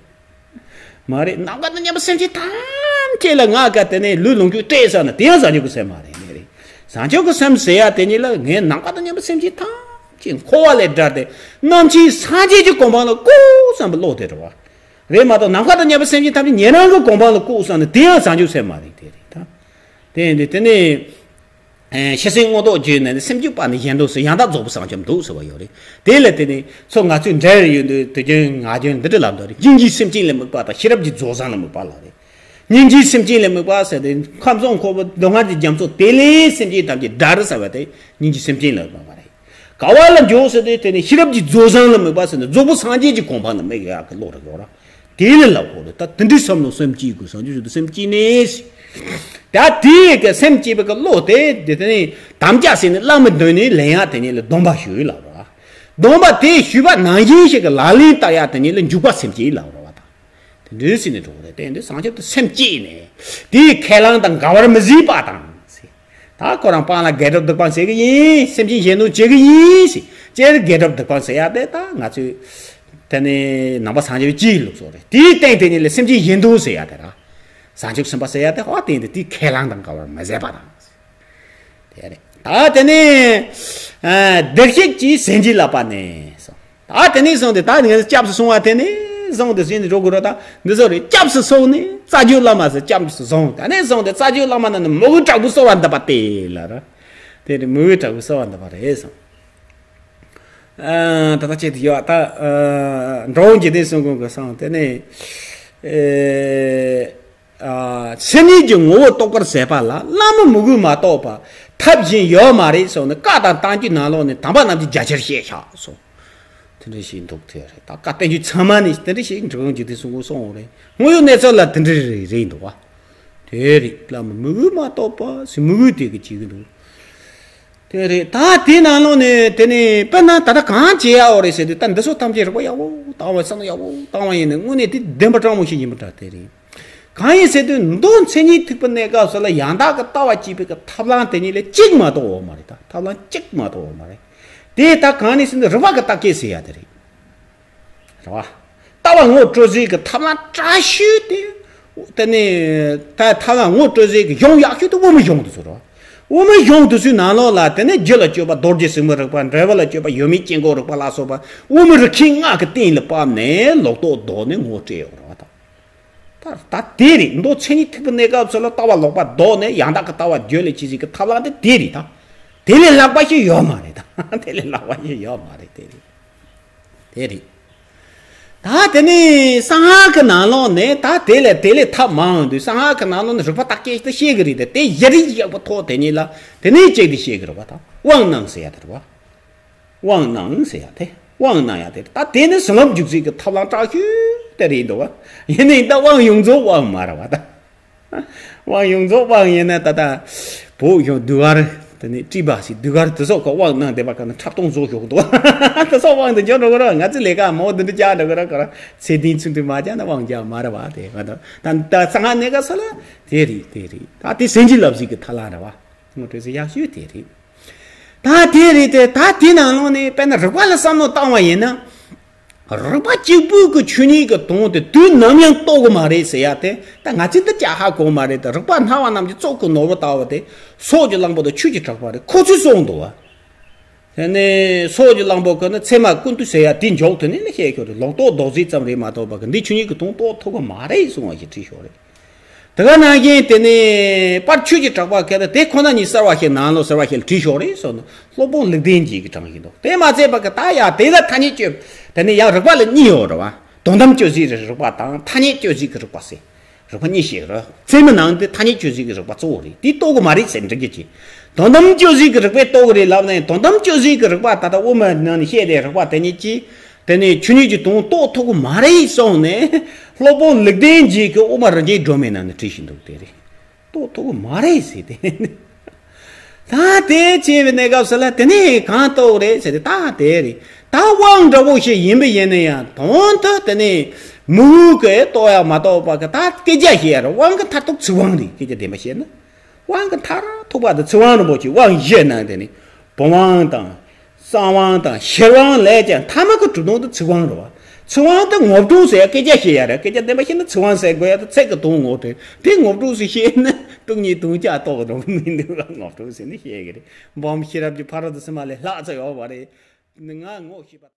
མ་རེད། ནམ་མཁའ་དང་མཉམ་པའི་སེམས་ཅན་ཐམས་ཅད་ལ་ང་ག་དེ་ནས་ལུས་ལོངས་སྤྱོད་སྤྲད་ཟེར་ན་དེ་ཡང་བཟང་སྤྱོད་ཀྱི་སེམས་མ་རེད། དེ་རེད། བཟང་སྤྱོད་ཀྱི་སེམས་ཟེར་ཡ་དེ་ཉིད་ལ་ངས་ནམ་མཁའ་དང་མཉམ་པའི་སེམས་ཅན་ཐམས་ཅད་འཁོར་བ་ལས་བསྒྲལ་ཏེ་རྣམ་མཁྱེན་སངས་རྒྱས་ཀྱི་གོ་འཕང་ལ་བཀོད་བསམ་པའི་བློ་དེ་རེད་བ། རེད་མ་གཏོགས་ནམ་མཁའ་དང་མཉམ་པའི་སེམས་ཅན་ཐམས་ཅད་ཉན་རང་གི་གོ་འཕང་ལ་བཀོད་བསམ་ནས་དེ་ཡང་བཟང་སྤྱོད་སེམས་མ་རེད། དེ་རེད་ད། དེ་ཡིན་དུས་དེ་ནས་ཤེས་བཞིན་མངོན་རྟོགས་བརྒྱུད་ནས་ནི་སེམས་བསྐྱེད་པ་ནི་གཞན་དོན་སོགས་ཡང་དག་རྫོགས་པའི་བཟང་སྤྱོད་འདུག་ཟེར་བ་ཡོད་རེད། དེ་ལ་བརྟེན་ནས་ཚོ་ང་ཚོས་འབྲེལ་ཡོད་འདུག་དུས་རྒྱུན་ངག་རྒྱུན་འདི་འདྲ་ལབ་འདུག་རེད། སྙིང་རྗེས་སེམས་ཅན་ལ་དམིགས་པ་དང་ཤེས་རབ་ཀྱིས་རྫོགས་བཟང་ལ་དམིགས་པ་ལབ་རེད། སྙིང་རྗེས་སེམས་ཅན་ལ་དམིགས་པ་ཟེར་ཏེ་ཁམས་གསུམ་འཁོར་བའི་སྡུག་བསྔལ་གྱི་རྒྱ་མཚོ་དེ་ལས་སེམས་ཅན་ཐམས་ཅད་བསྒྲལ་ཟེར་བ་དེ་སྙིང་རྗེས་སེམས་ཅན་ལ་དམིགས་པ་རེད། ག་བ་ལ་འཇོག་ཟེར་ཏེ་དེ་ནི་ཤེས་རབ་ཀྱིས་རྫོགས་བཟང་ལ་དམིགས་པ་ཟེར་ནས་རྫོགས་པའི་སངས་རྒྱས་ཀྱི་གོ་འཕང་ལ་དམིགས་ཡག་གི་བློ་རེད་ཡོད་ར། དེ་ལས་ལ་གོ་རེད། ད་དེ་འདྲའི་བསམ་བློ་སེམས་བསྐྱེད་དགོས། བཟང་སྤྱོད་ཞུ་དུས་སེམས་བསྐྱེད་ནས། ད་དེའི་གི་སེམས་བསྐྱེད་པའི་གི་བློ་དེ་དེ་དེ་ནི་དམ་བཅའ་ཟེར་ནས་བླ་མའི་མདུན་ནས་ལེན་ཡག་དེ་ཉིད་ལ་སྡོམ་པ་ཞུ་ལབ་ར། སྡོམ་པ་དེ་ཞུས་པ་ནང་བཞིན་ཞིག་གི་ལག་ལེན་བསྟར་ཡག་དེ་ཉིད་ལ་འཇུག་པ་སེམས་བསྐྱེད་ལབ་ར་བ་དང་། དེ་འདྲའི་ཟེར་ནས་འགྲོ་གི་རེད། དེ་འདི་བཟང་སྤྱོད་དེ་སེམས་བསྐྱེད་ནས་དེའི་ཁས་བླངས་དང་འགལ་བར་མི་བྱེད་པ་དང་ཟེར། ད་ཁོ་རང་སྤང་ལ་དགེ་སྒྲུབ་སྡིག་སྤང་བྱེད་ཀྱི་ཡིན། སེམས་ཅན་གཞན་དོན་བྱེད་ཀྱི་ཡིན་ཟེར། སྤྱིར་དགེ་སྒྲུབ་སྡིག་སྤང་ཟེར་ཡག་དེ་ད་ང་ཚོས་དེ་ནི་ནང་པ་སངས་རྒྱས་པའི་སྤྱིའི་ལུགས་སྲོལ་རེད། དེའི་སྟེང་དེ་ཉིད་ལ་སེམས་ཅན་གཞན་དོན་ཟེར་ཡག་དེ་ར། བཟང་སྤྱོད་གསུམ་པ་ཟེར་ཡག་དེ་ཧོ་སྟེང་དེ་དེའི་ཁས་བླངས་དང་འགལ་བར་མི་བྱེད་པ་དང་། དེ་རེད། ད་དེ་ནས་ཨ་བདེ་གཤེགས་ཀྱི་ཟན་གྱི་ལག་པ་ནས་སོ། ད་དེ་ནས་བཟུང་སྟེ་ད་ངས་སྐྱབས་སུ་སོང་བ་དེ་ནས་བཟུང་སྟེ་ཟིན་ཏེ་འགྲོ་དགོས་ར། ད་འདི་ཚོ་རེད། སྐྱབས་སུ་སོང་ནས་རྩ་བརྒྱུད་བླ་མ་ཟེར་སྐྱབས་སུ་སོང་། དེ་ནས་བཟུང་སྟེ་རྩ་བརྒྱུད་བླ་མ་རྣམས་ནི་མོས་གུས་དྲག་པོས་གསོལ་བ་འདེབས་པ་སྟེ་ལབ་ར། དེ་རེད། མོས་གུས་དྲག་པོས་གསོལ་བ་འདེབས་པ་རེད་སོང་། ཨ་ད་ལྟ་ཅིག་དེ་ཡོད། ད་ཨ་འགྲོ་འོང་འཇིག་རྟེན་གསུམ་མགོན་གྱི་སང་དེ་ནས་ཨེ། ཨ་སེམས་ཉིད་ཀྱི་ངོ་བོ་རྟོགས་པར་ཟད་པ་ལ་བླ་མའི་མོས་གུས་མ་གཏོགས་པ་ཐབས་གཞན་ཡོད་མ་རེད་གསུངས་ནས། བཀའ་དང་བསྟན་བཅོས་ནང་ལོགས་ནས་དམ་པ་རྣམས་ཀྱི་རྒྱ་ཆེར་བཤད་བཞག་གསུངས། དེ་འདྲ་ཞིག་འདུག་དེ་རེད། ད་བཀའ་བསྟན་བཅོས་ཚང་མ་ནས་དེ་འདྲ་ཞིག་འགྲོ་འོང་འཇིག་རྟེན་གསུམ་མགོན་གསུངས་ཡོད་རེད། དངོས་ཡོད་གནས་ཚུལ་ལ་དེ་འདྲ་རེད་རེད་འདུག་བ། དེ་རེད། བླ་མའི་མོས་གུས་མ་གཏོགས་པ་ཟེར་མོས་གུས་དེ་གི་བྱེད་ཀྱི་འདུག་དེ་རེད། ད་དེའི་ནང་ལོགས་ནས་དེ་ནས་དཔེར་ན་ད་ལྟ་གང་བྱེད་ཡག་ཡོད་རེད་ཟེར་དུས། ད་འདི་ཚོ་ཐམས་ཅད་རིག་པ་ཡག་པོ་བཏང་བ། བསམ་བློ་ཡག་པོ་བཏང་བ་ཡིན་ན་དངོས་གནས་དེ་བདེན་པ་སྤྲང་མོ་ཞིག་ཡིན་པ་འདྲ་དེ་རེད། གང་ཡིན་ཟེར་དུས་མདོ་མཚན་ཉིད་ཐེག་པའི་གནས་སྐབས་སུ་ལ་ཡང་དག་གི་ལྟ་བ་བསྐྱེད་པའི་གི་ཐབས་ལམ་དེ་ཉིད་ལས་གཅིག་མ་གཏོགས་ཡོད་མ་རེད། ད་ཐབས་ལམ་གཅིག་མ་གཏོགས་ཡོད་མ་རེད། དེ་ད་གང་ནས་ཟེར་དུས་རིག་པ་གི་བརྟག་དཔྱད་ཟེར་ཡག་དེ་རེད། རེད་བ། ལྟ་བ་ངོ་སྤྲོད་ཟེར་གི་ཐབས་ལམ་དྲག་ཤོས་དེ། དེ་ནས་ད་ཐབས་ལམ་ངོ་སྤྲོད་ཟེར་གི་གཞུང་ཡག་ཤོས་དེ་དབུ་མའི་གཞུང་དེ་ཚོ་རེད་བ། དབུ་མའི་གཞུང་དེ་ཚོའི་ནང་ལོགས་ལ་དེ་ནས་རྒྱུད་ལ་སྤྱོད་པ་རྡོ་རྗེ་སེམས་དཔའི་རིག་པ། འགྲེལ་པ་ལ་སྤྱོད་པ་ཡོད་མེད་དཀྱིལ་འཁོར་རིག་པ་ལ་སོགས་པ་དབུ་མའི་རིགས་ཁག་ལྔ་གི་སྟེང་ལ་ཕབ་ནས་ལོག་རྟོག་ལྡོག་ནས་ངོ་སྤྲད་ཡོད་རེད་བ། ད་ད་ད་དེ་རེད། མདོ་མཚན་ཉིད་ཐེག་པའི་གནས་སྐབས་སུ་ལ་ལྟ་བ་ལོག་པ་ལྡོག་ནས་ཡང་དག་གི་ལྟ་བ་རྒྱུད་ལ་སྐྱེ་ཟེར་གི་ཐབས་ལམ་དེ་དེ་རེད་ད། དེ་ལས་ལྷག་པ་ཞིག་ཡོད་མ་རེད་ད། དེ་ལས་ལྷག་པ་ཞིག་ཡོད་མ་རེད། དེ་རེད། དེ་རེད། ད་དེ་ནས་གསང་སྔགས་ཀྱི་ནང་ལོགས་ནས་ད་དེ་ལས་དེ་ལས་ཐབས་མང་འདུག་གསང་སྔགས་ཀྱི་ནང་ལོགས་ནས་རིག་པ་བརྟག་དཔྱད་དེ་ཤེས་ཀྱི་རེད་དེ། དེ་གཞི་རིམ་ཡག་པོ་ཐོག་དེ་ཉིད་ལ་དེ་ནས་བཅད་དེ་ཤེས་ཀྱི་རེད་བ། ད་དབང་གནང་ཟེར་ཡ་དེ་རེད་བ། དབང་གནང་ཟེར་ཡ་དེ། དབང་གནང་ཡ་དེ་རེད། ད་དེ་ནི་བྱིན་རླབས་འཇུག་ཚུལ་གྱི་ཐབས་ལམ་དྲག་ཤོས་དེ་རེད་འདུག་བ། ཡིན་ནའི་ད་དབང་ཡོངས་རྫོགས་དབང་མ་རེད་བ་ད། དབང་ཡོངས་རྫོགས་དབང་ཡིན་ན་ད་ལྟ་བོད་གཞུང་ཟློས་གར་དེ་ནས་སྤྲུལ་པ་ཞིག་ཟློས་གར་དེ་ཚོ་གི་དབང་གནང་བསྡད་པ་ག་ན་འཁྲབ་སྟོན་བཟོ་ཞོག་འདུག་དེ་ཚོ་དབང་དུ་འགྱུར་འགྲོ་གི་རེད། ང་ཚོ་ལས་ཀ་མང་པོ་འདི་འདྲ་བྱ་འགྲོ་གི་རེད། ག་རེ་ཚེ་བརྟན་ཚུལ་ཁྲིམས་མ་བྱས་ན་དབང་རྒྱག་མ་རེད་བ། དེ་ང་ཚོ་ད་ད་གསང་སྔགས་གནས་སྐབས་སུ་ལ་དེ་རེད། དེ་རེད། ད་དེ་ཟིན་གྱིས་བརླབ་ཟིན་གྱི་ཐབས་ལམ་རེད་བ། ངོ་སྤྲོད་ཚུལ་ཡག་ཤོས་དེ་རེད། ད་དེ་རེད་དེ། ད་དེ་ནང་ལོགས་ནས་དཔེར་ན་རིག་པ་ལ་བསམ་བློ་བཏང་བ་ཡིན་ན། རིག་པ་གཅིག་པུའི་གི་ཆོས་ཉིད་ཀྱི་དོན་དེ་དུས་ནམ་ཡང་རྟོགས་གི་མ་རེད་ཟེར་ཡ་དེ། ད་ང་ཚོས་འདི་ཅག་ཧ་གོ་མ་རེད། ད་རིག་པ་སྣང་བ་རྣམས་ཀྱི་གཙུག་གི་ནོར་བུ་ལྟ་བུ་དེ་སྲོག་གི་གླང་པོ་དང་ཆོས་ཀྱི་གྲགས་པ་རེད། ཁོ་ཚོས་གསུངས་འདུག་བ། དེ་ནས་སྲོག་གི་གླང་པོ་གི་ནི་ཚད་མ་ཀུན་བཏུས་ཟེར་ཡ་དེ་འཇོག་དེ་ནས་ལ་བཤད་ཤོག་རེད། ལོག་རྟོག་ལྡོག་ཟིན་ཙམ་རེད་མ་གཏོགས་པ་གི་འདི་ཆོས་ཉིད་ཀྱི་དོན་རྟོགས་ཐུབ་གི་མ་རེད་གསུང་བ་ཞིག་བྲིས་ཤོག་རེད། དེ་ག་ནང་བཞིན་དེ་ནས་པར་ཆོས་ཀྱི་གྲགས་པ་གལ་ཏེ་དེ་ཁོ་ན་ཉིད་གསར་བ་ཞིག་ནང་ལོགས་གསར་བ་ཞིག་ལ་བྲིས་ཤོག་རེད་གསུངས་ནས་སློབ་དཔོན་ལུགས་ལྡན་གྱིས་ཀྱི་དྲངས་བཞིན་འདུག་དེ་མ་ཚད་པ་གི་ད་ཡ་དེ་ལ་ཐ་སྙད་གཅོད་དེ་ནས་ཡང་རིགས་པ་ལ་གཉིས་ཡོད་རེད་བ། དོན་དམ་དཔྱོད་བྱེད་རིགས་པ་དང་ཐ་སྙད་དཔྱོད་བྱེད་ཀྱི་རིགས་པ་ཟེར། རིགས་པ་གཉིས་ཤིག་རེད། ཚད་མའི་ནང་དུ་ཐ་སྙད་དཔྱོད་བྱེད་ཀྱི་རིགས་པ་གཙོ་བོ་རེད། དེ་རྟོགས་གི་མ་རེད་ཟེར་འགྲིག་གི་ཅི། དོན་དམ་དཔྱོད་བྱེད་ཀྱི་རིགས་པས་རྟོགས་གི་རེད་ལབ་ནས་དོན་དམ་དཔྱོད་བྱེད་ཀྱི་རིགས་པ་ད་ལྟ་དབུ་མའི་ནང་ནས་བཤད་དེ་རིགས་པ་དེ་ཉིད་ཀྱིས་དེ་ནས་ཆོས་ཉིད་ཀྱི་དོན་རྟོགས་ཐུབ་གི་མ་རེད་གསུངས་ནས་སློབ་དཔོན་ལུགས་ལྡན་གྱིས་ཀྱི་དབུ་མ་རིན་ཆེན་སྒྲོན་མེའི་ནང་ནས་བྲིས་བཞིན་འདུག་དེ་རེད། རྟོགས་ཐུབ་གི་མ་རེད་ཟེར་ཏེ། ད་དེ་བྱས་པའི་གནས་སྐབས་སུ་ལ་དེ་ནས་གང་རྟོགས་རེད་ཟེར་ཏེ་ད་དེ་རེད། ད་དབང་འདྲ་བོ་ཞིག་ཡིན་པ་ཡིན་ན་ཡང་དོན་དུ་དེ་ནས་མི་འོས་ཀྱི་རྟོགས་ཡག་མ་རྟོགས་པ་གི་ད་སྐད་ཆ་བཤད་ཡ་རེད། དབང་གི་མཐར་ཐུག་ཚིག་དབང་རེད། སྐད་ཆ་བདེན་པ་བཤད་ན། དབང་གི་མཐར་ཐུག་པ་དེ་ཚིག་དབང་རིན་པོ་ཆེ་དབང་བཞི་ནང་དེ་ནས་བུམ་དབང་དང་། གསང་དབང་དང་ཤེར་དབང་ལས་ཀྱང་ཐ་མ་གི་གྲུབ་དོན་དེ་ཚིག་དབང་རེད་བ། ཚིག་དབང་དེ་ངོ་སྤྲོད་ཟེར་ཡ་སྐད་ཆ་བཤད་ཡ་རེད། སྐད་ཆ་བདེན་པ་བཤད་ན་ཚིག་དབང་ཟེར་དགོས་ཡ་དེ་ཚིག་གི་དོན་ངོ་སྤྲོད་དེ་ངོ་སྤྲོད་ཟེར་བཤད་ན་སྟོང་ཉིད་དོན་རྐྱང་རྟོགས་འགྲོ་གི་མི་འདུག་ངོ་སྤྲོད་ཟེར་ནས་བཤད་གི་རེད། འབུམ་ཤེས་རབ་ཀྱི་ཕ་རོལ་ཏུ་ཕྱིན་པ་ལས་ལྷག་ཙམ་ཡོད་པ་རེད། ང་ངོ་ཤེས་པ།